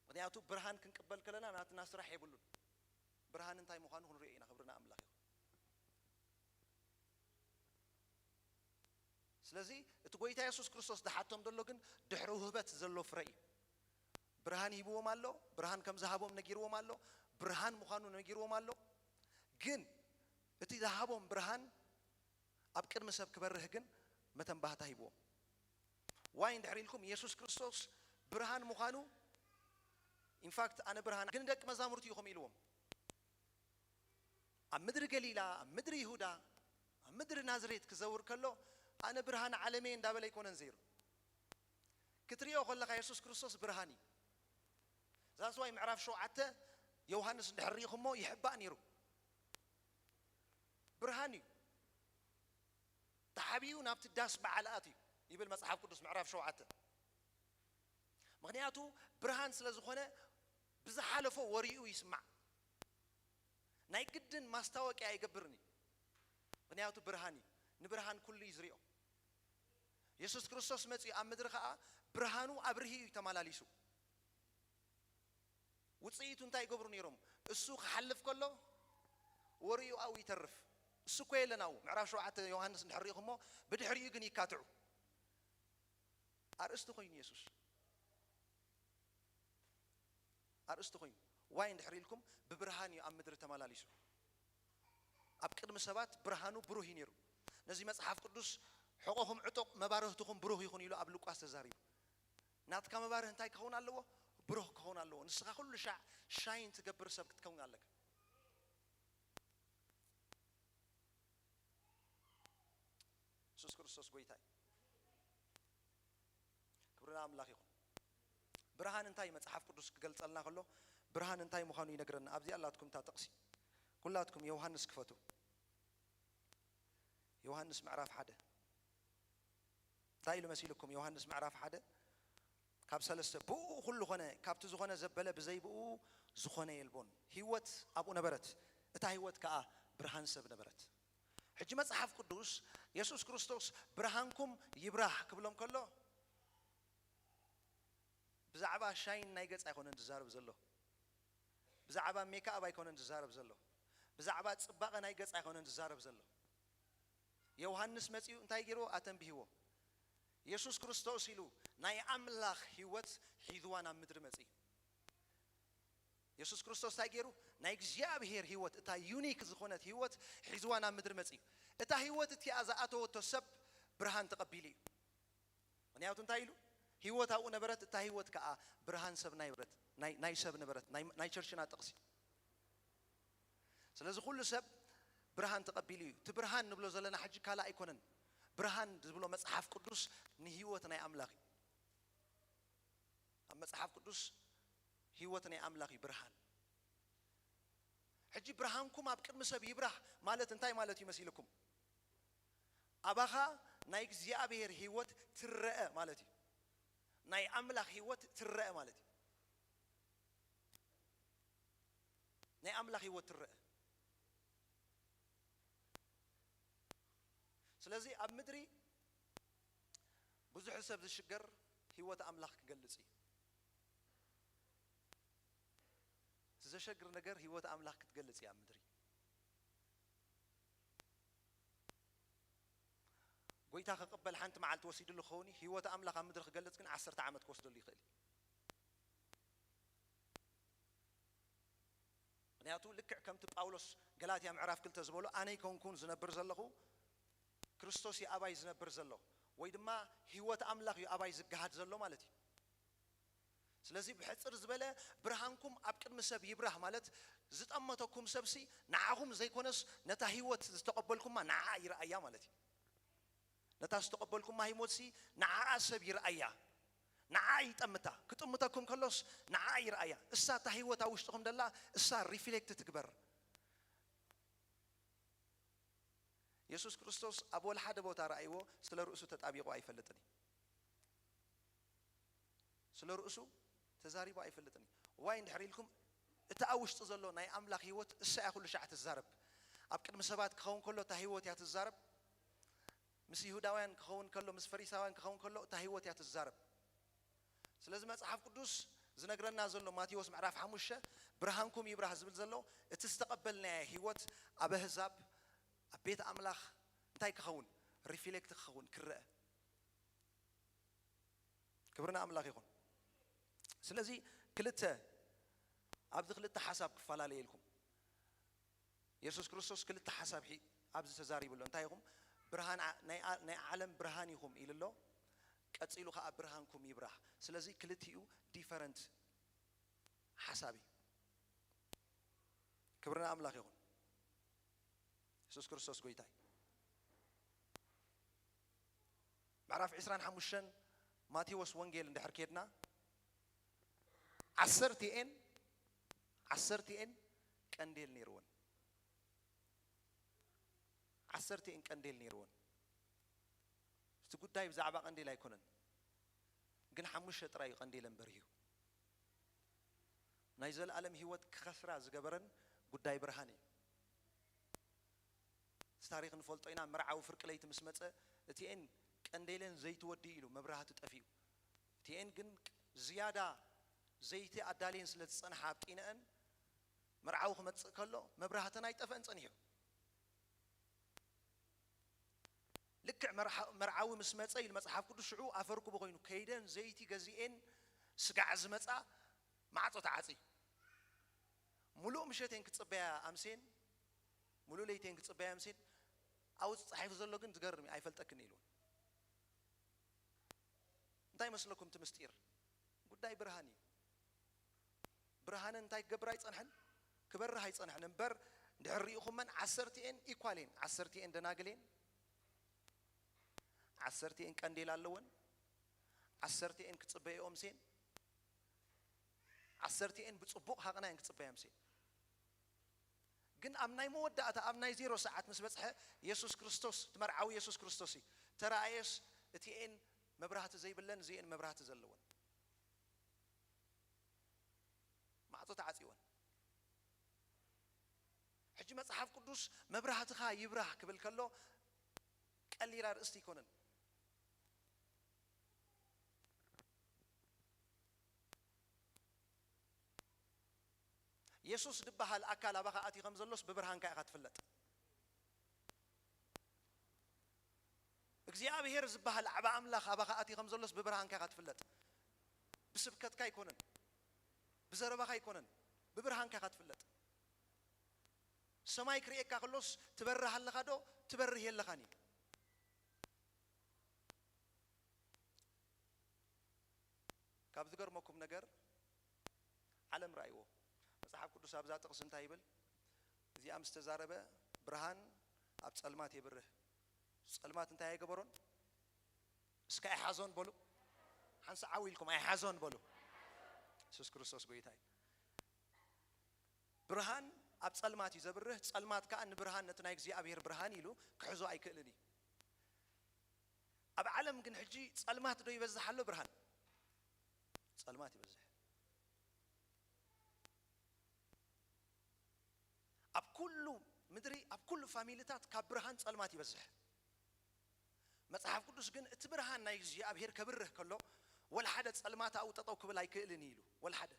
ምኽንያቱ ብርሃን ክንቅበል ከለና ናትና ስራሕ የብሉን። ብርሃን እንታይ ምዃኑ ክንሪኦ ኢና። ክብሪ ንኣምላኽ ይኹን። ስለዚ እቲ ጎይታ የሱስ ክርስቶስ ዝሓቶም ዘሎ ግን ድሕሪ ውህበት ዘሎ ፍረ እዩ። ብርሃን ሂብዎም ኣሎ። ብርሃን ከም ዝሃቦም ነጊርዎም ኣሎ። ብርሃን ምዃኑ ነጊርዎም ኣሎ። ግን እቲ ዝሃቦም ብርሃን ኣብ ቅድሚ ሰብ ክበርህ ግን መተንባህታ ሂብዎም። ዋይ እንድሕር ኢልኩም የሱስ ክርስቶስ ብርሃን ምዃኑ፣ ኢንፋክት ኣነ ብርሃን ግን ደቂ መዛሙርቱ ኢኹም ኢልዎም። ኣብ ምድሪ ገሊላ፣ ኣብ ምድሪ ይሁዳ፣ ኣብ ምድሪ ናዝሬት ክዘውር ከሎ ኣነ ብርሃን ዓለመይ እንዳበለ ኣይኮነን ዘይሩ። ክትሪኦ ከለኻ የሱስ ክርስቶስ ብርሃን እዩ። ዛስዋይ ምዕራፍ ሸውዓተ ዮሃንስ እንድሕር ርኢኹሞ ይሕባእ ነይሩ። ብርሃን እዩ። ተሓቢኡ ናብቲ ዳስ በዓል ኣትዩ ይብል መጽሓፍ ቅዱስ ምዕራፍ ሸውዓተ። ምኽንያቱ ብርሃን ስለ ዝኾነ ብዝሓለፎ ወሬኡ ይስማዕ። ናይ ግድን ማስታወቅያ ኣይገብርን እዩ። ምኽንያቱ ብርሃን እዩ። ንብርሃን ኩሉ እዩ ዝሪኦ። የሱስ ክርስቶስ መጺኡ ኣብ ምድሪ ኸኣ ብርሃኑ ኣብርሂ እዩ ተመላሊሱ። ውጽኢቱ እንታይ ይገብሩ ነይሮም? እሱ ክሓልፍ ከሎ ወሬኡ ኣብኡ ይተርፍ። እሱ እኮ የለን ኣብኡ። ምዕራፍ ሸውዓተ ዮሃንስ እንድሕር ርኢኹሞ ብድሕሪኡ ግን ይካትዑ። ኣርእስቲ ኮይኑ የሱስ። ኣርእስቲ ኮይኑ። ዋይ እንድሕር ኢልኩም ብብርሃን እዩ ኣብ ምድሪ ተመላሊሱ። ኣብ ቅድሚ ሰባት ብርሃኑ ብሩህ እዩ ነይሩ። ነዚ መጽሓፍ ቅዱስ ሕቖኹም ዕጡቕ መባርህትኹም ብሩህ ይኹን ኢሉ ኣብ ሉቃስ ተዛሪቡ። ናትካ መባርህ እንታይ ክኸውን ኣለዎ? ብሩህ ክኸውን ኣለዎ። ንስኻ ኩሉ ሻዕ ሻይን ትገብር ሰብ ክትከውን ኣለካ። የሱስ ክርስቶስ ጎይታ እዩ። ክብሪ ንኣምላኽ ይኹን። ብርሃን እንታይ መጽሓፍ ቅዱስ ክገልጸልና ከሎ ብርሃን እንታይ ምዃኑ ይነግረና። ኣብዚ ኣላትኩም እታ ጥቕሲ። ኩላትኩም ዮሃንስ ክፈቱ። ዮሃንስ ምዕራፍ ሓደ። እንታይ ኢሉ መሲልኩም? ዮሃንስ ምዕራፍ ሓደ ካብ ሰለስተ፣ ብኡ ኩሉ ኾነ፣ ካብቲ ዝኾነ ዘበለ ብዘይ ብኡ ዝኾነ የልቦን። ህይወት ኣብኡ ነበረት፣ እታ ህይወት ከኣ ብርሃን ሰብ ነበረት። ሕጂ መጽሓፍ ቅዱስ የሱስ ክርስቶስ ብርሃንኩም ይብራህ ክብሎም ከሎ ብዛዕባ ሻይን ናይ ገጽ ኣይኮነን ዝዛረብ ዘሎ። ብዛዕባ ሜክኣፕ ኣይኮነን ዝዛረብ ዘሎ። ብዛዕባ ጽባቐ ናይ ገጽ ኣይኮነን ዝዛረብ ዘሎ። ዮሃንስ መጺኡ እንታይ ገይርዎ? ኣተንቢህዎ። የሱስ ክርስቶስ ኢሉ ናይ ኣምላኽ ህይወት ሒዝዋ ናብ ምድሪ መጺኡ። የሱስ ክርስቶስ እንታይ ገይሩ? ናይ እግዚኣብሔር ህይወት፣ እታ ዩኒክ ዝኾነት ህይወት ሒዝዋ ናብ ምድሪ መጺኡ። እታ ህይወት እቲኣ ዝኣተወቶ ሰብ ብርሃን ተቐቢሉ እዩ። ምኽንያቱ እንታይ ኢሉ? ህይወት ኣብኡ ነበረት፣ እታ ህይወት ከኣ ብርሃን ሰብ ናይ ብረት-፣ ናይ፣ ናይ ሰብ ነበረት፣ ናይ፣ ናይ ቸርችና ጥቕሲ። ስለዚ ኩሉ ሰብ ብርሃን ተቐቢሉ እዩ። እቲ ብርሃን ንብሎ ዘለና ሕጂ ካልእ ኣይኮነን። ብርሃን ዝብሎ መጽሓፍ ቅዱስ ንህይወት ናይ ኣምላኽ እዩ። ኣብ መጽሓፍ ቅዱስ ህይወት ናይ ኣምላኽ እዩ ብርሃን። ሕጂ ብርሃንኩም ኣብ ቅድሚ ሰብ ይብራህ ማለት እንታይ ማለት እዩ መሲልኩም? ኣባኻ ናይ እግዚኣብሔር ህይወት ትረአ ማለት እዩ። ናይ ኣምላኽ ህይወት ትረአ ማለት እዩ። ናይ ኣምላኽ ህይወት ትረአ። ስለዚ ኣብ ምድሪ ብዙሕ ሰብ ዝሽገር ህይወት ኣምላኽ ክገልጽ እዩ። እቲ ዘሸግር ነገር ህይወት ኣምላኽ ክትገልጽ እያ ኣብ ምድሪ። ጎይታ ክቕበል ሓንቲ መዓልቲ ወሲድሉ ክኸውን እዩ። ህይወት ኣምላኽ ኣብ ምድሪ ክገልጽ ግን ዓሰርተ ዓመት ክወስደሉ ይኽእል እዩ። ምኽንያቱ ልክዕ ከምቲ ጳውሎስ ገላትያ ምዕራፍ ክልተ ዝበሎ፣ ኣነ ኣይኮንኩን ዝነብር ዘለኹ፣ ክርስቶስ እዩ ኣባይ ዝነብር ዘሎ፣ ወይ ድማ ህይወት ኣምላኽ እዩ ኣባይ ዝገሃድ ዘሎ ማለት እዩ። ስለዚ ብሕጽር ዝበለ ብርሃንኩም ኣብ ቅድሚ ሰብ ይብራህ ማለት ዝጠመተኩም ሰብሲ ንዓኹም ዘይኮነስ ነታ ህይወት ዝተቐበልኩማ ንዓኣ ይርኣያ ማለት እዩ። ነታ ዝተቐበልኩማ ህይወትሲ ንዓኣ ሰብ ይርኣያ፣ ንዓኣ ይጠምታ። ክጥምተኩም ከሎስ ንዓኣ ይርኣያ። እሳ እታ ህይወት ኣብ ውሽጥኹም ደላ እሳ ሪፍሌክት ትግበር። የሱስ ክርስቶስ ኣብ ወላ ሓደ ቦታ ረኣይዎ ስለ ርእሱ ተጣቢቑ ኣይፈልጥን እዩ። ስለ ርእሱ ተዛሪቡ ኣይፈልጥን እዩ። ዋይ እንድሕር ኢልኩም፣ እቲ ኣብ ውሽጢ ዘሎ ናይ ኣምላኽ ህይወት እሳ እያ ኩሉ ሻዕ ትዛረብ። ኣብ ቅድሚ ሰባት ክኸውን ከሎ እታ ህይወት እያ ትዛረብ። ምስ ይሁዳውያን ክኸውን ከሎ፣ ምስ ፈሪሳውያን ክኸውን ከሎ እታ ህይወት እያ ትዛረብ። ስለዚ መጽሓፍ ቅዱስ ዝነግረና ዘሎ ማቴዎስ ምዕራፍ ሓሙሽተ ብርሃንኩም ይብራህ ዝብል ዘሎ፣ እቲ ዝተቐበልናዮ ህይወት ኣብ ኣህዛብ፣ ኣብ ቤት ኣምላኽ እንታይ ክኸውን? ሪፍሌክት ክኸውን፣ ክረአ። ክብሪ ንኣምላኽ ይኹን። ስለዚ ክልተ፣ ኣብዚ ክልተ ሓሳብ ክፈላለየልኩም። የሱስ ክርስቶስ ክልተ ሓሳብ ሒ-፣ ኣብዚ ተዛሪቡ ኣሎ። እንታይ ኢኹም? ብርሃን ዓ-፣ ናይ ዓ-፣ ናይ ዓለም ብርሃን ኢኹም ኢሉ ኣሎ። ቀጺሉ ከኣ ብርሃንኩም ይብራህ። ስለዚ ክልቲኡ ዲፈረንት ሓሳብ እዩ። ክብሪ ንኣምላኽ ይኹን። የሱስ ክርስቶስ ጎይታ እዩ። ምዕራፍ ዕስራን ሓሙሽተን ማቴዎስ ወንጌል እንድሕር ኬድና፣ ዓሰርቲኤን፣ ዓሰርቲኤን ቀንዴል ነይርወን። ዓሰርቲኤን ቀንዴል ነይርወን። እቲ ጉዳይ ብዛዕባ ቀንዴል ኣይኮነን፣ ግን ሓሙሽተ ጥራይ እዩ ቀንዴለን በሪሁ። ናይ ዘለኣለም ህይወት ክኸስራ ዝገበረን ጉዳይ ብርሃን እዩ። እቲ ታሪኽ ንፈልጦ ኢና። መርዓዊ ፍርቂ ለይቲ ምስ መጸ፣ እቲኤን ቀንዴለን ዘይቲ ወዲኡ ኢሉ፣ መብራህቲ ጠፊኡ። እቲኤን ግን ዝያዳ ዘይቲ ኣዳልየን ስለ ዝጸንሓ ኣብ ጢነአን፣ መርዓዊ ክመጽእ ከሎ መብራህተን ኣይጠፍአን ጸኒሑ። ልክዕ መርሓ-፣ መርዓዊ ምስ መጸ ኢሉ መጽሓፍ ቅዱስ ሽዑ ኣፈርኩቡ ኮይኑ ከይደን ዘይቲ ገዚኤን ስጋዕ ዝመጻ ማዕጾ ተዓጽዩ። ሙሉእ ምሸቴን ክጽበያ ኣምሴን፣ ሙሉእ ለይቴን ክጽበያ ኣምሴን፣ ኣብኡ ተጻሒፉ ዘሎ ግን ዝገርም እዩ፣ ኣይፈልጠክን ኢልወን። እንታይ መስለኩም እቲ ምስጢር? ጉዳይ ብርሃን እዩ። ብርሃንን እንታይ ክገብር ኣይጸንሐን? ክበርህ ኣይጸንሐን እምበር፣ እንድሕር ርኢኹመን ዓሰርቲኤን ኢኳሌን፣ ዓሰርቲኤን ደናግሌን፣ ዓሰርቲኤን ቀንዴል ኣለወን፣ ዓሰርቲኤን ክጽበይኦም ሴን፣ ዓሰርቲኤን ብጽቡቕ ሃቕናየን ክጽበያም ሴን። ግን ኣብ ናይ መወዳእታ፣ ኣብ ናይ ዜሮ ሰዓት ምስ በጽሐ፣ የሱስ ክርስቶስ፣ እቲ መርዓዊ የሱስ ክርስቶስ እዩ። ተራእየስ፣ እቲኤን መብራህቲ ዘይብለን፣ እዚኤን መብራህቲ ዘለወን። ማዕጾ ተዓጽወን። ሕጂ መጽሓፍ ቅዱስ መብራህትኻ ይብራህ ክብል ከሎ፣ ቀሊል ኣርእስቲ ኣይኮነን። የሱስ ዝበሃል ኣካል ኣባኻ ኣትዩ ከም ዘሎስ ብብርሃንካ ኢኻ ትፍለጥ። እግዚኣብሔር ዝበሃል ዓቢ ኣምላኽ ኣባኻ ኣትዩ ከም ዘሎስ ብብርሃንካ ኢኻ ትፍለጥ። ብስብከትካ ኣይኮነን፣ ብዘረባኻ ኣይኮነን፣ ብብርሃንካ ኢኻ ትፍለጥ። ሰማይ ክርእየካ ከሎስ ትበርህ ኣለኻ ዶ? ትበርህ የለኻን እዩ። ካብ ዝገርመኩም ነገር፣ ዓለም ረኣይዎ። መጽሓፍ ቅዱስ ኣብዛ ጥቕሲ እንታይ ይብል? እዚኣ ምስ ተዛረበ፣ ብርሃን ኣብ ጸልማት የብርህ። ጸልማት እንታይ ኣይገበሮን? እስከ ኣይሓዞን በሉ። ሓንሳእ ዓው ኢልኩም ኣይሓዞን በሉ። የሱስ ክርስቶስ ጎይታ እዩ። ብርሃን ኣብ ጸልማት እዩ ዘብርህ፣ ጸልማት ከኣ ንብርሃን፣ ነቲ ናይ እግዚኣብሔር ብርሃን ኢሉ ክሕዞ ኣይክእልን እዩ። ኣብ ዓለም ግን ሕጂ ጸልማት ዶ ይበዝሕ ኣሎ ብርሃን? ጸልማት ይበዝሕ። ኣብ ኩሉ ምድሪ፣ ኣብ ኩሉ ፋሚሊታት ካብ ብርሃን ጸልማት ይበዝሕ። መጽሓፍ ቅዱስ ግን እቲ ብርሃን ናይ እግዚኣብሔር ከብርህ ከሎ፣ ወላ ሓደ ጸልማት ኣብኡ ጠጠው ክብል ኣይክእልን እዩ ኢሉ። ወላ ሓደ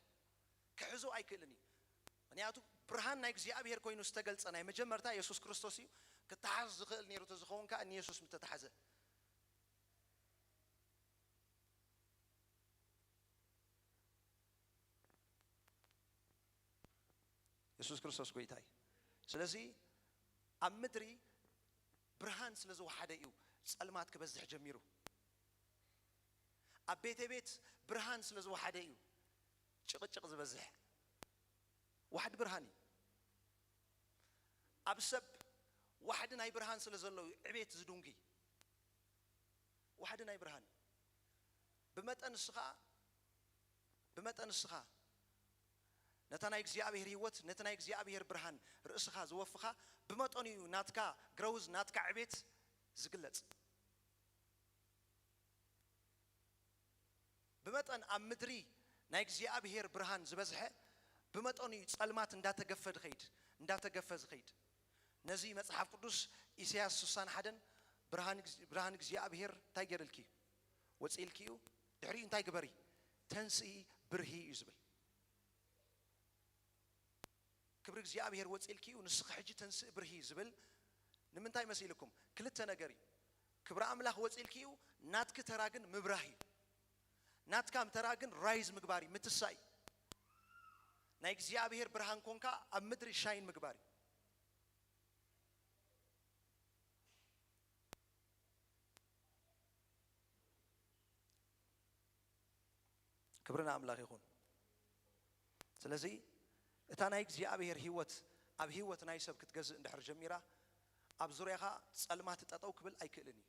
ክሕዞ ኣይክእልን እዩ። ምኽንያቱ ብርሃን ናይ እግዚኣብሔር ኮይኑ ዝተገልጸ ናይ መጀመርታ የሱስ ክርስቶስ እዩ። ክተሓዝ ዝኽእል ነይሩ ተዝኸውን ከኣ ንየሱስ ምተታሕዘ። የሱስ ክርስቶስ ጎይታ እዩ። ስለዚ ኣብ ምድሪ ብርሃን ስለ ዝወሓደ እዩ ጸልማት ክበዝሕ ጀሚሩ። ኣብ ቤተ ቤት ብርሃን ስለ ዝወሓደ እዩ ጭቕጭቕ ዝበዝሕ። ዋሕዲ ብርሃን እዩ። ኣብ ሰብ ዋሕዲ ናይ ብርሃን ስለ ዘሎ እዩ ዕቤት ዝዱንጊ። ዋሕዲ ናይ ብርሃን እዩ። ብመጠን ንስኻ፣ ብመጠን ንስኻ ነታ ናይ እግዚኣብሔር ህይወት፣ ነቲ ናይ እግዚኣብሔር ብርሃን ርእስኻ ዝወፍኻ፣ ብመጠኑ እዩ ናትካ ግረውዝ፣ ናትካ ዕቤት ዝግለጽ። ብመጠን ኣብ ምድሪ ናይ እግዚኣብሔር ብርሃን ዝበዝሐ፣ ብመጠኑ እዩ ጸልማት እንዳተገፈ ዝኸይድ፣ እንዳተገፈ ዝኸይድ። ነዚ መጽሓፍ ቅዱስ ኢሳያስ ስሳን ሓደን ብርሃን፣ ብርሃን እግዚኣብሔር እንታይ ገይርልኪ? ወጺእልኪ እዩ። ድሕሪኡ እንታይ ግበሪ? ተንስኢ ብርሂ እዩ ዝብል። ክብሪ እግዚኣብሔር ወጺእልኪ እዩ፣ ንስኺ ሕጂ ተንስእ ብርሂ ዝብል ንምንታይ መሲልኩም? ክልተ ነገር እዩ። ክብሪ ኣምላኽ ወጺእልኪ እዩ፣ ናትኪ ተራ ግን ምብራህ እዩ። ናትካ ተራ ግን ራይዝ ምግባር እዩ፣ ምትሳእ እዩ። ናይ እግዚኣብሔር ብርሃን ኮንካ ኣብ ምድሪ ሻይን ምግባር እዩ። ክብሪ ንኣምላኽ ይኹን። ስለዚ እታ ናይ እግዚኣብሔር ህይወት ኣብ ህይወት ናይ ሰብ ክትገዝእ እንድሕር ጀሚራ፣ ኣብ ዙርያኻ ጸልማት ጠጠው ክብል ኣይክእልን እዩ።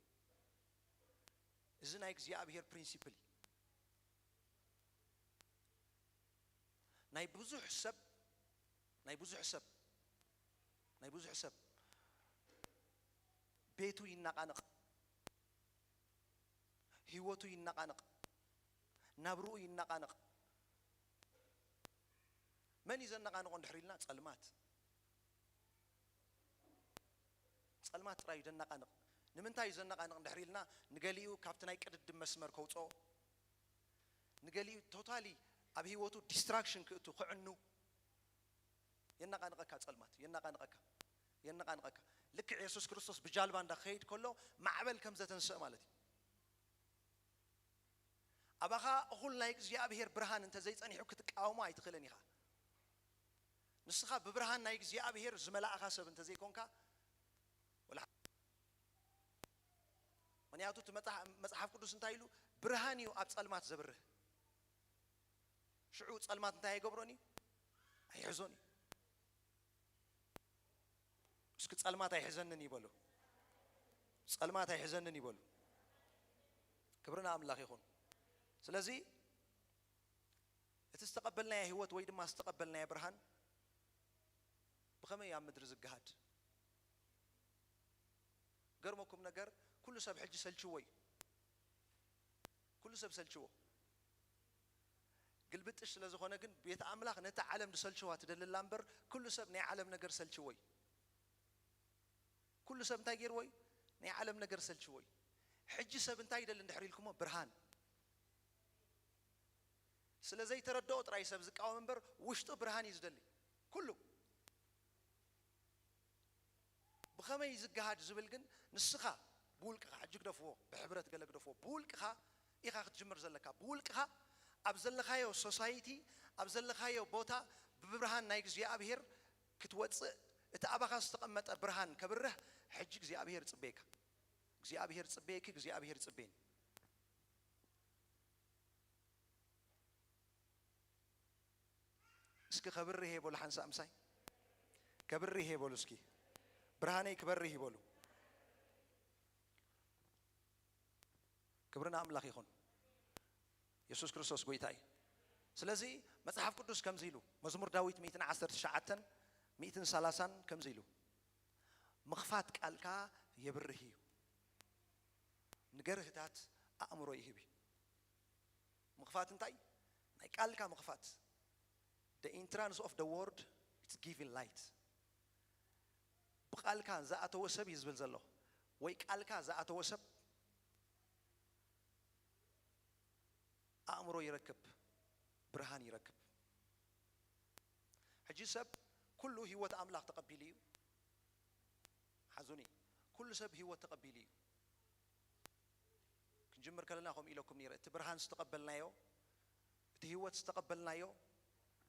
እዚ ናይ እግዚኣብሔር ፕሪንሲፕል እዩ። ናይ ብዙሕ ሰብ፣ ናይ ብዙሕ ሰብ፣ ናይ ብዙሕ ሰብ ቤቱ ይነቓነቕ፣ ህይወቱ ይነቓነቕ፣ ናብርኡ ይነቓነቕ። መን እዩ ዘነቓንቖ እንድሕር ኢልና፣ ጸልማት። ጸልማት ጥራይ እዩ ዘነቓንቕ። ንምንታይ እዩ ዘነቓንቕ እንድሕር ኢልና፣ ንገሊኡ ካብቲ ናይ ቅድድም መስመር ከውጽኦ፣ ንገሊኡ ቶታሊ ኣብ ህይወቱ ዲስትራክሽን ክእቱ፣ ክዕኑ የነቓንቐካ። ጸልማት የነቓንቐካ፣ የነቓንቐካ። ልክዕ የሱስ ክርስቶስ ብጃልባ እንዳኸይድ ከሎ ማዕበል ከም ዘተንስእ ማለት እዩ። ኣባኻ እኹል ናይ እግዚኣብሔር ብርሃን እንተ ዘይጸኒሑ ክትቃወሞ ኣይትኽእልን ኢኻ። ንስኻ ብብርሃን ናይ እግዚኣብሔር ዝመላእኻ ሰብ እንተ ዘይኮንካ፣ ወላ፣ ምኽንያቱ እቲ መጽሓ-፣ መጽሓፍ ቅዱስ እንታይ ኢሉ? ብርሃን እዩ ኣብ ጸልማት ዘብርህ። ሽዑ ጸልማት እንታይ ኣይገብሮን እዩ? ኣይሕዞን እዩ። እስኪ ጸልማት ኣይሕዘንን ይበሉ። ጸልማት ኣይሕዘንን ይበሉ። ክብሪ ንኣምላኽ ይኹን። ስለዚ እቲ ዝተቐበልናዮ ህይወት ወይ ድማ ዝተቐበልናዮ ብርሃን ብኸመይ ኣብ ምድሪ ዝገሃድ? ገርመኩም ነገር፣ ኩሉ ሰብ ሕጂ ሰልችዎ እዩ። ኩሉ ሰብ ሰልችዎ። ግልብጥሽ ስለ ዝኾነ ግን ቤት ኣምላኽ ነቲ ዓለም ዝሰልችዋ ትደልላ እምበር፣ ኩሉ ሰብ ናይ ዓለም ነገር ሰልችዎ እዩ። ኩሉ ሰብ እንታይ ገይርዎ እዩ? ናይ ዓለም ነገር ሰልችዎ እዩ። ሕጂ ሰብ እንታይ ይደሊ እንድሕር ኢልኩሞ፣ ብርሃን። ስለ ዘይተረድኦ ጥራይ ሰብ ዝቃወም እምበር፣ ውሽጡ ብርሃን እዩ ዝደሊ። ኩሉ። ብኸመይ ዝገሃድ ዝብል ግን ንስኻ ብውልቅኻ ሕጂ ግደፍዎ፣ ብሕብረት ገለ ግደፍዎ። ብውልቅኻ ኢኻ ክትጅምር ዘለካ። ብውልቅኻ ኣብ ዘለኻዮ ሶሳይቲ፣ ኣብ ዘለኻዮ ቦታ ብብርሃን ናይ እግዚኣብሔር ክትወፅእ፣ እቲ ኣባኻ ዝተቐመጠ ብርሃን ከብርህ ሕጂ እግዚኣብሔር ይፅበየካ። እግዚኣብሔር ይፅበየኪ፣ እግዚኣብሔር ይፅበየኒ። እስኪ ከብርህ እየ በሉ ሓንሳእ ምሳይ። ከብርህ እየ በሉ እስኪ። ብርሃነይ ክበርህ ይበሉ። ክብሪ ንኣምላኽ ይኹን። የሱስ ክርስቶስ ጎይታ እዩ። ስለዚ መጽሓፍ ቅዱስ ከምዚ ኢሉ፣ መዝሙር ዳዊት ሚእትን ዓሰርተ ትሽዓተን ሚእትን ሰላሳን ከምዚ ኢሉ፣ ምኽፋት ቃልካ የብርህ እዩ፣ ንገርህታት ኣእምሮ ይህብ እዩ። ምኽፋት እንታይ? ናይ ቃልካ ምኽፋት። The entrance of the word, it's giving light። ብቃልካ ዝኣተወ ሰብ እዩ ዝብል ዘሎ፣ ወይ ቃልካ ዝኣተወ ሰብ ኣእምሮ ይረክብ፣ ብርሃን ይረክብ። ሕጂ ሰብ ኩሉ ህይወት ኣምላኽ ተቐቢሉ እዩ። ሓዙኒ፣ ኩሉ ሰብ ህይወት ተቐቢሉ እዩ። ክንጅምር ከለና ከምኡ ኢለኩም ነይረ፣ እቲ ብርሃን ዝተቐበልናዮ፣ እቲ ህይወት ዝተቐበልናዮ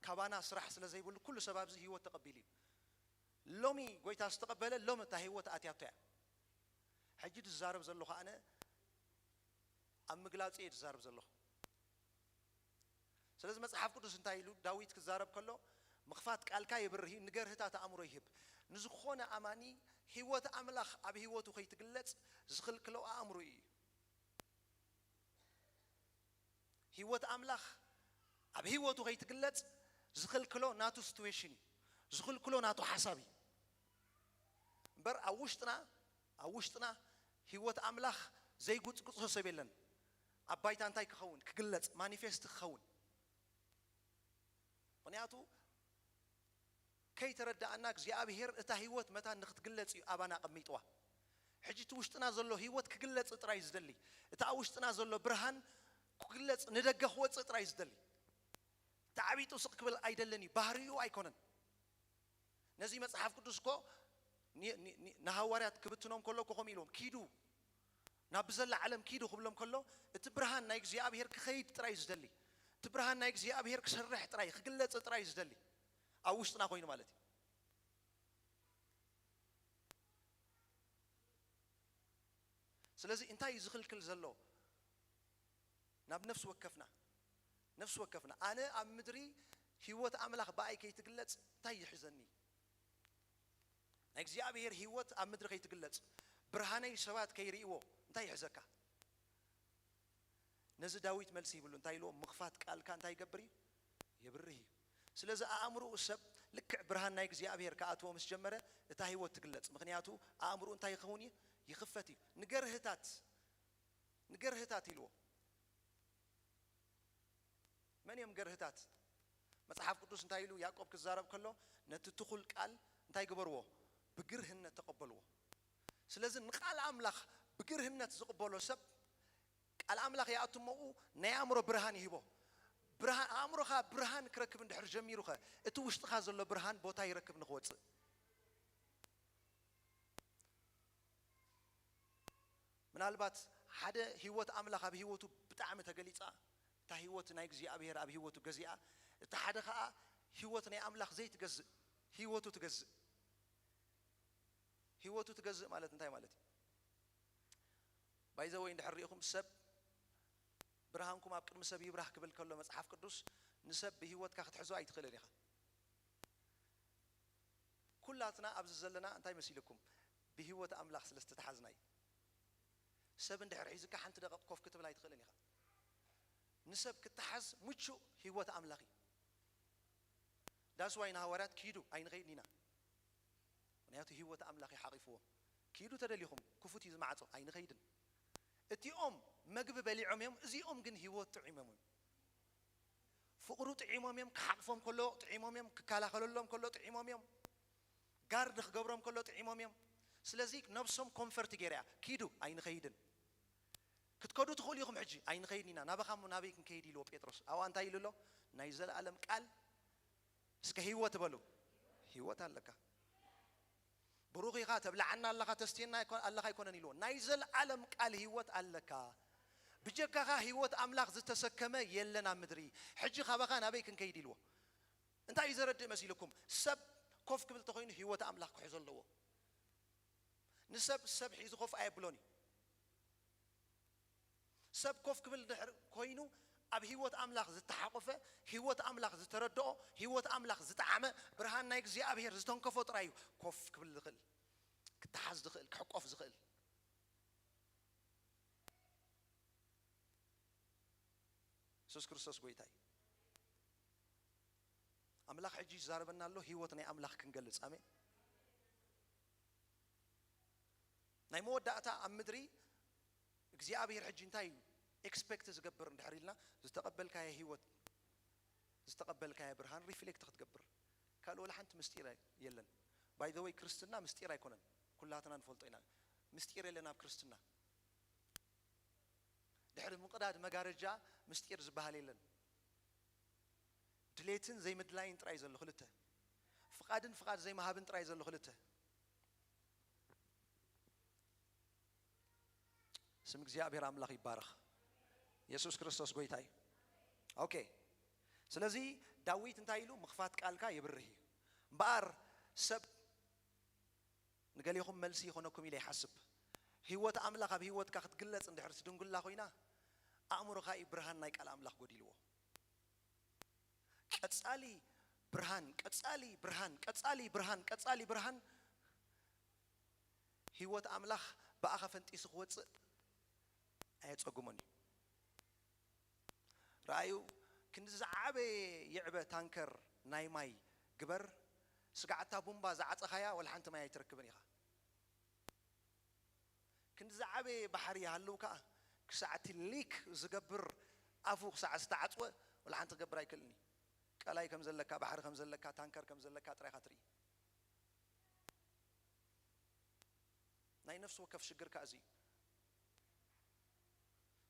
ካባና ስራሕ ስለ ዘይብሉ ኩሉ ሰብ ኣብዚ ህይወት ተቐቢሉ እዩ። ሎሚ ጎይታ ዝተቐበለ፣ ሎሚ እታ ህይወት ኣትያቶ እያ። ሕጂ ዝዛረብ ዘለኹ ኣነ ኣብ ምግላጹ እየ ዝዛረብ ዘለኹ። ስለዚ መጽሓፍ ቅዱስ እንታይ ኢሉ ዳዊት ክዛረብ ከሎ፣ ምኽፋት ቃልካ የብርህ እዩ፣ ንገርህታት ኣእምሮ ይህብ። ንዝኾነ ኣማኒ ህይወት ኣምላኽ ኣብ ህይወቱ ከይትግለጽ ዝኽልክሎ ኣእምሮ እዩ። ህይወት ኣምላኽ ኣብ ህይወቱ ከይትግለጽ ዝኽልክሎ ናቱ ሲትዌሽን እዩ፣ ዝኽልክሎ ናቱ ሓሳብ እዩ። እምበር ኣብ ውሽጥና፣ ኣብ ውሽጥና ህይወት ኣምላኽ ዘይጉጽጉጾ ሰብ የለን። ኣብ ባይታ እንታይ ክኸውን? ክግለጽ፣ ማኒፌስት ክኸውን። ምኽንያቱ ከይተረዳእና እግዚኣብሔር እታ ህይወት መታን ንክትግለጽ እዩ ኣባና ኣቐሚጥዋ። ሕጂ እቲ ውሽጥና ዘሎ ህይወት ክግለጽ ጥራይ ዝደሊ፣ እቲ ኣብ ውሽጥና ዘሎ ብርሃን ክግለጽ፣ ንደገ ክወጽእ ጥራይ ዝደሊ። ተዓቢጡ ስቕ ክብል ኣይደልን እዩ፣ ባህሪኡ ኣይኮነን። ነዚ መጽሓፍ ቅዱስ እኮ ኒ-፣ ኒ-፣ ኒ-፣ ንሃዋርያት ክብትኖም ከሎ እኮ ከምኡ ኢልዎም፣ "ኪዱ፣ ናብ ብዘላ ዓለም ኪዱ" ክብሎም ከሎ፣ እቲ ብርሃን ናይ እግዚኣብሔር ክኸይድ ጥራይ ዝደሊ፣ እቲ ብርሃን ናይ እግዚኣብሔር ክሰርሕ ጥራይ፣ ክግለጽ ጥራይ ዝደሊ፣ ኣብ ውሽጥና ኮይኑ ማለት እዩ። ስለዚ እንታይ እዩ ዝኽልክል ዘሎ? ናብ ነፍሲ ወከፍና፣ ነፍሲ ወከፍና፣ ኣነ ኣብ ምድሪ ህይወት ኣምላኽ ብኣይ ከይትግለጽ እንታይ ይሕዘኒ? ናይ እግዚኣብሔር ህይወት ኣብ ምድሪ ከይትግለጽ፣ ብርሃነይ ሰባት ከይርእይዎ እንታይ ይሕዘካ? ነዚ ዳዊት መልሲ ይብሉ፣ እንታይ ኢልዎ? ምኽፋት ቃልካ እንታይ ይገብር እዩ? የብርህ እዩ። ስለዚ ኣእምሮኡ ሰብ ልክዕ ብርሃን ናይ እግዚኣብሔር ክኣትዎ ምስ ጀመረ፣ እታ ህይወት ትግለጽ። ምኽንያቱ ኣእምሮኡ እንታይ ይኸውን እዩ? ይኽፈት እዩ። ንገርህታት፣ ንገርህታት ኢልዎ። መን እዮም ገርህታት? መጽሓፍ ቅዱስ እንታይ ኢሉ ያዕቆብ ክዛረብ ከሎ፣ ነቲ ትኹል ቃል እንታይ ግበርዎ? ብግርህነት ተቐበልዎ። ስለዚ ንቃል ኣምላኽ ብግርህነት ዝቕበሎ ሰብ፣ ቃል ኣምላኽ ይኣቱ እሞ ናይ ኣእምሮ ብርሃን ይህቦ። ብርሃን፣ ኣእምሮኻ ብርሃን ክረክብ እንድሕር ጀሚሩኸ፣ እቲ ውሽጥኻ ዘሎ ብርሃን ቦታ ይረክብ ንኽወጽእ። ምናልባት ሓደ ህይወት ኣምላኽ ኣብ ህይወቱ ብጣዕሚ ተገሊጻ፣ እታ ህይወት ናይ እግዚኣብሔር ኣብ ህይወቱ ገዚኣ፣ እቲ ሓደ ኸኣ ህይወት ናይ ኣምላኽ ዘይትገዝእ፣ ህይወቱ ትገዝእ። ህይወቱ ትገዝእ ማለት እንታይ ማለት እዩ? ባይ ዘ ወይ እንድሕር ርኢኹም፣ ሰብ ብርሃንኩም ኣብ ቅድሚ ሰብ ይብራህ ክብል ከሎ መጽሓፍ ቅዱስ፣ ንሰብ ብህይወትካ ክትሕዞ ኣይትኽእልን ኢኻ። ኩላትና ኣብዚ ዘለና እንታይ መሲልኩም? ብህይወት ኣምላኽ ስለ ዝተተሓዝና እዩ። ሰብ እንድሕር ሒዝካ ሓንቲ ደቂቕ ኮፍ ክትብል ኣይትኽእልን ኢኻ። ንሰብ ክትሓዝ ምቹእ ህይወት ኣምላኽ እዩ። ዳስ ዋይ ንሃዋርያት ኪዱ ኣይንኸይድን ኢና። ምኽንያቱ ህይወት ኣምላኽ እዩ ሓቒፍዎም። ኪዱ ተደሊኹም ክፉት እዩ ዝማዕጾ፣ ኣይንኸይድን። እቲኦም መግቢ በሊዖም እዮም፣ እዚኦም ግን ህይወት ጥዒሞም እዮም። ፍቕሩ ጥዒሞም እዮም፣ ክሓቕፎም ከሎ ጥዒሞም እዮም፣ ክከላኸለሎም ከሎ ጥዒሞም እዮም፣ ጋርድ ክገብሮም ከሎ ጥዒሞም እዮም። ስለዚ ነብሶም ኮንፈርት ገይራ እያ፣ ኪዱ ኣይንኸይድን። ክትከዱ ትኽእሉ ኢኹም ሕጂ፣ ኣይንኸይድን ኢና፣ ናባኻ እሞ ናበይ ክንከይድ ኢልዎ ጴጥሮስ። ኣብኣ እንታይ ኢሉ ኣሎ? ናይ ዘለኣለም ቃል እስከ ህይወት በሉ። ህይወት ኣለካ። ብሩኽ ኢኻ፣ ተብልዓና ኣለኻ፣ ተስትየና ኣይኮ-፣ ኣለኻ ኣይኮነን ኢልዎ። ናይ ዘለዓለም ቃል ህይወት ኣለካ። ብጀካኻ ህይወት ኣምላኽ ዝተሰከመ የለን ኣብ ምድሪ። ሕጂ ካባኻ ናበይ ክንከይድ ኢልዎ። እንታይ እዩ ዘረድእ መሲልኩም? ሰብ ኮፍ ክብል ተኾይኑ ህይወት ኣምላኽ ክሕዞ ኣለዎ። ንሰብ ሰብ ሒዙ ኮፍ ኣየብሎን እዩ። ሰብ ኮፍ ክብል ድሕር ኮይኑ ኣብ ህይወት ኣምላኽ ዝተሓቆፈ፣ ህይወት ኣምላኽ ዝተረድኦ፣ ህይወት ኣምላኽ ዝጠዓመ፣ ብርሃን ናይ እግዚኣብሔር ዝተንከፎ ጥራይ እዩ ኮፍ ክብል ዝኽእል፣ ክተሓዝ ዝኽእል፣ ክሕቆፍ ዝኽእል። የሱስ ክርስቶስ ጎይታ እዩ። ኣምላኽ ሕጂ ይዛረበና ኣሎ፣ ህይወት ናይ ኣምላኽ ክንገልጽ። ኣሜን። ናይ መወዳእታ ኣብ ምድሪ እግዚኣብሔር ሕጂ እንታይ እዩ ኤክስፔክት ዝገብር እንድሕር ኢልና፣ ዝተቐበልካዮ ህይወት፣ ዝተቐበልካዮ ብርሃን ሪፍሌክት ክትገብር። ካልእ ወላ ሓንቲ ምስጢር የለን። ባይ ዘ ወይ ክርስትና ምስጢር ኣይኮነን፣ ኩላትና ንፈልጦ ኢና። ምስጢር የለን ኣብ ክርስትና። ድሕሪ ምቕዳድ መጋረጃ ምስጢር ዝበሃል የለን። ድሌትን ዘይምድላይን ጥራይ ዘሎ ክልተ። ፍቓድን ፍቓድ ዘይምሃብን ጥራይ ዘሎ ክልተ። ስም እግዚኣብሔር ኣምላኽ ይባረኽ። የሱስ ክርስቶስ ጎይታ እዩ። ኦኬ። ስለዚ ዳዊት እንታይ ኢሉ? ምኽፋት ቃልካ የብርህ እዩ። እምበኣር ሰብ ንገሌኹም መልሲ ይኾነኩም ኢለ ይሓስብ። ህይወት ኣምላኽ ኣብ ህይወትካ ክትግለጽ እንድሕር ትድንጉላ ኮይና፣ ኣእምሮኻ እዩ ብርሃን ናይ ቃል ኣምላኽ ጎዲልዎ። ቀጻሊ ብርሃን፣ ቀጻሊ ብርሃን፣ ቀጻሊ ብርሃን፣ ቀጻሊ ብርሃን። ህይወት ኣምላኽ ብኣኻ ፈንጢሱ ክወጽእ ኣየጸግሞን እዩ። ረኣዩ፣ ክንዲ ዝዓበየ ይዕበ ታንከር ናይ ማይ ግበር፣ ስጋዕ እታ ቡምባ ዝዓጸኻያ ወላ ሓንቲ ማይ ኣይትረክብን ኢኻ። ክንዲ ዝዓበየ ባሕሪ ይሃልው ከኣ፣ ክሳዕ እቲ ሊክ ዝገብር ኣፉ ክሳዕ ዝተዓጽወ ወላ ሓንቲ ክገብር ኣይክእልን እዩ። ቀላይ ከም ዘለካ፣ ባሕሪ ከም ዘለካ፣ ታንከር ከም ዘለካ ጥራይ ኢኻ ትርኢ። ናይ ነፍሲ ወከፍ ሽግር ከኣ እዚ እዩ።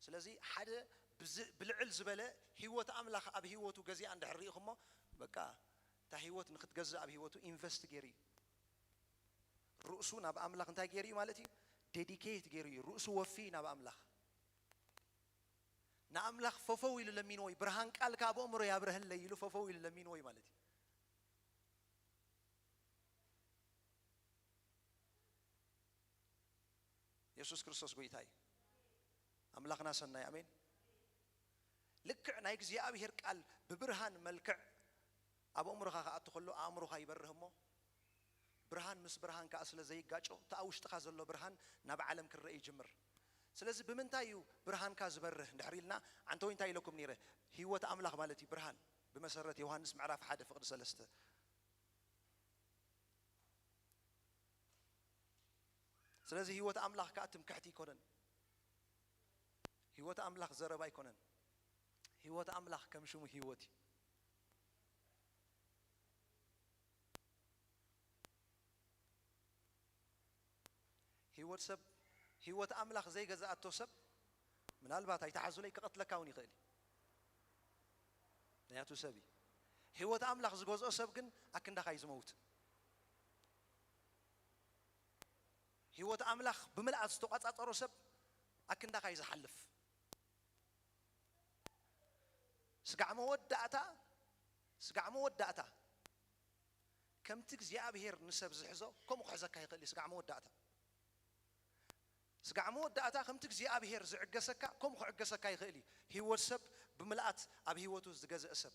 ስለዚ ሓደ ብዝ-፣ ብልዕል ዝበለ ህይወት ኣምላኽ ኣብ ህይወቱ ገዚኣ እንድሕር ርኢኹሞ፣ በቃ እታ ህይወት ንክትገዝእ ኣብ ህይወቱ ኢንቨስት ገይሩ እዩ። ርእሱ ናብ ኣምላኽ እንታይ ገይሩ እዩ ማለት እዩ? ዴዲኬት ገይሩ እዩ። ርእሱ ወፊ ናብ ኣምላኽ። ንኣምላኽ ፈፈው ኢሉ ለሚንዎ እዩ። ብርሃን ቃልካ ኣብ ኣእምሮ ያብረህለይ ኢሉ ፈፈው ኢሉ ለሚንዎ እዩ ማለት እዩ። የሱስ ክርስቶስ ጎይታ እዩ። ኣምላኽና ሰናይ፣ ኣሜን። ልክዕ ናይ እግዚኣብሔር ቃል ብብርሃን መልክዕ ኣብ ኣእምሮኻ ክኣቱ ከሎ፣ ኣእምሮኻ ይበርህ እሞ፣ ብርሃን ምስ ብርሃን ከኣ ስለ ዘይጋጮ፣ እቲ ኣብ ውሽጥኻ ዘሎ ብርሃን ናብ ዓለም ክረአ ይጅምር። ስለዚ ብምንታይ እዩ ብርሃንካ ዝበርህ እንድሕር ኢልና፣ ዓንተወይ እንታይ ኢለኩም ነይረ? ህይወት ኣምላኽ ማለት እዩ ብርሃን። ብመሰረት ዮሃንስ ምዕራፍ ሓደ ፍቕዲ ሰለስተ። ስለዚ ህይወት ኣምላኽ ከኣ ትምክሕቲ ኣይኮነን። ህይወት ኣምላኽ ዘረባ ኣይኮነን። ህይወት ኣምላኽ ከም ሽሙ ህይወት እዩ። ህይወት ሰብ፣ ህይወት ኣምላኽ ዘይገዝኣቶ ሰብ ምናልባት ኣይተሓዙለይ ክቐትለካ እውን ይኽእል እዩ። ምክንያቱ ሰብ እዩ። ህይወት ኣምላኽ ዝገዝኦ ሰብ ግን ኣክንዳኻ እዩ ዝመውት። ህይወት ኣምላኽ ብምልኣት ዝተቋጻጸሮ ሰብ ኣክንዳኻ እዩ ዝሓልፍ። ስጋዕ መወዳእታ፣ ስጋዕ መወዳእታ ከምቲ እግዚኣብሔር ንሰብ ዝሕዞ ከምኡ ክሕዘካ ይኽእል እዩ። ስጋዕ መወዳእታ፣ ስጋዕ መወዳእታ ከምቲ እግዚኣብሔር ዝዕገሰካ ከምኡ ክዕገሰካ ይኽእል እዩ። ህይወት ሰብ ብምልኣት ኣብ ህይወቱ ዝገዝአ ሰብ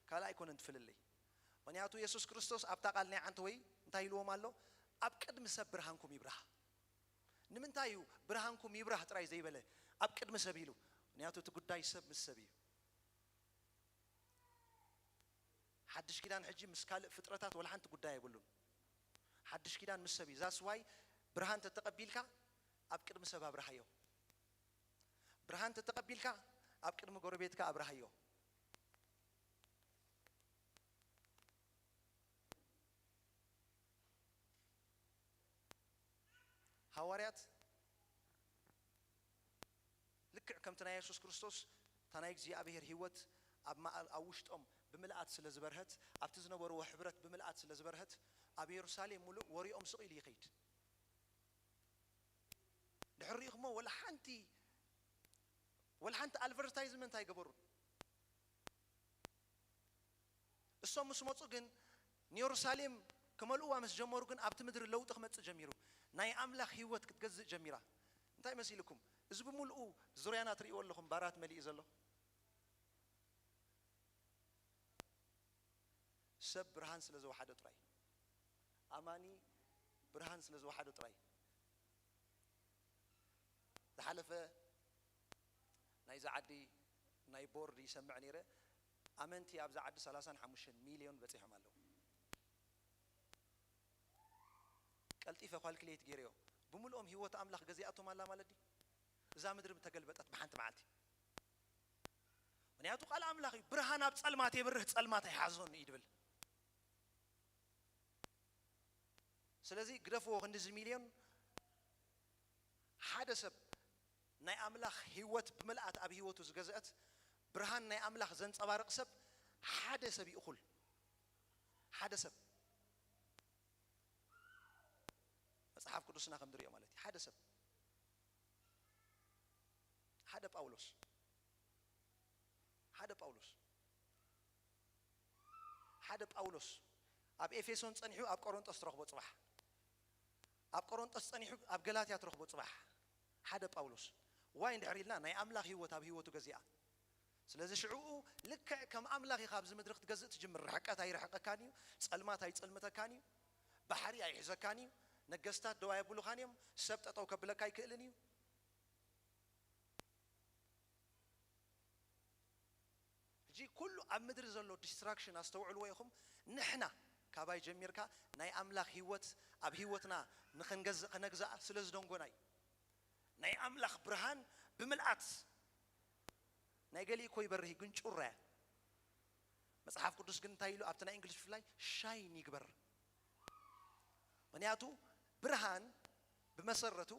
ካልእ ኣይኮነን ትፍልለይ። ምኽንያቱ የሱስ ክርስቶስ ኣብታ ቃል ናይ ዓንተወይ እንታይ ኢልዎም ኣሎ? ኣብ ቅድሚ ሰብ ብርሃንኩም ይብራህ። ንምንታይ እዩ ብርሃንኩም ይብራህ ጥራይ ዘይበለ? ኣብ ቅድሚ ሰብ ኢሉ። ምኽንያቱ እቲ ጉዳይ ሰብ ምስ ሰብ እዩ። ሓድሽ ኪዳን ሕጂ ምስ ካልእ ፍጥረታት ወላ ሓንቲ ጉዳይ የብሉን። ሓድሽ ኪዳን ምስ ሰብ እዩ። ዛስ ዋይ ብርሃን ተተቐቢልካ ኣብ ቅድሚ ሰብ ኣብርሃዮ። ብርሃን ተተቐቢልካ ኣብ ቅድሚ ጎረቤትካ ኣብርሃዮ። ሃዋርያት ልክዕ ከምቲ ናይ የሱስ ክርስቶስ እታ ናይ እግዚኣብሔር ህይወት ኣብ ማእ-፣ ኣብ ውሽጦም ብምልኣት ስለ ዝበርሀት፣ ኣብቲ ዝነበርዎ ሕብረት ብምልኣት ስለ ዝበርሀት፣ ኣብ የሩሳሌም ሙሉእ ወሬኦም ስቕ ኢሉ ይኸይድ። ድሕሪ ሪኢኹሞ ወላ ሓንቲ ወላ ሓንቲ ኣድቨርታይዝመንት ኣይገበሩን። እሶም ምስ መፁ ግን ንየሩሳሌም ክመልእዋ ምስ ጀመሩ ግን ኣብቲ ምድሪ ለውጢ ክመፅእ ጀሚሩ። ናይ ኣምላኽ ህይወት ክትገዝእ ጀሚራ። እንታይ መሲልኩም? እዚ ብምልኡ ዙርያና ትርእይዎ ኣለኹም፣ ባራት መሊኡ ዘሎ ሰብ ብርሃን ስለ ዝወሓዶ ጥራይ፣ ኣማኒ ብርሃን ስለ ዝወሓዶ ጥራይ። ዝሓለፈ ናይዛ ዓዲ ናይ ቦርድ ይሰምዕ ነይረ። ኣመንቲ ኣብዛ ዓዲ ሰላሳን ሓሙሽተን ሚልዮን በፂሖም ኣለዉ። ቀልጢፈ ኳልክሌት ገይረዮ። ብምልኦም ህይወት ኣምላኽ ገዚኣቶም ኣላ ማለት ድዩ? እዛ ምድሪ ተገልበጠት ብሓንቲ መዓልቲ። ምክንያቱ ቃል ኣምላኽ እዩ፣ ብርሃን ኣብ ጸልማት የብርህ፣ ጸልማት ኣይሓዞን እዩ ድብል። ስለዚ ግደፍዎ ክንድዚ ሚልዮን። ሓደ ሰብ ናይ ኣምላኽ ህይወት ብምልኣት ኣብ ህይወቱ ዝገዝአት፣ ብርሃን ናይ ኣምላኽ ዘንጸባርቕ ሰብ ሓደ ሰብ ይእኹል። ሓደ ሰብ፣ መጽሓፍ ቅዱስና ከም ንሪኦ ማለት እዩ። ሓደ ሰብ፣ ሓደ ጳውሎስ፣ ሓደ ጳውሎስ፣ ሓደ ጳውሎስ ኣብ ኤፌሶን ጸኒሑ ኣብ ቆሮንጦስ ትረኽቦ ጽባሕ፣ ኣብ ቆሮንጦስ ጸኒሑ ኣብ ገላትያ ትረኽቦ ጽባሕ። ሓደ ጳውሎስ። ዋይ እንድሕር ኢልና፣ ናይ ኣምላኽ ህይወት ኣብ ህይወቱ ገዚኣ። ስለዚ ሽዑኡ ልክዕ ከም ኣምላኽ ኢኻ ኣብዚ ምድሪ ክትገዝእ ትጅምር። ርሕቀት ኣይርሕቀካን እዩ፣ ጸልማት ኣይጽልምተካን እዩ፣ ባሕሪ ኣይሕዘካን እዩ፣ ነገስታት ደው ኣየብሉኻን እዮም፣ ሰብ ጠጠው ከብለካ ኣይክእልን እዩ። ሕጂ ኩሉ ኣብ ምድሪ ዘሎ ዲስትራክሽን ኣስተውዕልዎ ኢኹም። ንሕና ካባይ ጀሚርካ ናይ ኣምላኽ ህይወት ኣብ ህይወትና ንኽንገዝእ፣ ከነግዝኣ ስለ ዝደንጎና እዩ። ናይ ኣምላኽ ብርሃን ብምልኣት፣ ናይ ገሊኡ እኮ ይበርህ እዩ፣ ግን ጩራ እያ። መጽሓፍ ቅዱስ ግን እንታይ ኢሉ ኣብቲ ናይ እንግሊዝ ብፍላይ ሻይን ይግበር። ምክንያቱ ብርሃን ብመሰረቱ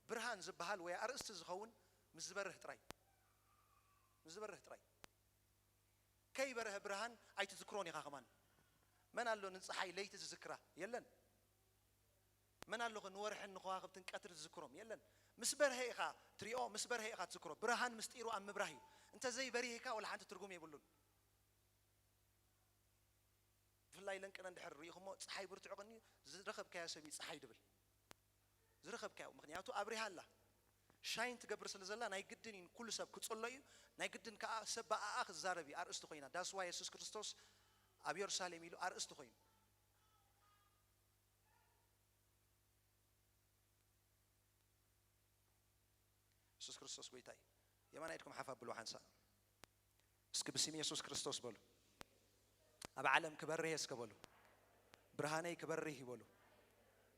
ብርሃን ዝበሃል ወይ ኣርእስቲ ዝኸውን ምስ ዝበርህ ጥራይ፣ ምስ ዝበርህ ጥራይ። ከይበረሀ ብርሃን ኣይትዝክሮን ኢኻ ከማን። መን ኣሎ ንፀሓይ ለይቲ ዝዝክራ? የለን። መን ኣሎ ንወርሕን ንከዋኽብትን ቀትሪ ዝዝክሮም? የለን። ምስ በርሀ ኢኻ ትሪኦ፣ ምስ በርሀ ኢኻ ትዝክሮ። ብርሃን ምስጢሩ ኣብ ምብራህ እዩ። እንተዘይበሪህካ ወላ ሓንቲ ትርጉም የብሉን። ብፍላይ ለንቅነ እንድሕር ርኢኹሞ፣ ፀሓይ ብርትዑ ቀንዩ ዝረኸብካዮ ሰብ እዩ ፀሓይ ድብል። ዝረኸብካዮ፣ ምኽንያቱ ኣብሪሃ ኣላ። ሻይን ትገብር ስለ ዘላ ናይ ግድን እዩ ኩሉ ሰብ ክጽሎ እዩ። ናይ ግድን ከኣ ሰብ ብኣኣ ክዛረብ እዩ ኣርእስቲ ኮይና። ዳስዋ የሱስ ክርስቶስ ኣብ የሩሳሌም ኢሉ ኣርእስቲ ኮይኑ። የሱስ ክርስቶስ ጎይታ እዩ። የማናይ ኢድኩም ሓፍ ኣብሉ ሓንሳእ። እስኪ ብስም የሱስ ክርስቶስ በሉ። ኣብ ዓለም ክበርህ እስከ በሉ። ብርሃነይ ክበርህ ይበሉ።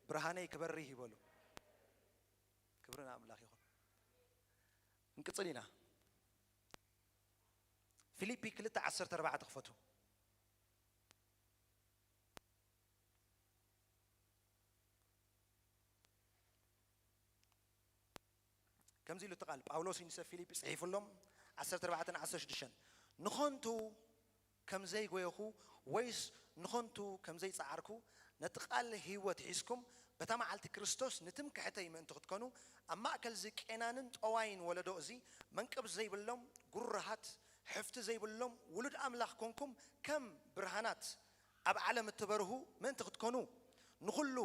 ብርሃነይ ክበርህ ይበሉ። ክብሪ ንኣምላኽ ይኹን። እንቅጽል ኢና። ፊልጲ ክልተ ዓሰርተ ኣርባዕተ ክፈቱ። ከምዚ ኢሉ እቲ ቃል ጳውሎስ እዩ ንሰብ ፊልጲ ጽሒፉሎም። ዓሰርተ ኣርባዕተ ዓሰርተ ሽዱሽተ፣ ንኸንቱ ከም ዘይጎየኹ ወይስ ንኸንቱ ከም ዘይጸዓርኩ፣ ነቲ ቃል ህይወት ሒዝኩም በታ መዓልቲ ክርስቶስ ንትምክሕተይ ምእንቲ ክትኮኑ፣ ኣብ ማእከል እዚ ቄናንን ጠዋይን ወለዶ እዚ መንቅብ ዘይብሎም ጉርሃት፣ ሕፍቲ ዘይብሎም ውሉድ ኣምላኽ ኮንኩም፣ ከም ብርሃናት ኣብ ዓለም እትበርሁ ምእንቲ ክትኮኑ፣ ንኹሉ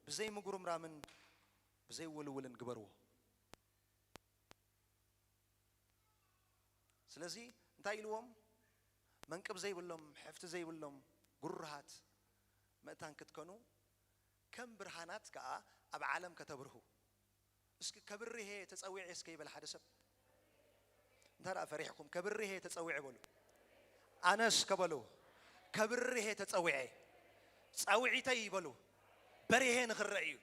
ብዘይምጉርምራምን ብዘይውልውልን ግበርዎ። ስለዚ እንታይ ኢልዎም? መንቅብ ዘይብሎም፣ ሕፍቲ ዘይብሎም፣ ጉሩሃት ምእንታን ክትከኑ፣ ከም ብርሃናት ከኣ ኣብ ዓለም ከተብርሁ። እስኪ ከብርሄ ተጸዊዐ እስከ ይበል ሓደ ሰብ። እንታ ደኣ ፈሪሕኩም፣ ከብርሄ ተጸዊዐ በሉ። ኣነስ ከበሉ፣ ከብርሄ ተጸዊዐ። ጻውዒተይ ይበሉ፣ በሪሄ ንኽረእ እዩ።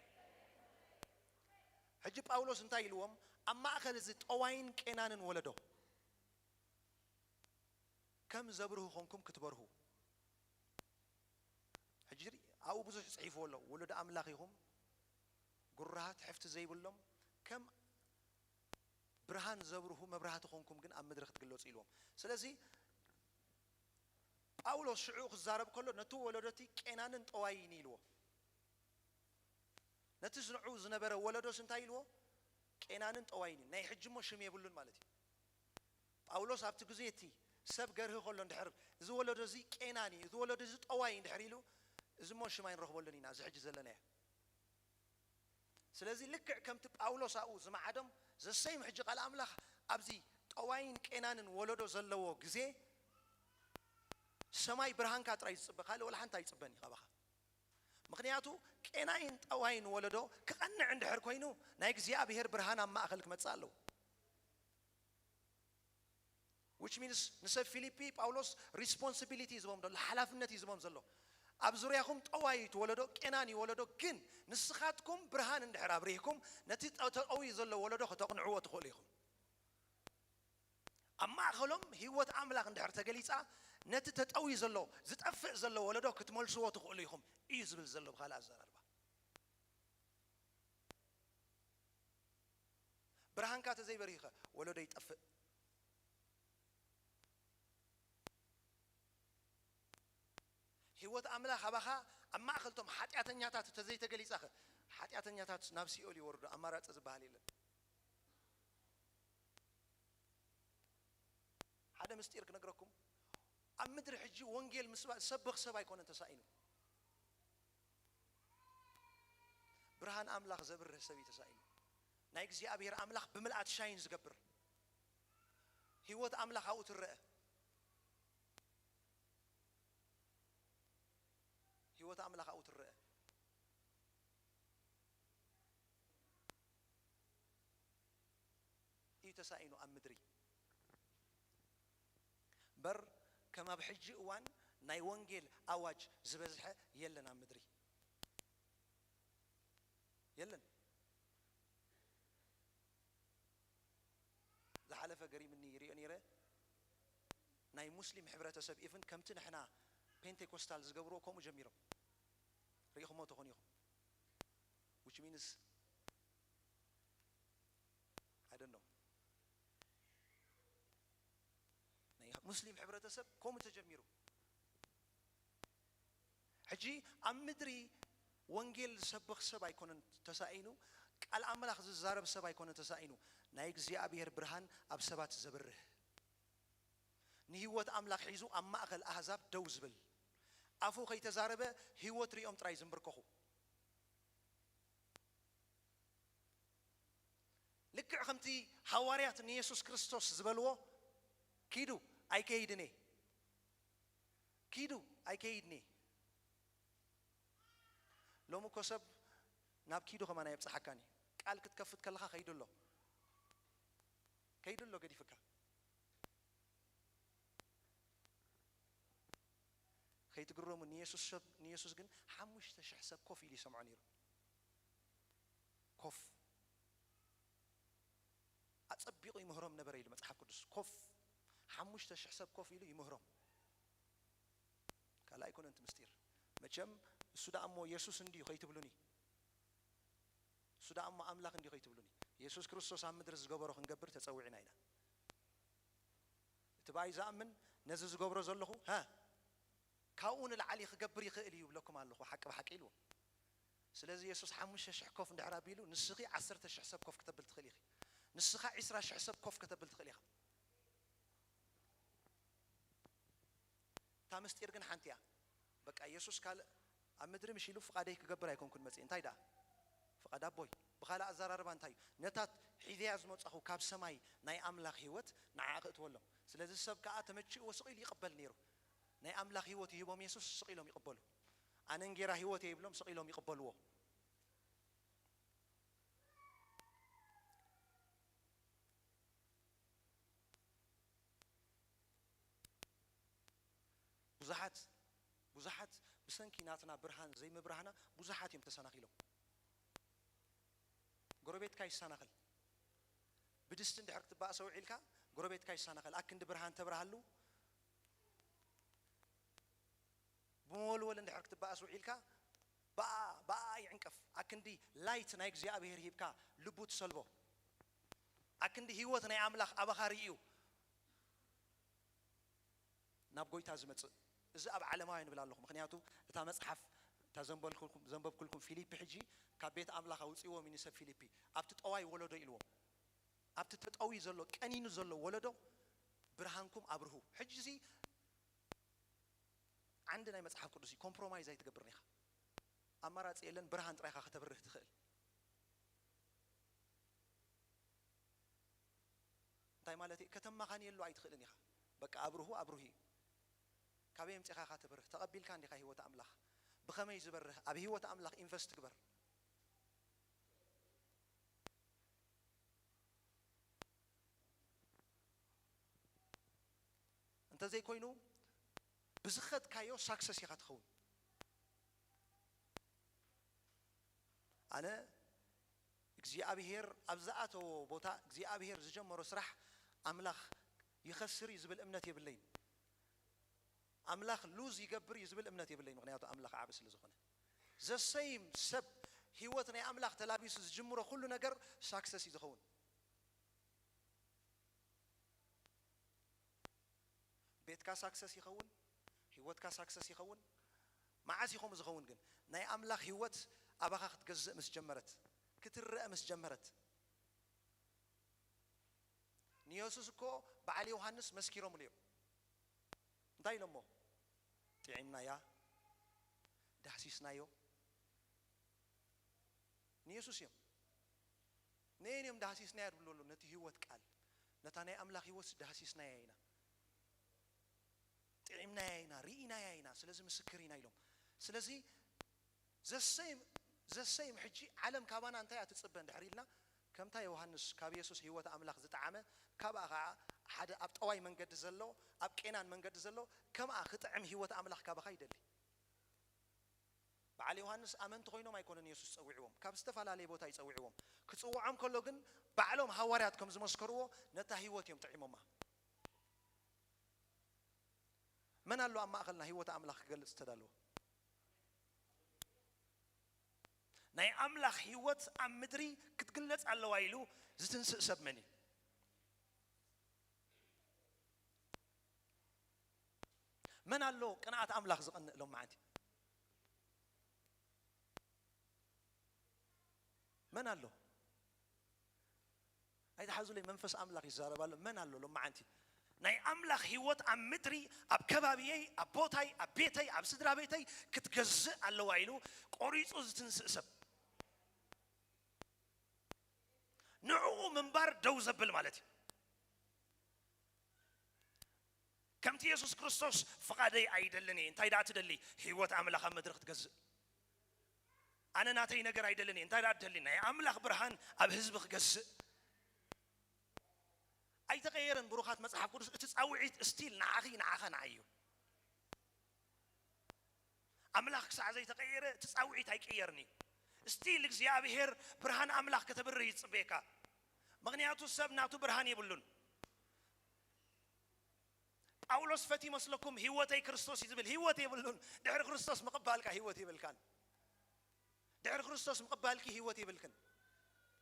ሕጂ ጳውሎስ እንታይ ኢልዎም? ኣብ ማእከል እዚ ጠዋይን ቄናንን ወለዶ ከም ዘብርሁ ኾንኩም ክትበርሁ። ሕጂ ኣብኡ ብዙሕ ጽሒፍዎ ኣሎ። ወለዶ ኣምላኽ ኢኹም፣ ጉራሃት፣ ሕፍቲ ዘይብሎም፣ ከም ብርሃን ዘብርሁ መብራህቲ ኾንኩም ግን ኣብ ምድሪ ክትግለጹ ኢልዎም። ስለዚ ጳውሎስ ሽዑ ክዛረብ ከሎ ነቲ ወለዶ እቲ ቄናንን ጠዋይን ኢልዎ። ነቲ ዝንዑ ዝነበረ ወለዶስ እንታይ ኢልዎ? ቄናንን ጠዋይን እዩ። ናይ ሕጂ እሞ ሽም የብሉን ማለት እዩ። ጳውሎስ ኣብቲ ግዜ እቲ ሰብ ገርህ ከሎ እንድሕር፣ እዚ ወለዶ እዚ ቄናን እዩ፣ እዚ ወለዶ እዚ ጠዋይ እንድሕር ኢሉ፣ እዚ እሞ ሽም ኣይንረኽበሉን ኢና፣ እዚ ሕጂ ዘለናዮ። ስለዚ ልክዕ ከምቲ ጳውሎስ ኣብኡ ዝመዓዶም ዘሰይም ሕጂ ቃል ኣምላኽ ኣብዚ ጠዋይን ቄናንን ወለዶ ዘለዎ ግዜ ሰማይ ብርሃንካ ጥራይ ዝጽበ፣ ካልእ ወላ ሓንቲ ኣይጽበን እዩ ካባኻ። ምኽንያቱ ቄናይን ጠዋይን ወለዶ ክቐንዕ እንድሕር ኮይኑ ናይ እግዚኣብሔር ብርሃን ኣብ ማእኸል ክመጽእ ኣለዎ። Which means ንሰብ ፊሊፒ ጳውሎስ ሪስፖንሲቢሊቲ ይዝቦም ዘሎ፣ ሓላፍነት ይዝቦም ዘሎ። ኣብ ዙርያኹም ጠዋይ እዩ እቲ ወለዶ፣ ቄናን እዩ ወለዶ፣ ግን ንስኻትኩም ብርሃን እንድሕር ኣብሪህኩም ነቲ ጠ-፣ ተጠውዩ ዘሎ ወለዶ ከተቕንዕዎ ትኽእሉ ኢኹም። ኣብ ማእኸሎም ህይወት ኣምላኽ እንድሕር ተገሊጻ ነቲ ተጠውዩ ዘሎ ዝጠፍእ ዘሎ ወለዶ ክትመልስዎ ትኽእሉ ኢኹም እዩ ዝብል ዘሎ ብኻልእ ኣዘራርባ። ብርሃንካ ተዘይበሪህኸ ወለዶ ይጠፍእ። ህይወት ኣምላኽ ኣባኻ ኣብ ማእኸልቶም ሓጢኣተኛታት ተዘይተገሊጻኸ ሓጢኣተኛታት ናብ ሲኦል ይወርዱ። ኣማራጺ ዝበሃል የለን። ሓደ ምስጢር ክነግረኩም። ኣብ ምድሪ ሕጂ ወንጌል ምስባእ ሰብኽ ሰብ ኣይኮነን ተሳኢኑ። ብርሃን ኣምላኽ ዘብርህ ሰብ እዩ ተሳኢኑ። ናይ እግዚኣብሔር ኣምላኽ ብምልኣት ሻይን ዝገብር ህይወት ኣምላኽ ኣብኡ ትረአ። ህይወት ኣምላኽ ኣብኡ ትረአ። እዩ ተሳኢኑ ኣብ ምድሪ። እምበር ከም ኣብ ሕጂ እዋን ናይ ወንጌል ኣዋጅ ዝበዝሐ የለን ኣብ ምድሪ። የለን። ዝሓለፈ ገሪምኒ ይሪኦ ነይረ። ናይ ሙስሊም ሕብረተሰብ ኢቭን ከምቲ ንሕና ፔንቴኮስታል ዝገብርዎ ከምኡ ጀሚሮም። ሪኢኹሞ ትኾኑ ኢኹም። Which means I don't know። ናይ ሙስሊም ሕብረተሰብ ከምኡ ተጀሚሩ። ሕጂ ኣብ ምድሪ ወንጌል ዝሰብኽ ሰብ ኣይኮነን ተሳኢኑ፣ ቃል ኣምላኽ ዝዛረብ ሰብ ኣይኮነን ተሳኢኑ። ናይ እግዚኣብሔር ብርሃን ኣብ ሰባት ዘብርህ፣ ንህይወት ኣምላኽ ሒዙ ኣብ ማእከል ኣህዛብ ደው ዝብል፣ ኣፉ ከይተዛረበ ህይወት ሪኦም ጥራይ ዝንብርከኹ። ልክዕ ከምቲ ሃዋርያት ንየሱስ ክርስቶስ ዝበልዎ፣ "ኪዱ ኣይከይድን እየ፣ ኪዱ ኣይከይድን እየ።" ሎሚ እኮ ሰብ ናብ ኪዱ ከማን ኣየብጽሓካን እዩ። ቃል ክትከፍት ከለኻ ከይዱ ኣሎ፣ ከይዱ ኣሎ ገዲፍካ። ከይትግረሙ፣ ንየሱስ ሰብ፣ ንየሱስ ግን ሓሙሽተ ሽሕ ሰብ ኮፍ ኢሉ ይሰምዖ ነይሩ። ኮፍ። ኣጸቢቑ ይምህሮም ነበረ ኢሉ መጽሓፍ ቅዱስ። ኮፍ፣ ሓሙሽተ ሽሕ ሰብ ኮፍ ኢሉ ይምህሮም። ካልእ ኣይኮነን እቲ ምስጢር። መቸም እሱ ደኣ እሞ የሱስ እንድዩ ከይትብሉኒ፣ እሱ ደኣ እሞ ኣምላኽ እንድዩ ከይትብሉኒ። የሱስ ክርስቶስ ኣብ ምድሪ ዝገበሮ ክንገብር ተጸዊዕና ኢና። እቲ ብኣይ ዝኣምን ነዚ ዝገብሮ ዘለኹ፣ ሃ፣ ካብኡ ንላዕሊ ክገብር ይኽእል እዩ ይብለኩም ኣለኹ፣ ሓቂ ብሓቂ ኢልዎ። ስለዚ የሱስ ሓሙሽተ ሽሕ ኮፍ እንድሕር ኣቢሉ፣ ንስኺ ዓሰርተ ሽሕ ሰብ ኮፍ ክተብል ትኽእል ኢኺ። ንስኻ ዕስራ ሽሕ ሰብ ኮፍ ከተብል ትኽእል ኢኻ። እታ ምስጢር ግን ሓንቲ እያ። በቃ የሱስ ካልእ ኣብ ምድሪ ምሽ ኢሉ ፍቓደይ ክገብር ኣይኮንኩን መጽእ። እንታይ ደኣ? ፍቓድ ኣቦይ። ብኻልእ ኣዘራርባ እንታይ እዩ? ነታ ሒዘያ ዝመጻኹ ካብ ሰማይ ናይ ኣምላኽ ህይወት ንዓኣ ክእትወሎም። ስለዚ ሰብ ከኣ ተመችእዎ ስቕ ኢሉ ይቕበል ነይሩ። ናይ ኣምላኽ ህይወት ይህቦም የሱስ ስቕ ኢሎም ይቕበሉ። ኣነ እንጌራ ህይወት እየ ይብሎም ስቕ ኢሎም ይቕበልዎ። ብዙሓት፣ ብዙሓት ብሰንኪ ናትና ብርሃን ዘይምብራህና ብዙሓት እዮም ተሰናኺሎም። ጎረቤትካ ይሰናኸል። ብድስቲ እንድሕር ክትባእሰ ውዒልካ፣ ጎረቤትካ ይሰናኸል። ኣክንዲ ብርሃን ተብርሃሉ፣ ብመወልወል እንድሕር ክትባእስ ውዒልካ፣ ብኣ፣ ብኣ ይዕንቀፍ። ኣክንዲ ላይት ናይ እግዚኣብሔር ሂብካ ልቡ ትሰልቦ። ኣክንዲ ህይወት ናይ ኣምላኽ ኣባኻ ርእዩ ናብ ጎይታ ዝመጽእ። እዚ ኣብ ዓለማውያን ይብል ኣለኹ። ምኽንያቱ እታ መጽሓፍ እታ ዘንበልኩልኩም ዘንበብኩልኩም ፊሊፒ ሕጂ ካብ ቤት ኣምላኽ ኣውፅዎም እዩ ንሰብ ፊሊፒ። ኣብቲ ጠዋይ ወለዶ ኢልዎም። ኣብቲ ተጠውዩ ዘሎ ቀኒኑ ዘሎ ወለዶ ብርሃንኩም ኣብርሁ። ሕጂ እዚ ዓንዲ ናይ መጽሓፍ ቅዱስ እዩ። ኮምፕሮማይዝ ኣይትገብርን ኢኻ። ኣማራጺ የለን። ብርሃን ጥራይ ኢኻ ከተብርህ ትኽእል። እንታይ ማለት እዩ? ከተማኻንየሉ ኣይትኽእልን ኢኻ። በቃ ኣብርሁ ኣብርሁ እዩ። ካበይ ኣምጺኻ ኢኻ ተብርህ? ተቐቢልካ እንዲኻ ህይወት ኣምላኽ? ብኸመይ ዝበርህ? ኣብ ህይወት ኣምላኽ ኢንቨስት ግበር። እንተዘይኮይኑ ብዝኸድካዮ ሳክሰስ ኢኻ ትኸውን። ኣነ እግዚኣብሄር ኣብ ዝኣተዎ ቦታ እግዚኣብሄር ዝጀመሮ ስራሕ ኣምላኽ ይኸስር እዩ ዝብል እምነት የብለይን። ኣምላኽ ሉዝ ይገብር እዩ ዝብል እምነት የብለይን። ምኽንያቱ ኣምላኽ ዓቢ ስለ ዝኾነ። ዘሰይም ሰብ ህይወት ናይ ኣምላኽ ተላቢሱ ዝጅምሮ ኩሉ ነገር ሳክሰስ እዩ ዝኸውን። ቤትካ ሳክሰስ ይኸውን፣ ህይወትካ ሳክሰስ ይኸውን። መዓስ እዩ ከምኡ ዝኸውን ግን? ናይ ኣምላኽ ህይወት ኣባኻ ክትገዝእ ምስ ጀመረት፣ ክትረአ ምስ ጀመረት። ንየሱስ እኮ በዓል ዮሃንስ መስኪሮምሉ እዮም። እንታይ ኢሎሞ? ጥዒምናያ፣ ዳህሲስናዮ። ንየሱስ እዮም። ነየን እዮም ዳህሲስናያ ዝብሉ ኣለዉ? ነቲ ህይወት ቃል፣ ነታ ናይ ኣምላኽ ህይወት ዳህሲስናያ ኢና፣ ጥዒምናያ ኢና፣ ርኢናያ ኢና፣ ስለዚ ምስክር ኢና ኢሎም። ስለዚ ዘሰይም ዘሰይም ሕጂ ዓለም ካባና እንታይ እያ ትጽበ እንድሕር ኢልና፣ ከምታ ዮሃንስ ካብ የሱስ ህይወት ኣምላኽ ዝጠዓመ፣ ካብኣ ኸዓ ሓደ ኣብ ጠዋይ መንገዲ ዘሎ፣ ኣብ ቄናን መንገዲ ዘሎ፣ ከምኣ ክጥዕም ህይወት ኣምላኽ ካባኻ ይደሊ። በዓል ዮሃንስ ኣመንቲ ኮይኖም ኣይኮነን የሱስ ጸዊዕዎም፣ ካብ ዝተፈላለየ ቦታ እዩ ጸዊዕዎም። ክጽውዖም ከሎ ግን ባዕሎም ሃዋርያት ከም ዝመስከርዎ ነታ ህይወት እዮም ጥዒሞማ። መን ኣሎ ኣብ ማእኸልና ህይወት ኣምላኽ ክገልጽ ዝተዳለወ? ናይ ኣምላኽ ህይወት ኣብ ምድሪ ክትግለጽ ኣለዋ ኢሉ ዝትንስእ ሰብ መን እዩ? መን ኣሎ ቅንኣት ኣምላኽ ዝቐንእ ሎም መዓንቲ? መን ኣሎ? ኣይትሓዙለይ፣ መንፈስ ኣምላኽ ይዛረብ ኣሎ። መን ኣሎ ሎም መዓንቲ? ናይ ኣምላኽ ህይወት ኣብ ምድሪ፣ ኣብ ከባቢየይ፣ ኣብ ቦታይ፣ ኣብ ቤተይ፣ ኣብ ስድራ ቤተይ ክትገዝእ ኣለዋ ኢሉ ቆሪጹ ዝትንስእ ሰብ፣ ንዕኡ ምንባር ደው ዘብል ማለት እዩ። ከምቲ የሱስ ክርስቶስ፣ ፍቓደይ ኣይደልን እየ። እንታይ ደኣ ትደሊ? ህይወት ኣምላኽ ኣብ ምድሪ ክትገዝእ። ኣነ ናተይ ነገር ኣይደልን እየ። እንታይ ደኣ ትደሊ? ናይ ኣምላኽ ብርሃን ኣብ ህዝቢ ክገዝእ። ኣይተቐየረን ብሩኻት መጽሓፍ ቅዱስ። እቲ ጻውዒት ስቲል ንዓኺ፣ ንዓኻ፣ ንዓይ እዩ። ኣምላኽ ክሳዕ ዘይተቐየረ እቲ ጻውዒት ኣይቅየርን እዩ። ስቲል እግዚኣብሄር ብርሃን ኣምላኽ ከተብርህ እዩ ዝጽበየካ። ምኽንያቱ ሰብ ናቱ ብርሃን የብሉን። ጳውሎስ ፈት ይመስለኩም ህይወተይ ክርስቶስ እዩ ዝብል። ህይወት የብሉን። ድሕሪ ክርስቶስ ምቕባልካ ህይወት የብልካን። ድሕሪ ክርስቶስ ምቕባልኪ ህይወት የብልክን።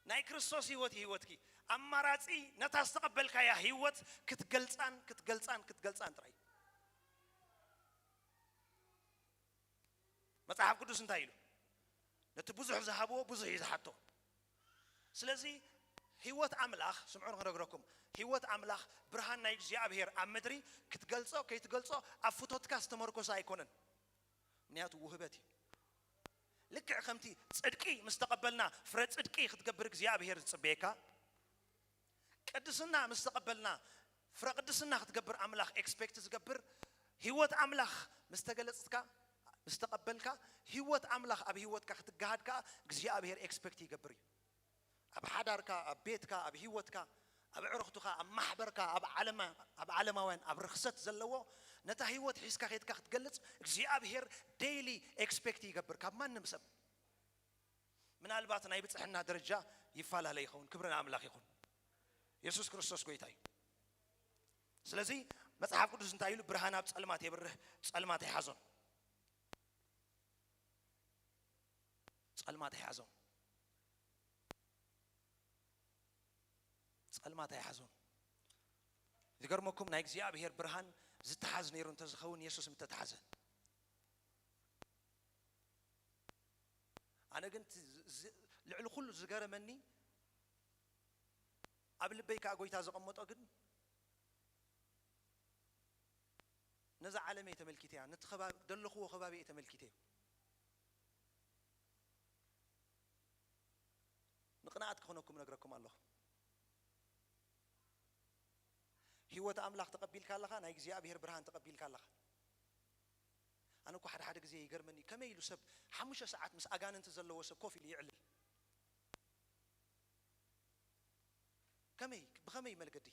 ናይ ክርስቶስ ህይወት እዩ ህይወትኪ። ኣማራጺ ነታ ዝተቐበልካያ ህይወት ክትገልጻን ክትገልጻን ክትገልጻን ጥራይ። መጽሓፍ ቅዱስ እንታይ ኢሉ? ነቲ ብዙሕ ዝሃብዎ ብዙሕ እዩ ዝሓቶ። ስለዚ ህይወት ኣምላኽ፣ ስምዑ ንክነግረኩም፣ ህይወት ኣምላኽ ብርሃን ናይ እግዚኣብሔር ኣብ ምድሪ ክትገልጾ ከይትገልጾ ኣብ ፍቶትካ ዝተመርኮሰ ኣይኮነን። ምክንያቱ ውህበት እዩ። ልክዕ ከምቲ ጽድቂ ምስ ተቐበልና ፍረ ጽድቂ ክትገብር እግዚኣብሔር ዝጽበየካ፣ ቅድስና ምስ ተቐበልና ፍረ ቅድስና ክትገብር ኣምላኽ ኤክስፔክት ዝገብር፣ ህይወት ኣምላኽ ምስ ተገለጽትካ፣ ምስ ተቐበልካ፣ ህይወት ኣምላኽ ኣብ ህይወትካ ክትገሃድ ከኣ እግዚኣብሔር ኤክስፔክት ይገብር እዩ። ኣብ ሓዳርካ፣ ኣብ ቤትካ፣ ኣብ ህይወትካ፣ ኣብ ኣዕሩኽትኻ፣ ኣብ ማሕበርካ፣ ኣብ ዓለማ-፣ ኣብ ዓለማውያን፣ ኣብ ርኽሰት ዘለዎ ነታ ህይወት ሒዝካ ኬድካ ክትገልጽ እግዚኣብሔር ዴይሊ ኤክስፔክት ይገብር ካብ ማንም ሰብ። ምናልባት ናይ ብጽሕና ደረጃ ይፈላለ ይኸውን። ክብሪ ንኣምላኽ ይኹን። የሱስ ክርስቶስ ጎይታ እዩ። ስለዚ መጽሓፍ ቅዱስ እንታይ ኢሉ? ብርሃን ኣብ ጸልማት የብርህ፣ ጸልማት ኣይሓዞን። ጸልማት ኣይሓዞን። ጸልማት ኣይሓዞን። ዝገርመኩም፣ ናይ እግዚኣብሔር ብርሃን ዝተሓዝ ነይሩ እንተዝኸውን የሱስ ምተተሓዘ። ኣነ ግን እቲ ዝ- ዝ- ልዕሊ ኩሉ ዝገረመኒ፣ ኣብ ልበይ ከኣ ጎይታ ዘቐመጦ ግን፣ ነዛ ዓለም እየ ተመልኪተያ፣ ነቲ ከባቢ ዘለኽዎ ከባቢ እየ ተመልኪተዮ። ንቕንኣት ክኾነኩም ነግረኩም ኣለኹ። ህይወት ኣምላኽ ተቐቢልካ ኣለኻ፣ ናይ እግዚኣብሔር ብርሃን ተቐቢልካ ኣለኻ። ኣነ እኮ ሓደ ሓደ ግዜ ይገርመኒ፣ ከመይ ኢሉ ሰብ ሓሙሽተ ሰዓት ምስ ኣጋንንቲ ዘለዎ ሰብ ኮፍ ኢሉ ይዕልል? ከመይ፣ ብኸመይ መልገዲ?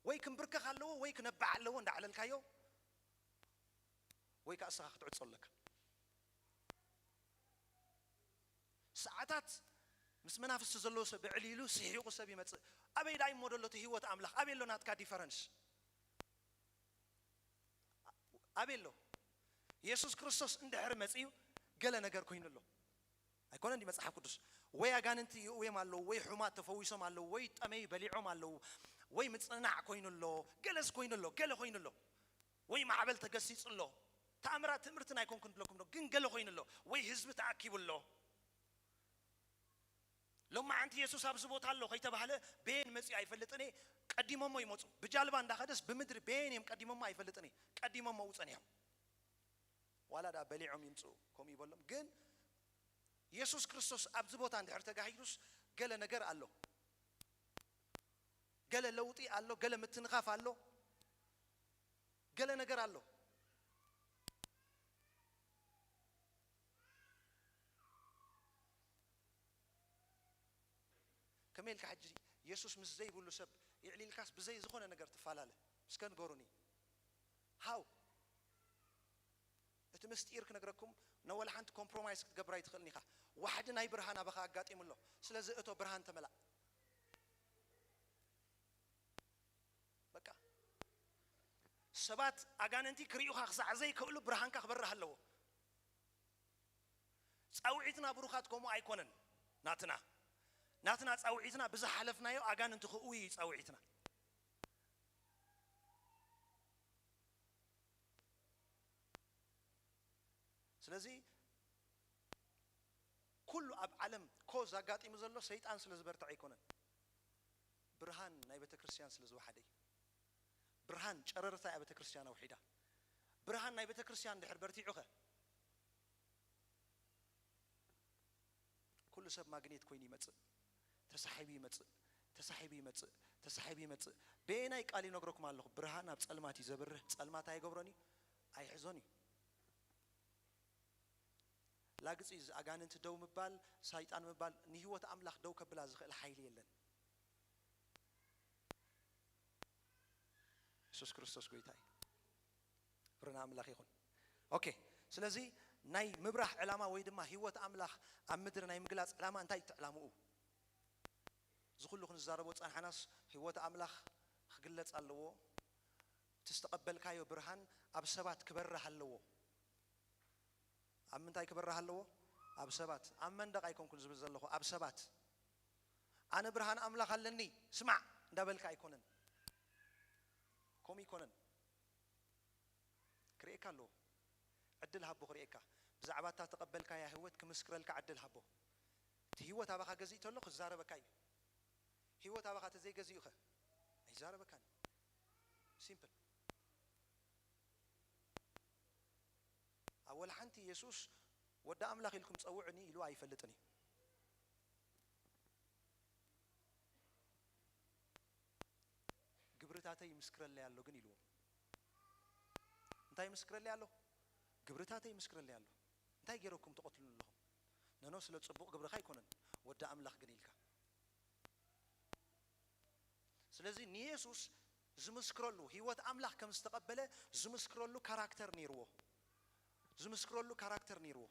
ወይ ክንብርከኽ ኣለዎ ወይ ክነባዕ ኣለዎ እንዳዕለልካዮ፣ ወይ ከዓ እስኻ ክትዕጾ ኣለካ። ሰዓታት ምስ መናፍስቲ ዘለዎ ሰብ ዕሊሉ ስሒቑ ሰብ ይመጽእ። ኣበይ ደኣ እሞ ደሎ እቲ ህይወት ኣምላኽ? ኣበይ ኣሎ ናትካ ዲፈረንስ? ኣበይ ኣሎ? የሱስ ክርስቶስ እንድሕር መጺኡ ገለ ነገር ኮይኑ ኣሎ። ኣይኮነን ድዩ መጽሓፍ ቅዱስ? ወይ ኣጋንንቲ ይእውዮም ኣለዉ፣ ወይ ሕሙማት ተፈዊሶም ኣለዉ፣ ወይ ጠመይ በሊዖም ኣለዉ፣ ወይ ምጽንናዕ ኮይኑ ኣሎ፣ ገለስ ኮይኑ ኣሎ፣ ገለ ኮይኑ ኣሎ፣ ወይ ማዕበል ተገሲጹ ኣሎ። ተኣምራት ትምህርትን ኣይኮንኩን ድለኩም ዶ፣ ግን ገለ ኮይኑ ኣሎ፣ ወይ ህዝቢ ተኣኪቡ ኣሎ። ሎማዓንቲ የሱስ ኣብዚ ቦታ ኣሎ ከይተባህለ በየን መጺኡ ኣይፈልጥን እየ። ቀዲሞሞ ይመጹ። ብጃልባ እንዳኸደስ ብምድሪ በየን እዮም ቀዲሞሞ ኣይፈልጥን እየ። ቀዲሞሞ ውጸን እዮም። ዋላ ደኣ በሊዖም ይምጽኡ፣ ከምኡ ይበሎም። ግን የሱስ ክርስቶስ ኣብዚ ቦታ እንድሕር ተጋሂዱስ ገለ ነገር ኣሎ። ገለ ለውጢ ኣሎ፣ ገለ ምትንኻፍ ኣሎ፣ ገለ ነገር ኣሎ። ከመይ ኢልካ ሕጂ የሱስ ምስ ዘይብሉ ሰብ ይዕሊልካስ ብዘይ ዝኾነ ነገር ትፈላለ? እስከ ንገሩኒ። ሃው? እቲ ምስጢር ክነግረኩም፣ ነወላ ሓንቲ ኮምፕሮማይስ ክትገብር ኣይትኽእልን ኢኻ። ዋሕዲ ናይ ብርሃን ኣባኻ ኣጋጢሙ ኣሎ። ስለዚ እቶ ብርሃን ተመላእ። በቃ። ሰባት ኣጋንንቲ ክርእዩኻ ክሳዕ ዘይክእሉ ብርሃንካ ክበርህ ኣለዎ። ጻውዒትና ብሩኻት ከምኡ ኣይኮነን። ናትና፣ ናትና ጻውዒትና ብዝሓለፍናዮ ኣጋንንቲ ክእውዩ እዩ ጻውዒትና። ስለዚ ኩሉ ኣብ ዓለም ኮዝ ኣጋጢሙ ዘሎ ሰይጣን ስለ ዝበርትዐ ኣይኮነን። ብርሃን ናይ ቤተ ክርስቲያን ስለ ዝወሓደ እዩ። ብርሃን ጨረርታ እያ ቤተ ክርስቲያን ኣውሒዳ። ብርሃን ናይ ቤተ ክርስቲያን ድሕር በርቲዑኸ? ኩሉ ሰብ ማግኔት ኮይኑ ይመጽእ። ተሳሒቡ ይመጽእ። ተሳሒቡ ይመጽእ። ተሳሒቡ ይመጽእ። በየናይ ቃል ይነግረኩም ኣለኹ? ብርሃን ኣብ ጸልማት እዩ ዘብርህ። ጸልማት ኣይገብሮን እዩ። ኣይሕዞን እዩ። ላግጺ እዚ ኣጋንንቲ ደው ምባል፣ ሳይጣን ምባል፣ ንህይወት ኣምላኽ ደው ከብላ ዝኽእል ሓይሊ የለን። የሱስ ክርስቶስ ጎይታ እዩ። ክብሪ ንኣምላኽ ይኹን። ኦኬ፣ ስለዚ ናይ ምብራህ ዕላማ ወይ ድማ ህይወት ኣምላኽ ኣብ ምድሪ ናይ ምግላጽ ዕላማ እንታይ እዩ እቲ ዕላምኡ? እዚ ኩሉ ክንዛረቦ ጸንሓናስ ህይወት ኣምላኽ ክግለጽ ኣለዎ። እቲ ዝተቐበልካዮ ብርሃን ኣብ ሰባት ክበርህ ኣለዎ። ኣብ ምንታይ ክበርህ ኣለዎ? ኣብ ሰባት። ኣብ መንደቕ ኣይኮንኩን ዝብል ዘለኹ፣ ኣብ ሰባት። ኣነ ብርሃን ኣምላኽ ኣለኒ፣ ስማዕ እንዳበልካ ኣይኮነን። ከምኡ ኣይኮነን። ክርእየካ ኣለዎ። ዕድል ሃቦ ክርእየካ። ብዛዕባ እታ ተቐበልካያ ህይወት ክምስክረልካ ዕድል ሃቦ። እቲ ህይወት ኣባኻ ገዚእ ተሎ ክዛረበካ እዩ። ህይወት ኣባኻ ተዘይገዚኡኸ? ኣይዛረበካን። ሲምፕል። ኣብ ወላ ሓንቲ የሱስ ወዲ ኣምላኽ ኢልኩም ጸውዑኒ ኢሉ ኣይፈልጥን እዩ። ግብርታተይ ይምስክረለይ ኣሎ ግን ኢልዎም። እንታይ ይምስክረለይ ኣሎ? ግብርታተይ ይምስክረለይ ኣሎ። እንታይ ገይረኩም ትቐትሉኒ ኣለኹም? ነኖ ስለ ጽቡቕ ግብርኻ ኣይኮነን፣ ወዲ ኣምላኽ ግን ኢልካ። ስለዚ ንየሱስ ዝምስክረሉ፣ ህይወት ኣምላኽ ከም ዝተቐበለ ዝምስክረሉ ካራክተር ነይርዎ። ዝምስክረሉ ካራክተር ነይርዎ።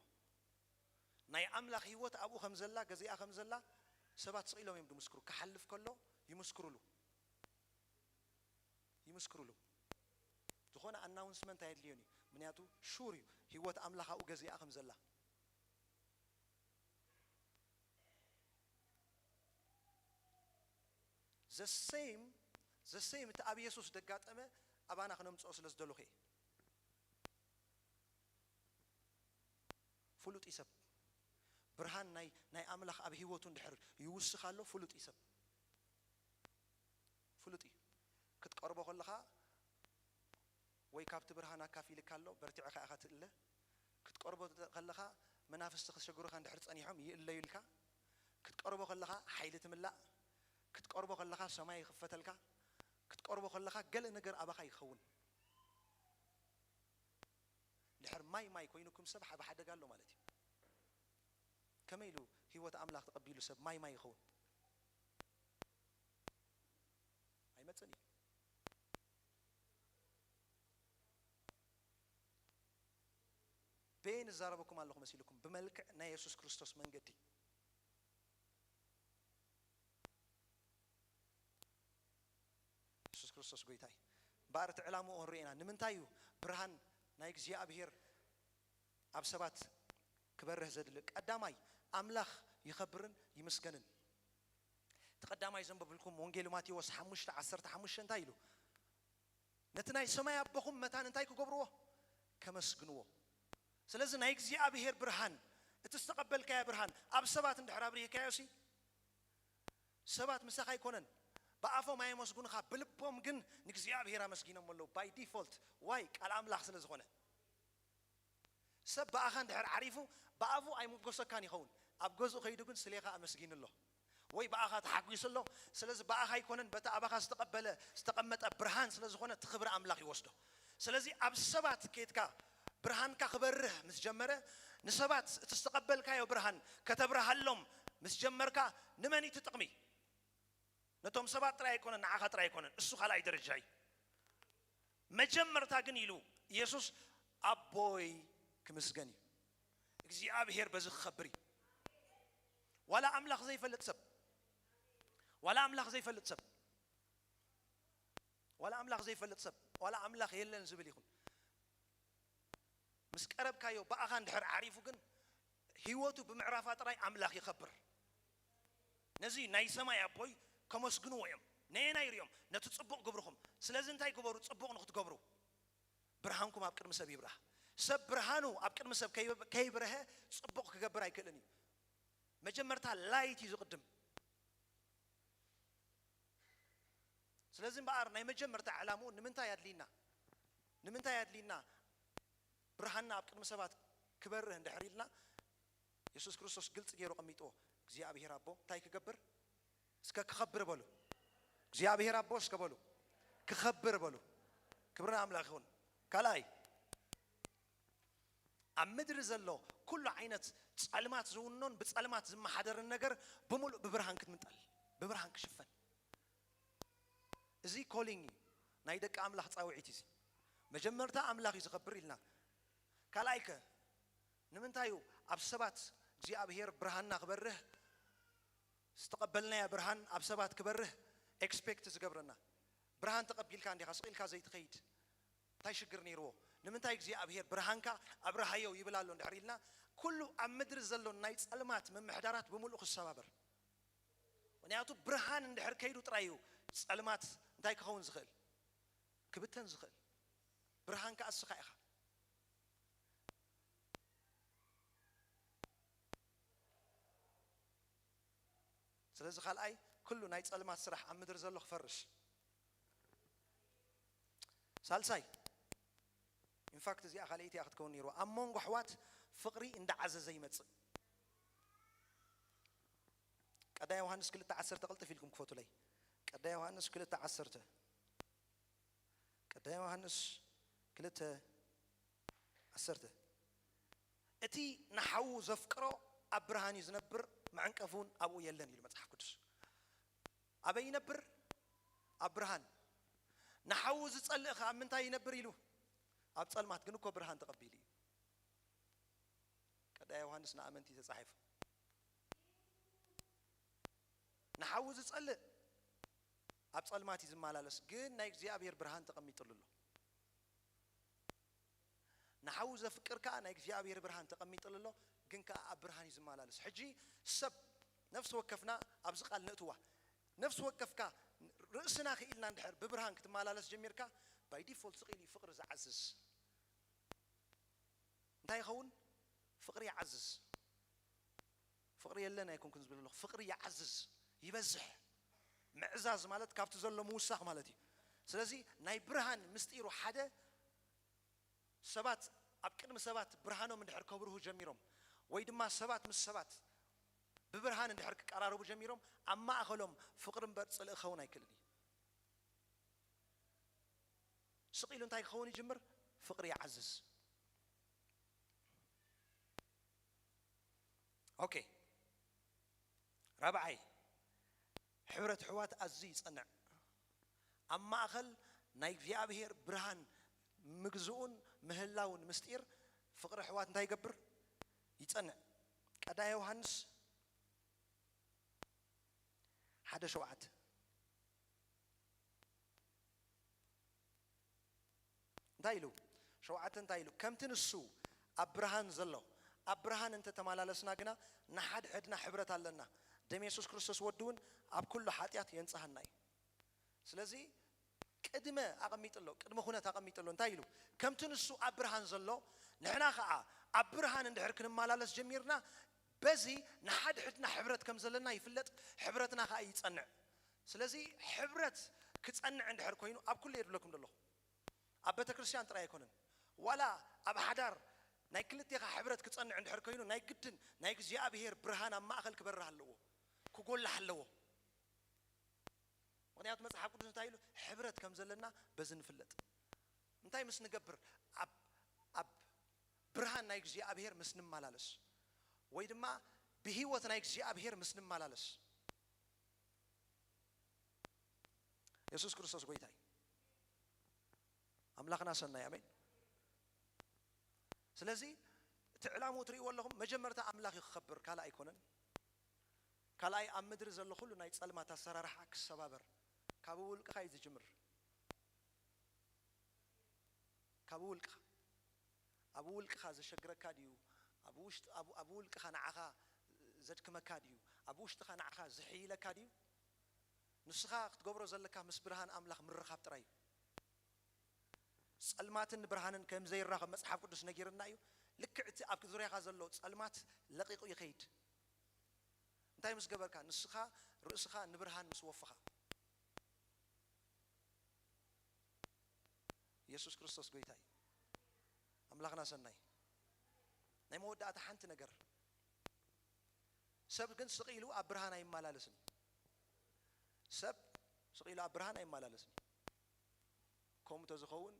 ናይ ኣምላኽ ህይወት ኣብኡ ከም ዘላ፣ ገዚኣ ከም ዘላ ሰባት ስቕ ኢሎም እዮም ዝምስክሩ። ክሓልፍ ከሎ ይምስክሩሉ። ይምስክሩሉ። ዝኾነ ኣናውንስመንት ኣየድልዮን እዩ። ምክንያቱ ሹር እዩ። ህይወት ኣምላኽ ኣብኡ ገዚኣ ከም ዘላ። ዘ ሴም፣ ዘ ሴም እቲ ኣብ የሱስ ደጋጠመ ኣባና ክነምጽኦ ስለ ዝደለኹ እየ። ፍሉጥ እዩ ሰብ። ብርሃን ናይ ናይ ኣምላኽ ኣብ ህይወቱ እንድሕር ይውስኽ ኣሎ፣ ፍሉጥ እዩ ሰብ። ፍሉጥ እዩ። ክትቀርቦ ከለኻ ወይ ካብቲ ብርሃን ኣካፊልካ ኣሎ፣ በርቲዕኻ ኢኻ ትእለ። ክትቀርቦ ከለኻ መናፍስቲ ክሸግሩኻ እንድሕር ጸኒሖም ይእለዩልካ። ክትቀርቦ ከለኻ ሓይሊ ትምላእ። ክትቀርቦ ከለኻ ሰማይ ይኽፈተልካ። ክትቀርቦ ከለኻ ገለ ነገር ኣባኻ ይኸውን። ድሕር ማይ ማይ ኮይኑኩም ሰብ ሓ-፣ ሓደጋ ኣሎ ማለት እዩ። ከመይ ኢሉ ህይወት ኣምላኽ ተቐቢሉ ሰብ ማይ ማይ ይኸውን? ኣይመጽእን እዩ። በየን እዛረበኩም ኣለኹ መሲልኩም? ብመልክዕ ናይ የሱስ ክርስቶስ መንገዲ። የሱስ ክርስቶስ ጎይታ እዩ። እምበኣር እቲ ዕላምኡ ክንርኢ ኢና። ንምንታይ እዩ ብርሃን ናይ እግዚኣብሄር ኣብ ሰባት ክበርህ ዘድሊ? ቀዳማይ ኣምላኽ ይኸብርን ይምስገንን። እቲ ቀዳማይ ዘንበብልኩም ወንጌል ማቴዎስ ሓሙሽተ ዓሰርተ ሓሙሽተ እንታይ ኢሉ? ነቲ ናይ ሰማይ ኣቦኹም መታን እንታይ ክገብርዎ? ከመስግንዎ። ስለዚ ናይ እግዚኣብሄር ብርሃን፣ እቲ ዝተቐበልካዮ ብርሃን ኣብ ሰባት እንድሕር ኣብሪህካዮ ሲ፣ ሰባት ምሳኻ ኣይኮነን፣ ብኣፎም ኣየመስጉንኻ፣ ብልቦም ግን ንእግዚኣብሄር ኣመስጊኖም ኣለዉ። ባይ ዲፎልት ዋይ ቃል ኣምላኽ ስለ ዝኾነ። ሰብ ብኣኻ እንድሕር ዓሪፉ ብኣፉ ኣይምጎሰካን ይኸውን፣ ኣብ ገዝኡ ከይዱ ግን ስሌኻ ኣመስጊኑ ኣሎ ወይ ብኣኻ ተሓጒሱ ኣሎ። ስለዚ ብኣኻ ኣይኮነን፣ በቲ ኣባኻ ዝተቐበለ ዝተቐመጠ ብርሃን ስለ ዝኾነ እቲ ክብሪ ኣምላኽ ይወስዶ። ስለዚ ኣብ ሰባት ኬድካ ብርሃንካ ክበርህ ምስ ጀመረ፣ ንሰባት እቲ ዝተቐበልካዮ ብርሃን ከተብርሃሎም ምስ ጀመርካ፣ ንመን እዩ እቲ ጥቕሚ? ነቶም ሰባት ጥራይ ኣይኮነን፣ ንዓኻ ጥራይ ኣይኮነን። እሱ ካልኣይ ደረጃ እዩ። መጀመርታ ግን ኢሉ ኢየሱስ ኣቦይ ክምስገን እዩ። እግዚኣብሔር በዚ ክኸብር እዩ። ዋላ ኣምላኽ ዘይፈልጥ ሰብ፣ ዋላ ኣምላኽ ዘይፈልጥ ሰብ፣ ዋላ ኣምላኽ ዘይፈልጥ ሰብ፣ ዋላ ኣምላኽ የለን ዝብል ይኹን፣ ምስ ቀረብካዮ ብኣኻ እንድሕር ዓሪፉ ግን ህይወቱ ብምዕራፋ ጥራይ ኣምላኽ ይኸብር። ነዚ ናይ ሰማይ ኣቦይ ከመስግንዎ እዮም። ነየናይ ርእዮም? ነቲ ጽቡቕ ግብርኹም። ስለዚ እንታይ ግበሩ? ጽቡቕ ንኽትገብሩ ብርሃንኩም ኣብ ቅድሚ ሰብ ይብራህ። ሰብ ብርሃኑ ኣብ ቅድሚ ሰብ ከይብ-፣ ከይብረሀ ጽቡቕ ክገብር ኣይክእልን እዩ። መጀመርታ ላይት እዩ ዝቕድም። ስለዚ እምበኣር ናይ መጀመርታ ዕላምኡ ንምንታይ ኣድልይና? ንምንታይ ኣድልይና? ብርሃንና ኣብ ቅድሚ ሰባት ክበርህ እንድሕር ኢልና፣ የሱስ ክርስቶስ ግልጺ ገይሩ ቀሚጥዎ። እግዚኣብሔር ኣቦ እንታይ ክገብር? እስከ ክኸብር በሉ። እግዚኣብሔር ኣቦ እስከ በሉ። ክኸብር በሉ። ክብሪ ንኣምላኽ ይኹን። ካልኣይ፣ ኣብ ምድሪ ዘሎ ኩሉ ዓይነት ጸልማት ዝውኖን ብጸልማት ዝመሓደርን ነገር ብምሉእ ብብርሃን ክትምንጠል፣ ብብርሃን ክሽፈን። እዚ ኮሊንግ እዩ፣ ናይ ደቂ ኣምላኽ ጻውዒት እዩ። እዚ መጀመርታ ኣምላኽ እዩ ዝኸብር ኢልና። ካልኣይ ከ ንምንታይ እዩ ኣብ ሰባት እግዚኣብሔር ብርሃንና ክበርህ፣ ዝተቐበልናዮ ብርሃን ኣብ ሰባት ክበርህ ኤክስፔክት ዝገብረና? ብርሃን ተቐቢልካ እንዲኻ ስቕ ኢልካ ዘይትኸይድ? እንታይ ሽግር ነይርዎ? ንምንታይ እግዚኣብሔር ብርሃንካ ኣብርሃዮ ይብል ኣሎ እንድሕር ኢልና፣ ኩሉ ኣብ ምድሪ ዘሎ ናይ ጸልማት ምምሕዳራት ብምሉእ ክሰባበር። ምኽንያቱ ብርሃን እንድሕር ከይዱ ጥራይ እዩ ጸልማት እንታይ ክኸውን ዝኽእል? ክብተን ዝኽእል። ብርሃን ከኣ እስኻ ኢኻ። ስለዚ ካልኣይ፣ ኩሉ ናይ ጸልማት ስራሕ ኣብ ምድሪ ዘሎ ክፈርስ። ሳልሳይ፣ ኢንፋክት እዚኣ ካልኣይቲ እያ ክትከውን ነይርዋ። ኣብ መንጎ ኣሕዋት ፍቕሪ እንዳዓዘዘ ይመጽእ። ቀዳማይ ዮሃንስ ክልተ ዓሰርተ፣ ቅልጥፍ ኢልኩም ክፈቱለይ። ቀዳማይ ዮሃንስ ክልተ ዓሰርተ። ቀዳማይ ዮሃንስ ክልተ ዓሰርተ። እቲ ንሓዉ ዘፍቅሮ ኣብ ብርሃን እዩ ዝነብር፣ መዐንቀፊ እውን ኣብኡ የለን ኢሉ መጽሓፍ ቅዱስ። ኣበይ ይነብር? ኣብ ብርሃን። ንሓዉ ዝጸልእ ኸኣ ኣብ ምንታይ ይነብር ኢሉ? ኣብ ጸልማት። ግን እኮ ብርሃን ተቐቢሉ እዩ። ቀዳማይ ዮሃንስ ንኣመንቲ ተጻሒፉ። ንሓዊ ዝጸልእ ኣብ ጸልማት እዩ ዝመላለስ፣ ግን ናይ እግዚኣብሔር ብርሃን ተቐሚጥሉ ኣሎ። ንሓዊ ዘፍቅር ከኣ ናይ እግዚኣብሔር ብርሃን ተቐሚጥሉ ኣሎ፣ ግን ከኣ ኣብ ብርሃን እዩ ዝመላለስ። ሕጂ ሰብ ነፍሲ ወከፍና ኣብዚ ቃል ነእትዋ። ነፍሲ ወከፍካ ርእስና ክኢልና እንድሕር ብብርሃን ክትመላለስ ጀሚርካ፣ ባይ ዲፎልት ስቕ ኢሉ እዩ ፍቕሪ ዝዓዝዝ። እንታይ ይኸውን? ፍቕሪ ይዓዝዝ። ፍቕሪ የለን ኣይኮንኩን ዝብል ኣለኹ። ፍቕሪ ይዓዝዝ፣ ይበዝሕ። ምዕዛዝ ማለት ካብቲ ዘሎ ምውሳኽ ማለት እዩ። ስለዚ ናይ ብርሃን ምስጢሩ ሓደ፣ ሰባት ኣብ ቅድሚ ሰባት ብርሃኖም እንድሕር ከብርሁ ጀሚሮም፣ ወይ ድማ ሰባት ምስ ሰባት ብብርሃን እንድሕር ክቀራረቡ ጀሚሮም፣ ኣብ ማእኸሎም ፍቕሪ እምበር ጽልኢ ክኸውን ኣይክእልን እዩ። ስቕ ኢሉ እንታይ ክኸውን ይጅምር? ፍቕሪ ይዓዝዝ። ኦኬ፣ ራብዓይ፣ ሕብረት ኣሕዋት ኣዝዩ ይጸንዕ። ኣብ ማእኸል ናይ እግዚኣብሔር ብርሃን ምግዝኡን ምህላውን ምስጢር ፍቕሪ ኣሕዋት እንታይ ይገብር? ይጸንዕ። ቀዳማይ ዮሃንስ ሓደ ሸውዓተ እንታይ ኢሉ? ሸውዓተ እንታይ ኢሉ? ከምቲ ንሱ ኣብ ብርሃን ዘሎ፣ ኣብ ብርሃን እንተ ተመላለስና ግና፣ ንሓድሕድና ሕብረት ኣለና። ደም የሱስ ክርስቶስ ወዲ እውን ኣብ ኩሉ ሓጢኣት የንጽሃና እዩ። ስለዚ ቅድመ ኣቐሚጡ ኣሎ፣ ቅድመ ኩነት ኣቐሚጡ ኣሎ። እንታይ ኢሉ? ከምቲ ንሱ ኣብ ብርሃን ዘሎ፣ ንሕና ኸኣ ኣብ ብርሃን እንድሕር ክንመላለስ ጀሚርና፣ በዚ ንሓድሕድና ሕብረት ከም ዘለና ይፍለጥ፣ ሕብረትና ኸኣ ይጸንዕ። ስለዚ ሕብረት ክጸንዕ እንድሕር ኮይኑ፣ ኣብ ኩሉ እየ ዝብለኩም ዘለኹ። ኣብ ቤተ ክርስቲያን ጥራይ ኣይኮነን። ዋላ ኣብ ሓዳር ናይ ክልቴኻ ሕብረት ክጸንዕ እንድሕር ኮይኑ፣ ናይ ግድን ናይ እግዚኣብሔር ብርሃን ኣብ ማእከል ክበርህ ኣለዎ፣ ክጎልሕ ኣለዎ። ምኽንያቱ መጽሓፍ ቅዱስ እንታይ ኢሉ? ሕብረት ከም ዘለና በዚ ንፍለጥ። እንታይ ምስ ንገብር? ኣብ፣ ኣብ ብርሃን ናይ እግዚኣብሔር ምስ ንመላለስ፣ ወይ ድማ ብህይወት ናይ እግዚኣብሔር ምስ ንመላለስ። የሱስ ክርስቶስ ጎይታ እዩ። ኣምላኽና ሰናይ፣ ኣሜን። ስለዚ እቲ ዕላምኡ ትርእይዎ ኣለኹም፣ መጀመርታ ኣምላኽ እዩ ክኸብር፣ ካልእ ኣይኮነን። ካልኣይ ኣብ ምድሪ ዘሎ ኩሉ ናይ ጸልማት ኣሰራርሓ ክሰባበር፣ ካብ ውልቅኻ እዩ ዝጅምር። ካብ ውልቅኻ፣ ኣብ ውልቅኻ ዘሸግረካ ድዩ? ኣብ ውሽጥ፣ ኣብ፣ ኣብ ውልቅኻ ንዓኻ ዘድክመካ ድዩ? ኣብ ውሽጥኻ ንዓኻ ዝሕይለካ ድዩ? ንስኻ ክትገብሮ ዘለካ ምስ ብርሃን ኣምላኽ ምርኻብ ጥራይ እዩ። ጸልማትን ብርሃንን ከም ዘይራኸብ መጽሓፍ ቅዱስ ነጊርና እዩ። ልክዕ እቲ ኣብ ዙርያኻ ዘሎ ጸልማት ለቒቑ ይኸይድ። እንታይ ምስ ገበርካ? ንስኻ ርእስኻ ንብርሃን ምስ ወፍኻ። የሱስ ክርስቶስ ጎይታ እዩ። ኣምላኽና ሰናይ። ናይ መወዳእታ ሓንቲ ነገር፣ ሰብ ግን ስቕ ኢሉ ኣብ ብርሃን ኣይመላለስን። ሰብ ስቕ ኢሉ ኣብ ብርሃን ኣይመላለስን። ከምኡ ተዝኸውን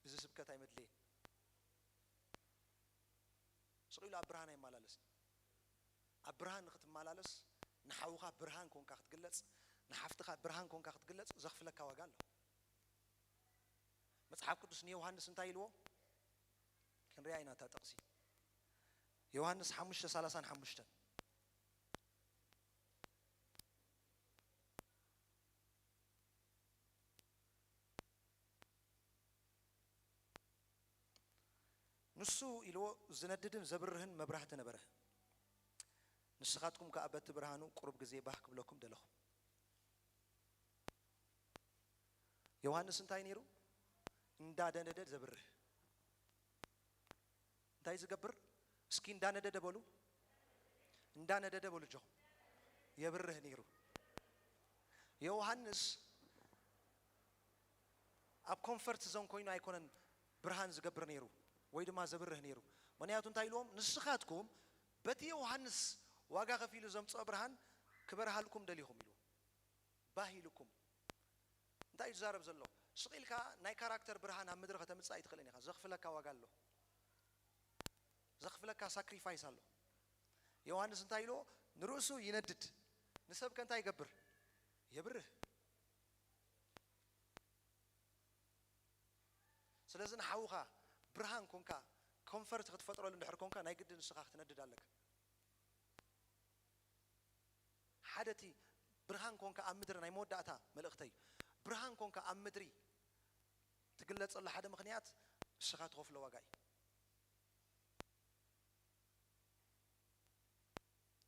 እዚ ስብከት ኣይመድለየን። ስቕ ኢሉ ኣብ ብርሃን ኣይመላለስን። ኣብ ብርሃን ንኽትመላለስ፣ ንሓውኻ ብርሃን ኮንካ ክትግለጽ፣ ንሓፍትኻ ብርሃን ኮንካ ክትግለጽ ዘኽፍለካ ዋጋ ኣሎ። መጽሓፍ ቅዱስ ንዮሃንስ እንታይ ኢልዎ? ክንሪኣ ኢና እታ ጥቕሲ። ዮሃንስ ሓሙሽተ ሰላሳን ሓሙሽተን። ንሱ ኢልዎ ዝነድድን ዘብርህን መብራህቲ ነበረ። ንስኻትኩም ከኣ በቲ ብርሃኑ ቁሩብ ግዜ ባህ ክብለኩም ደለኹ። ዮሃንስ እንታይ ነይሩ? እንዳደነደ ዘብርህ። እንታይ ዝገብር? እስኪ እንዳነደደ በሉ። እንዳነደደ በሉ፣ እጆኹም። የብርህ ነይሩ። ዮሃንስ ኣብ ኮምፈርት ዞን ኮይኑ ኣይኮነን ብርሃን ዝገብር ነይሩ ወይ ድማ ዘብርህ ነይሩ። ምኽንያቱ እንታይ ኢልዎም? ንስኻትኩም በቲ ዮሃንስ ዋጋ ከፊሉ ዘምጽኦ ብርሃን ክበርሃልኩም ደሊኹም ኢልዎም። ባህ ኢልኩም። እንታይ እዩ ዝዛረብ ዘሎ? ስቕ ኢልካ ናይ ካራክተር ብርሃን ኣብ ምድሪ ከተምጽእ ኣይትኽእልን ኢኻ። ዘኽፍለካ ዋጋ ኣሎ። ዘኽፍለካ ሳክሪፋይስ ኣሎ። ዮሃንስ እንታይ ኢልዎ? ንርእሱ ይነድድ፣ ንሰብ ከ እንታይ ይገብር? የብርህ። ስለዚ ንሓውኻ ብርሃን ኮንካ፣ ኮንፈርት ክትፈጥረሉ እንድሕር ኮንካ፣ ናይ ግድን ንስኻ ክትነድድ ኣለካ። ሓደ እቲ ብርሃን ኮንካ ኣብ ምድሪ፣ ናይ መወዳእታ መልእኽተይ፣ ብርሃን ኮንካ ኣብ ምድሪ ትግለጸሉ ሓደ ምኽንያት ንስኻ ትኸፍሎ ዋጋ እዩ።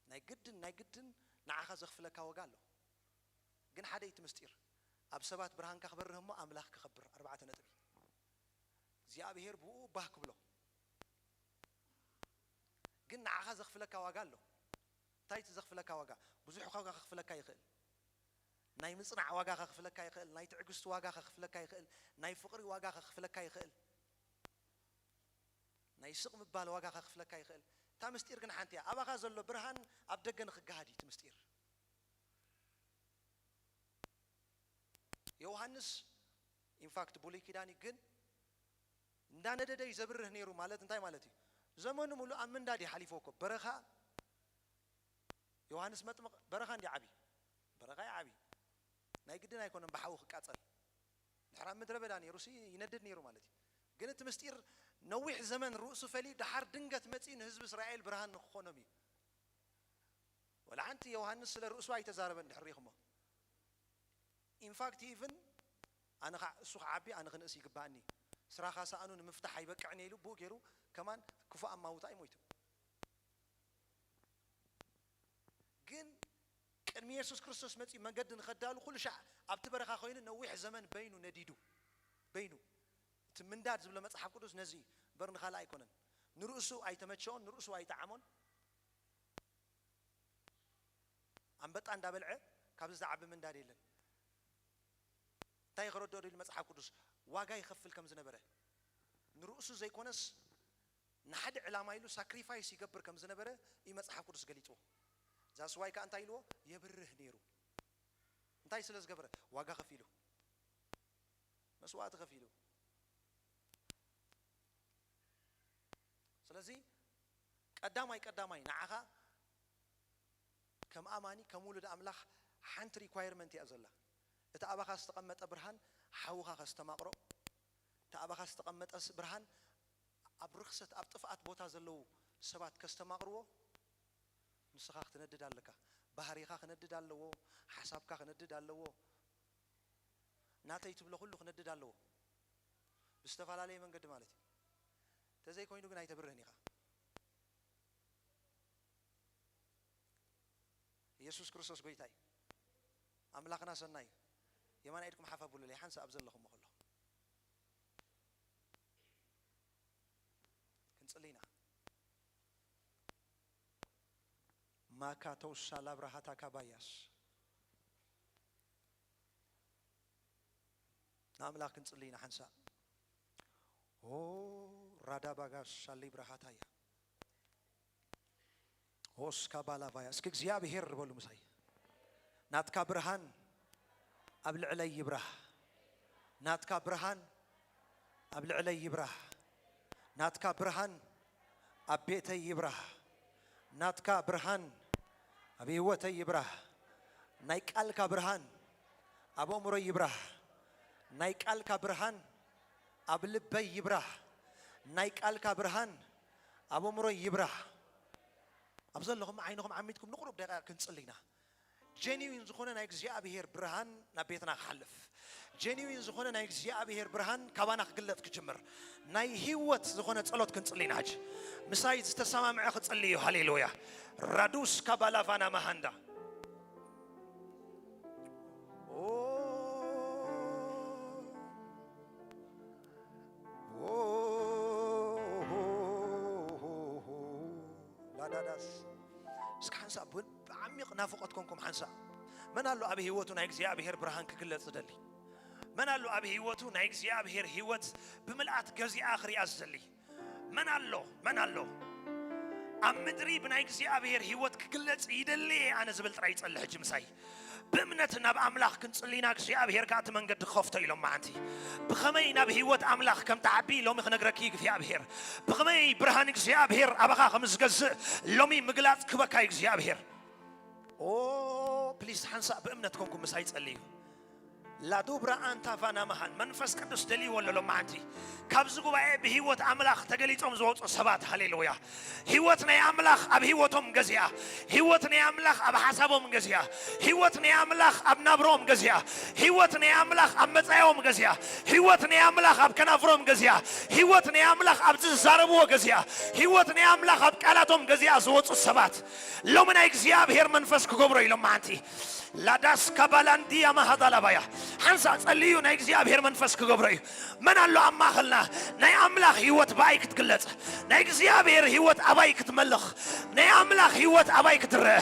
ናይ ግድን፣ ናይ ግድን ንዓኻ ዘኽፍለካ ዋጋ ኣሎ። ግን ሓደ እቲ ምስጢር፣ ኣብ ሰባት ብርሃንካ ክበርህ እሞ ኣምላኽ ክኸብር። ኣርባዕተ ነጥቢ። እግዚኣብሄር ብኡ ባህ ክብሎ። ግን ንዓኻ ዘኽፍለካ ዋጋ ኣሎ። እንታይ እቲ ዘኽፍለካ ዋጋ? ብዙሕ ዋጋ ከኽፍለካ ይኽእል። ናይ ምጽናዕ ዋጋ ከኽፍለካ ይኽእል። ናይ ትዕግስቲ ዋጋ ከኽፍለካ ይኽእል። ናይ ፍቕሪ ዋጋ ከኽፍለካ ይኽእል። ናይ ስቕ ምባል ዋጋ ከኽፍለካ ይኽእል። እታ ምስጢር ግን ሓንቲ እያ። ኣባኻ ዘሎ ብርሃን ኣብ ደገ ንኽገሃድ እዩ እቲ ምስጢር። ዮሃንስ ኢንፋክት ብሉይ ኪዳን እዩ፣ ግን እንዳነደደ እዩ ዘብርህ ነይሩ። ማለት እንታይ ማለት እዩ? ዘመኑ ሙሉ ኣብ ምንዳድ እዩ ሓሊፎ እኮ። በረኻ፣ ዮሃንስ መጥምቕ በረኻ እንዲ ዓቢ፣ በረኻ ይዓቢ። ናይ ግድን ኣይኮነን ብሓዊ ክቃጸል። ድሕር ኣብ ምድረ በዳ ነይሩ ሲ ይነድድ ነይሩ ማለት እዩ። ግን እቲ ምስጢር ነዊሕ ዘመን ርእሱ ፈልዩ ደሓር ድንገት መጺኡ ንህዝቢ እስራኤል ብርሃን ንክኾኖም እዩ። ወላ ሓንቲ ዮሃንስ ስለ ርእሱ ኣይተዛረበን ድሕር ሪኹሞ። ኢንፋክት ኢቭን ኣነ ኸዓ እሱ ክዓቢ ኣነ ክንእስ ይግባኣኒ፣ ስራኻ ሰኣኑ ንምፍታሕ ኣይበቅዕን እየ ኢሉ ብኡ ገይሩ ከማን ክፉእ ኣማውታ እዩ ሞይቱ። ግን ቅድሚ የሱስ ክርስቶስ መጺኡ መንገዲ ንኸዳሉ ኩሉ ሻዕ ኣብቲ በረኻ ኮይኑ ነዊሕ ዘመን በይኑ ነዲዱ። በይኑ። እቲ ምንዳድ ዝብሎ መጽሓፍ ቅዱስ ነዚ እዩ። እምበር ንኻልእ ኣይኮነን። ንርእሱ ኣይተመቸኦን፣ ንርእሱ ኣይጠዓሞን። ኣንበጣ እንዳበልዐ ካብዚ ዝዓቢ ምንዳድ የለን። እንታይ ከረድኦ ደልዩ መጽሓፍ ቅዱስ? ዋጋ ይኸፍል ከም ዝነበረ፣ ንርእሱ ዘይኮነስ ንሓደ ዕላማ ኢሉ ሳክሪፋይስ ይገብር ከም ዝነበረ እዩ መጽሓፍ ቅዱስ ገሊጽዎ። ዛስዋይ ከኣ እንታይ ኢልዎ? የብርህ ነይሩ። እንታይ ስለ ዝገበረ? ዋጋ ከፊሉ፣ መስዋእቲ ከፊሉ። ስለዚ ቀዳማይ ቀዳማይ ንዓኻ ከም ኣማኒ፣ ከም ውሉድ ኣምላኽ ሓንቲ ሪኳየርመንት እያ ዘላ። እቲ ኣባኻ ዝተቐመጠ ብርሃን ሓውኻ ከስተማቕሮ፣ እቲ ኣባኻ ዝተቐመጠ ስ-፣ ብርሃን ኣብ ርኽሰት፣ ኣብ ጥፍኣት ቦታ ዘለዉ ሰባት ከስተማቕርዎ፣ ንስኻ ክትነድድ ኣለካ። ባህሪኻ ክነድድ ኣለዎ፣ ሓሳብካ ክነድድ ኣለዎ፣ ናተይ ትብሎ ኩሉ ክነድድ ኣለዎ። ብዝተፈላለየ መንገዲ ማለት እዩ። እንተዘይኮይኑ ግን ኣይተብርህን ኢኻ። ኢየሱስ ክርስቶስ ጎይታ እዩ። ኣምላኽና ሰናይ እዩ። የማን ኢድኩም ሓፍ ኣብሉለይ፣ ሓንሳእ ኣብ ዘለኹሞ ከለኹ። ክንጽሊ ኢና። ማካቶሳ ላብራሃታ ካባያስ። ንኣምላኽ ክንጽሊ ኢና ሓንሳእ። ኦ ራዳባጋስ ሻሊ ብራሃታያ። ኦስካ ባላቫያ። እስኪ እግዚኣብሔር በሉ ምሳይ። ናትካ ብርሃን ኣብ ልዕለይ ይብራህ። ናትካ ብርሃን ኣብ ልዕለይ ይብራህ። ናትካ ብርሃን ኣብ ቤተይ ይብራህ። ናትካ ብርሃን ኣብ ህይወተይ ይብራህ። ናይ ቃልካ ብርሃን ኣብ ኣእምሮይ ይብራህ። ናይ ቃልካ ብርሃን ኣብ ልበይ ይብራህ። ናይ ቃልካ ብርሃን ኣብ ኣእምሮይ ይብራህ። ኣብ ዘለኹም ዓይንኹም ዓሚትኩም ንቁሩብ ደቂቃ ክንጽሊ ኢና። ጀኒዊን ዝኾነ ናይ እግዚኣብሔር ብርሃን ናብ ቤትና ክሓልፍ፣ ጀኒዊን ዝኾነ ናይ እግዚኣብሔር ብርሃን ካባና ክግለጥ ክጅምር፣ ናይ ህይወት ዝኾነ ጸሎት ክንጽሊ ኢና። ሕጂ ምሳይ ዝተሰማምዐ ክጽሊ እዩ። ሃሌሉያ። ራዱስ ካባላቫና ማሃንዳ። ኦ፣ ኦ፣ ላዳዳስ። እስኪ ሓንሳእ ብ-፣ ብዓሚቕ ናፍቖት ኮንኩም ሓንሳእ። መን ኣሎ ኣብ ህይወቱ ናይ እግዚኣብሔር ብርሃን ክግለጽ ዝደሊ? መን ኣሎ ኣብ ህይወቱ ናይ እግዚኣብሔር ህይወት ብምልኣት ገዚኣ ክሪኣ ዝደሊ? መን ኣሎ? መን ኣሎ? ኣብ ምድሪ ብናይ እግዚኣብሔር ህይወት ክግለጽ ይደሊ እየ ኣነ ዝብል ጥራይ ይጸሊ ሕጂ ምሳይ። ብእምነት ናብ ኣምላኽ ክንጽሊ ኢና፣ እግዚኣብሔር ከኣ እቲ መንገዲ ክኸፍቶ እዩ ሎማዓንቲ። ብኸመይ ናብ ህይወት ኣምላኽ ከም ትዓቢ ሎሚ ክነግረኪ እዩ እግዚኣብሔር። ብኸመይ ብርሃን እግዚኣብሔር ኣባኻ ከም ዝገዝእ ሎሚ ምግላጽ ክበካ እዩ እግዚኣብሔር። ኦ፣ ፕሊስ፣ ሓንሳእ ብእምነት ኮንኩም ምሳይ ጸልዩ። ላዱብራ ኣንታ ቫና መሃን መንፈስ ቅዱስ ደልይዎ ኣሎ ሎማዓንቲ። ካብዚ ጉባኤ ብህይወት ኣምላኽ ተገሊጾም ዝወጹ ሰባት፣ ሃሌሉያ። ህይወት ናይ ኣምላኽ ኣብ ህይወቶም ገዚኣ። ህይወት ናይ ኣምላኽ ኣብ ሓሳቦም ገዚኣ። ህይወት ናይ ኣምላኽ ኣብ ናብሮም ገዚኣ። ህይወት ናይ ኣምላኽ ኣብ መጻኢኦም ገዚኣ። ህይወት ናይ ኣምላኽ ኣብ ከናፍሮም ገዚኣ። ህይወት ናይ ኣምላኽ ኣብ ዝዛረብዎ ገዚኣ። ህይወት ናይ ኣምላኽ ኣብ ቃላቶም ገዚኣ ዝወጹ ሰባት፣ ሎሚ ናይ እግዚኣብሔር መንፈስ ክገብሮ ኢሎም መዓንቲ። ላዳስ ካባላንዲያ ማሃዳላባያ ሓንሳእ ጸልዩ፣ ናይ እግዚኣብሔር መንፈስ ክገብሮ እዩ። መን ኣሎ ኣብ ማእኸልና? ናይ ኣምላኽ ህይወት ብኣይ ክትግለጽ፣ ናይ እግዚኣብሔር ህይወት ኣባይ ክትመልኽ፣ ናይ ኣምላኽ ህይወት ኣባይ ክትረአ።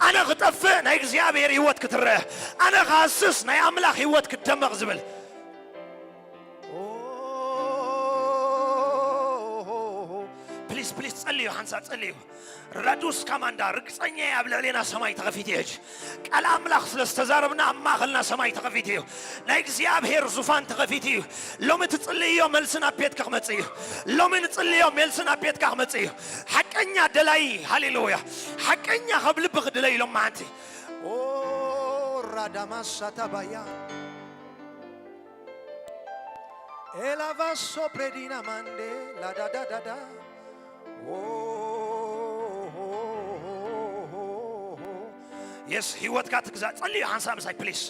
ኣነ ክጠፍእ፣ ናይ እግዚኣብሔር ህይወት ክትረአ። ኣነ ክሃስስ፣ ናይ ኣምላኽ ህይወት ክትደመቕ ዝብል። ፕሊስ ፕሊስ ጸልዩ፣ ሓንሳእ ጸልዩ። ረዱስ ካማንዳ ርግጸኛ እየ ኣብ ልዕሌና ሰማይ ተኸፊቱ እዩ። ሕጂ ቃል ኣምላኽ ስለ ዝተዛረብና ኣብ ማእኸልና ሰማይ ተኸፊቱ እዩ። ናይ እግዚኣብሔር ዙፋን ተኸፊቱ እዩ። ሎሚ ትጽልዮ መልሲ ናብ ቤትካ ክመጽእ እዩ። ሎሚ ንጽልዮ መልሲ ናብ ቤትካ ክመጽእ እዩ። ሓቀኛ ደላይ፣ ሃሌሉያ፣ ሓቀኛ ካብ ልቢ ክድለይ ኢሎም መዓንቲ። ኦ ራዳማሳታባያ ኤላቫሶ ፕሬዲና ማንዴ ላዳዳዳዳ የስ ህይወትካ ትግዛእ። ጸልዩ ሓንሳ ምሳይ ፕሊስ።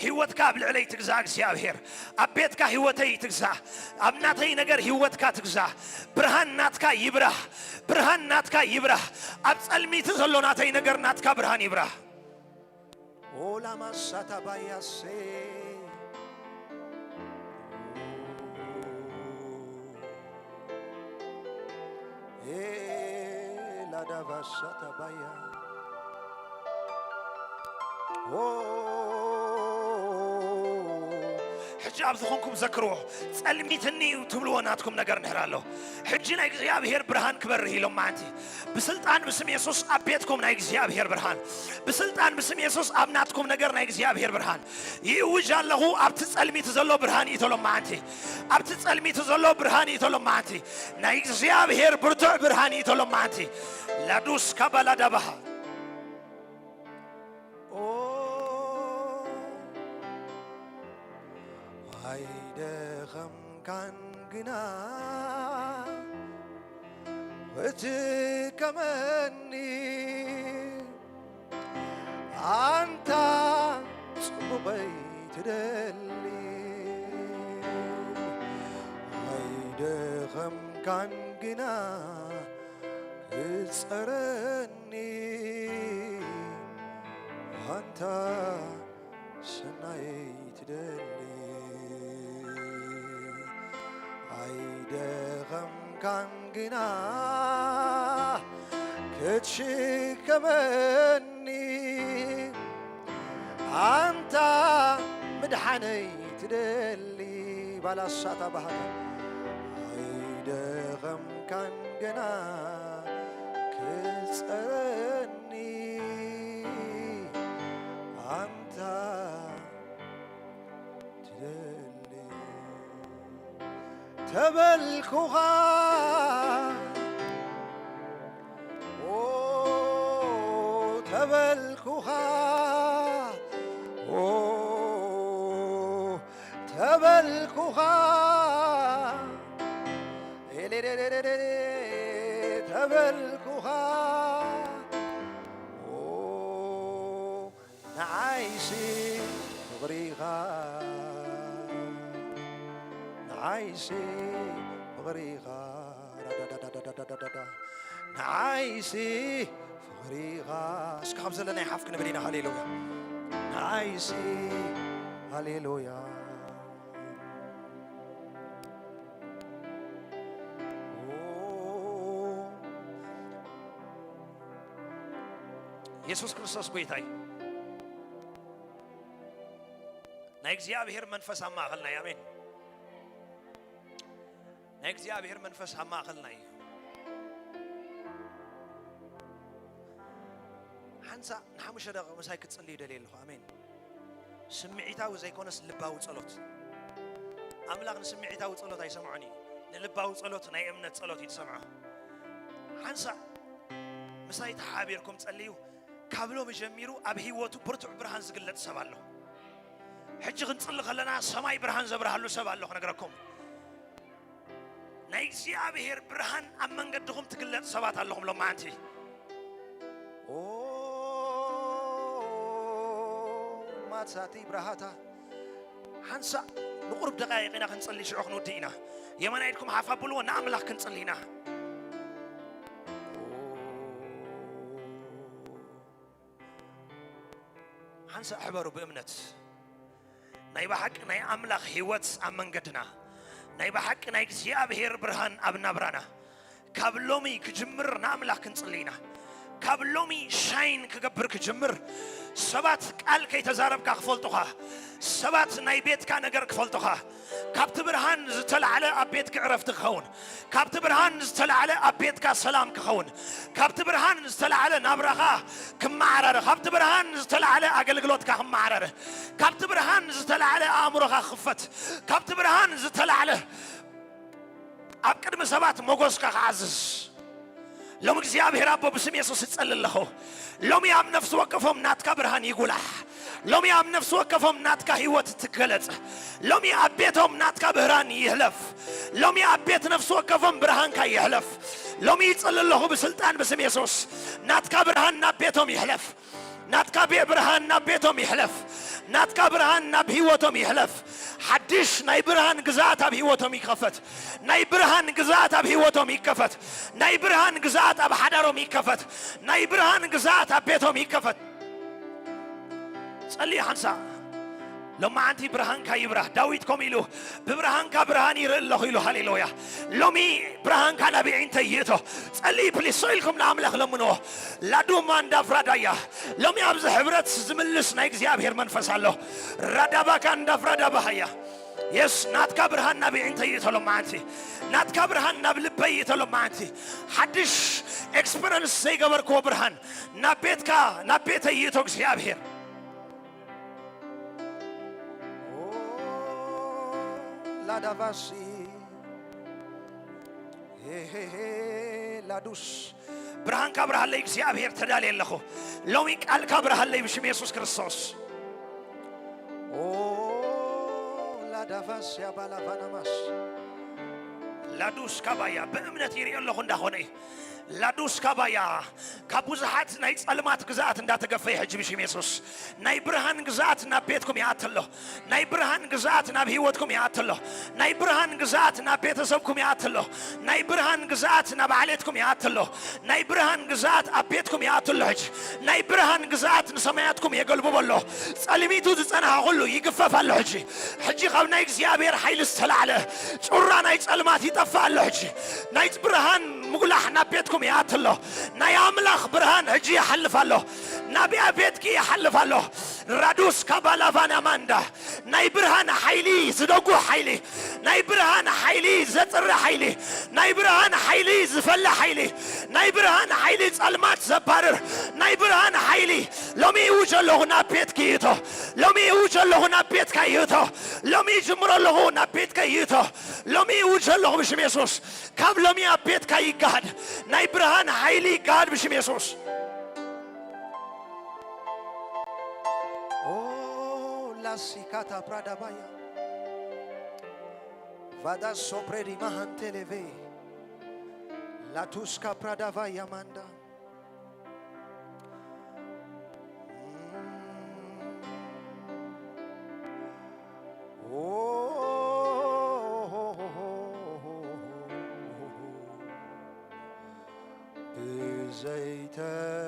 ህይወትካ ኣብ ልዕለይ ትግዛእ እግዚኣብሔር። ኣብ ቤትካ ህይወተይ ትግዛእ። ኣብ ናተይ ነገር ህይወትካ ትግዛእ። ብርሃን ናትካ ይብራህ። ብርሃን ናትካ ይብራህ። ኣብ ጸልሚቲ ዘሎ ናተይ ነገር ናትካ ብርሃን ይብራህ። ኦላማሳታባያሴ ኤላዳቫሳታባያ ኦ ሕጂ ኣብ ዝኾንኩም ዘክርዎ። ጸልሚትኒ እዩ ትብልዎ ናትኩም ነገር እንድሕር ኣሎ። ሕጂ ናይ እግዚኣብሔር ብርሃን ክበርህ ኢሎም መዓንቲ። ብስልጣን ብስም የሱስ ኣብ ቤትኩም ናይ እግዚኣብሔር ብርሃን። ብስልጣን ብስም የሱስ ኣብ ናትኩም ነገር ናይ እግዚኣብሔር ብርሃን። ይእውጅ ኣለኹ፣ ኣብቲ ጸልሚት ዘሎ ብርሃን ይእተሎም መዓንቲ። ኣብቲ ጸልሚት ዘሎ ብርሃን ይእተሎም መዓንቲ። ናይ እግዚኣብሔር ብርቱዕ ብርሃን ይእተሎም መዓንቲ። ላዱስ ካባላዳባሃ ኦ ኣይደኸምካን ግና ክትከመኒ ኣንታ ጽቡቐይ ትደሊ። ኣይደኸምካን ግና ክትጸረኒ ኣንታ ሰናይ ትደሊ። ኣይደኸምካን ግና ክትሽከመኒ ኣንታ ምድሓነይ ትደሊ። ባላሳታ ባህታ ኣይደኸምካን ግና ክትጸረኒ ኣንታ ትደሊ ተበልኩኻ ኦ ተበልኩኻ ኦ ተበልኩኻ ኤሌሌሌሌሌ ተበልኩኻ ኦ ንዓይሲ ፍቕሪኻ ንዓይሲ ፍቕሪኻ ዳዳዳዳዳዳዳዳ ንዓይሲ ፍቕሪኻ እስኪ ካብ ዘለና ይሓፍ ክንብል ኢና ሃሌሉያ ንዓይሲ ሃሌሉያ የሱስ ክርስቶስ ጎይታ እዩ። ናይ እግዚኣብሔር መንፈስ ኣብ ማእኸልና እዩ። ኣሜን። ናይ እግዚኣብሔር መንፈስ ኣብ ማእኸልና እዩ። ሓንሳ ንሓሙሽተ ደቂቕ ምሳይ ክትጽልዩ ደልየ ኣለኹ። ኣሜን። ስምዒታዊ ዘይኮነስ ልባዊ ጸሎት። ኣምላኽ ንስምዒታዊ ጸሎት ኣይሰምዖን እዩ። ንልባዊ ጸሎት ናይ እምነት ጸሎት እዩ ዝሰምዖ። ሓንሳ ምሳይ ተሓቢርኩም ጸልዩ። ካብ ሎሚ ጀሚሩ ኣብ ህይወቱ ብርቱዕ ብርሃን ዝግለጽ ሰብ ኣሎ። ሕጂ ክንጽሊ ከለና ሰማይ ብርሃን ዘብርሃሉ ሰብ ኣሎ ክነግረኩም። ናይ እግዚኣብሔር ብርሃን ኣብ መንገድኹም ትግለጽ ሰባት ኣለኹም ሎማዓንቲ። ኦ ማትሳቲ ብርሃታ ሓንሳእ ንቑሩብ ደቃይቕ ኢና ክንጸሊ ሽዑ ክንውድእ ኢና። የማናይ ኢድኩም ሓፍ ኣብልዎ ንኣምላኽ ክንጽሊ ኢና። ኦ፣ ሓንሳ ሕበሩ ብእምነት። ናይ ብሓቂ ናይ ኣምላኽ ህይወት ኣብ መንገድና፣ ናይ ብሓቂ ናይ እግዚኣብሔር ብርሃን ኣብ ናብራና። ካብ ሎሚ ክጅምር ንኣምላኽ ክንጽሊ ኢና። ካብ ሎሚ ሻይን ክገብር ክጅምር፣ ሰባት ቃል ከይተዛረብካ ክፈልጡኻ፣ ሰባት ናይ ቤትካ ነገር ክፈልጡኻ፣ ካብቲ ብርሃን ዝተላዕለ ኣብ ቤትኪ ዕረፍቲ ክኸውን፣ ካብቲ ብርሃን ዝተላዕለ ኣብ ቤትካ ሰላም ክኸውን፣ ካብቲ ብርሃን ዝተላዕለ ናብራኻ ክመዓራረ፣ ካብቲ ብርሃን ዝተላዕለ ኣገልግሎትካ ክመዓራረ፣ ካብቲ ብርሃን ዝተላዕለ ኣእምሮኻ ክኽፈት፣ ካብቲ ብርሃን ዝተላዕለ ኣብ ቅድሚ ሰባት ሞጎስካ ክዓዝዝ። ሎም እግዚኣብሔር ኣቦ ብስም የሱስ እጸሊ ኣለኹ። ሎሚ ኣብ ነፍሲ ወከፎም ናትካ ብርሃን ይጉላሕ። ሎሚ ኣብ ነፍሲ ወከፎም ናትካ ህይወት ትገለጽ። ሎሚ ኣብ ቤቶም ናትካ ብርሃን ይሕለፍ። ሎሚ ኣብ ቤት ነፍሲ ወከፎም ብርሃንካ ይሕለፍ። ሎሚ ይጸሊ ኣለኹ ብስልጣን ብስም የሱስ። ናትካ ብርሃን ናብ ቤቶም ይሕለፍ። ናትካ ቤ-፣ ብርሃን ናብ ቤቶም ይሕለፍ። ናትካ ብርሃን ናብ ህይወቶም ይሕለፍ። ሓድሽ ናይ ብርሃን ግዝኣት ኣብ ህይወቶም ይኸፈት። ናይ ብርሃን ግዝኣት ኣብ ህይወቶም ይከፈት። ናይ ብርሃን ግዝኣት ኣብ ሓዳሮም ይከፈት። ናይ ብርሃን ግዝኣት ኣብ ቤቶም ይከፈት። ጸልይ ሓንሳ። ሎማዓንቲ ብርሃንካ ይብራህ። ዳዊት ከምኡ ኢሉ፣ "ብብርሃንካ ብርሃን ይርኢ ኣለኹ" ኢሉ። ሃሌሉያ። ሎሚ ብርሃንካ ናብ ኣዒንተይ ይእቶ። ጸልይ ፕሊስ፣ ሰው ኢልኩም ንኣምላኽ ለምንዎ። ላዱማ እንዳፍራዳያ። ሎሚ ኣብዚ ሕብረት ዝምልስ ናይ እግዚኣብሔር መንፈስ ኣሎ። ራዳባካ እንዳፍራዳባሃያ። የስ፣ ናትካ ብርሃን ናብ ኣዒንተይ ይእቶ ሎማዓንቲ። ናትካ ብርሃን ናብ ልበይ ይእቶ ሎማዓንቲ። ሓድሽ ኤክስፐረንስ ዘይገበርክዎ ብርሃን ናብ ቤትካ፣ ናብ ቤተይ ይእቶ እግዚኣብሔር። ኦ፣ ላዳቫሲ። ሄ፣ ሄ፣ ሄ፣ ላዱስ። ብርሃንካ ብርሃለይ እግዚኣብሔር ተዳልየ ኣለኹ። ሎሚ ቃልካ ብርሃለይ ብሽም የሱስ ክርስቶስ። ኦ፣ ላዳቫስ ያባላቫናማስ። ላዱስ ካባያ ብእምነት ይርኢ ኣለኹ እንዳኾነ እዩ። ላዱስ ካባያ ካብ ብዙሓት ናይ ጸልማት ግዝኣት እንዳተገፈየ ሕጂ ብሽም የሱስ ናይ ብርሃን ግዝኣት ናብ ቤትኩም ይኣቲ ኣሎ። ናይ ብርሃን ግዝኣት ናብ ህይወትኩም ይኣቲ ኣሎ። ናይ ብርሃን ግዝኣት ናብ ቤተሰብኩም ይኣቲ ኣሎ። ናይ ብርሃን ግዝኣት ናብ ዓሌትኩም ይኣቲ ኣሎ። ናይ ብርሃን ግዝኣት ኣብ ቤትኩም ይኣቲ ኣሎ። ሕጂ ናይ ብርሃን ግዝኣት ንሰማያትኩም የገልብቦ ኣሎ። ጸልሚቱ ዝጸንሐ ኩሉ ይግፈፍ ኣሎ። ሕጂ፣ ሕጂ ካብ ናይ እግዚኣብሔር ሓይሊ ዝተላዕለ ጩራ ናይ ጸልማት ይጠፍእ ኣሎ። ሕጂ ናይ ብርሃን ምጉላሕ ናብ ቤትኩም ይኣቲ ኣሎ። ናይ ኣምላኽ ብርሃን ሕጂ ይሓልፍ ኣሎ። ናብያ ቤትኪ ይሓልፍ ኣሎ። ራዱስ ካባላቫና ማንዳ ናይ ብርሃን ሓይሊ ዝደጉ ሓይሊ፣ ናይ ብርሃን ሓይሊ ዘጽሪ ሓይሊ፣ ናይ ብርሃን ሓይሊ ዝፈለ ሓይሊ፣ ናይ ብርሃን ሓይሊ ጸልማት ዘባርር ናይ ብርሃን ሓይሊ ሎሚ ይውጅ ኣለኹ ናብ ቤትኪ ይእቶ። ሎሚ ይውጅ ኣለኹ ናብ ቤትካ ይእቶ። ሎሚ ይጅምር ኣለኹ ናብ ቤትካ ይእቶ። ሎሚ ይውጅ ኣለኹ ብሽም የሱስ። ካብ ሎሚ ኣብ ቤትካ ይጋሃድ። ናይ ብርሃን ሓይሊ ይጋሃድ ብሽም የሱስ። ኦ ላሲካታ ፕራዳባያ ቫዳ ሶፕሬዲ ማሃንቴሌቬ ላቱስካ ፕራዳቫያ ማንዳ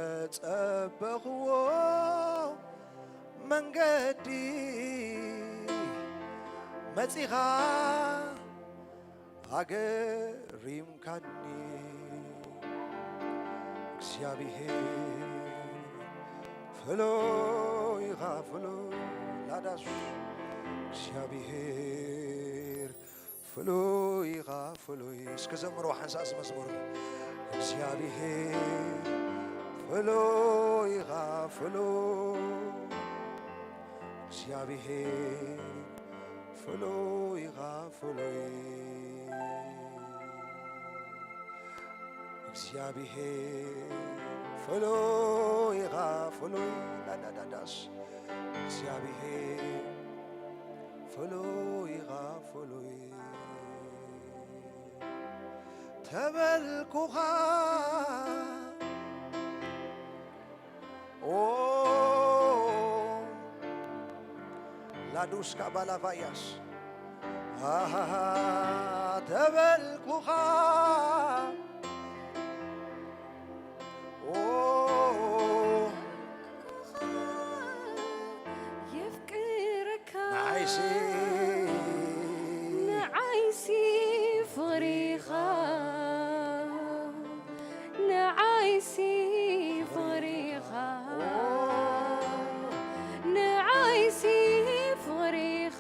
ብዘይተጸበኽዎ መንገዲ መጺኻ ኣገሪምካኒ እግዚኣብሔር ፍሉይኻ ፍሉይ ላዳስ እግዚኣብሔር ፍሉይኻ ፍሉይ እስከ ዘምሮ ሓንሳእ እዚ መዝሙር እግዚኣብሔር ፍሉይኻ ፍሉይ እግዚኣብሔር ፍሉይኻ ፍሉይ እግዚኣብሔር ፍሉይኻ ፍሉይ ዳዳዳዳስ እግዚኣብሔር ፍሉይኻ ፍሉይ ተበልኩኻ ኦ ላዱስካ ባላቫያስ ኣሃሃ ተበልኩኻ ኦ ንዓይሲ ፍቕሪኻ፣ ንዓይሲ ፍቕሪኻ፣ ንዓይሲ ፍቕሪኻ፣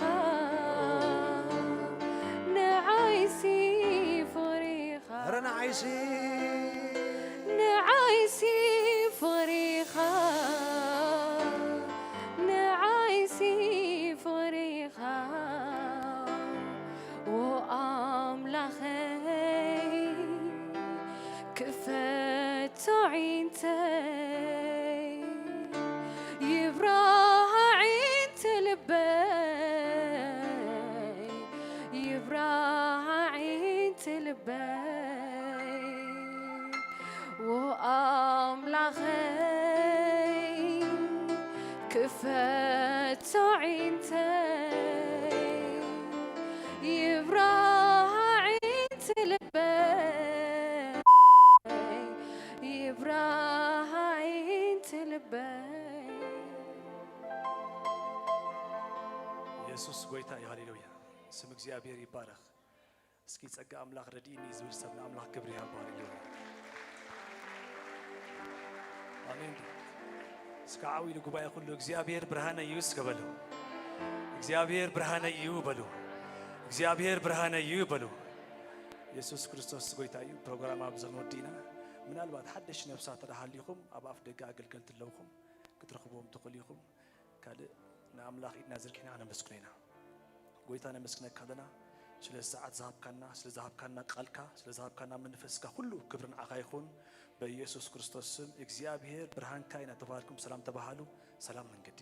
ንዓይሲ ፍቕሪኻ፣ ኧረ ንዓይሲ፣ ንዓይሲ ፍቕሪኻ፣ ንዓይሲ ፍቕሪኻ፣ ዎ ኣምላኸይ ክፈቶ ዒንተይ፣ ይብራሃ ዒንቲ ልበይ፣ ይብራሃ ዒንቲ ልበይ፣ ዎ ኣምላኸይ ክፈቶ ዒንተይ፣ ይብራሃ ዒንቲ ልበይ፣ ይብራሃ ዒንቲ ልበይ። ኢየሱስ ጎይታ እዩ። ሃሌሉያ። ስም እግዚኣብሔር ይባረኽ። እስኪ ጸጋ ኣምላኽ ረድኢኒ ዝብል ሰብ ንኣምላኽ ክብሪ ይሃቦ። ሃሌሉያ። ኣሜን። እስከ ዓው ኢሉ ጉባኤ ኩሉ እግዚኣብሔር ብርሃነይ እዩ እስከ በሉ። እግዚኣብሔር ብርሃነይ እዩ በሉ። እግዚኣብሔር ብርሃነይ እዩ በሉ። ኢየሱስ ክርስቶስ ጎይታ እዩ። ፕሮግራም ኣብዚ ክንወዲ ኢና። ምናልባት ሓደሽ ነፍሳት ተደሃሊኹም ኣብ ኣፍ ደገ ኣገልገልቲ ኣለውኹም ክትረኽብዎም ትኽእሉ ኢኹም። ካልእ ንኣምላኽ ኢድና ዘርጊሕና ነመስግኖ ኢና። ጎይታ ነመስግነካ ኣለና ስለ ሰዓት ዝሃብካና፣ ስለ ዝሃብካና ቃልካ፣ ስለ ዝሃብካና መንፈስካ ኩሉ ክብሪ ንዓኻ ይኹን። በኢየሱስ ክርስቶስ ስም እግዚኣብሔር ብርሃንካ ኢና ተባሃልኩም ሰላም ተባሃሉ። ሰላም መንገዲ።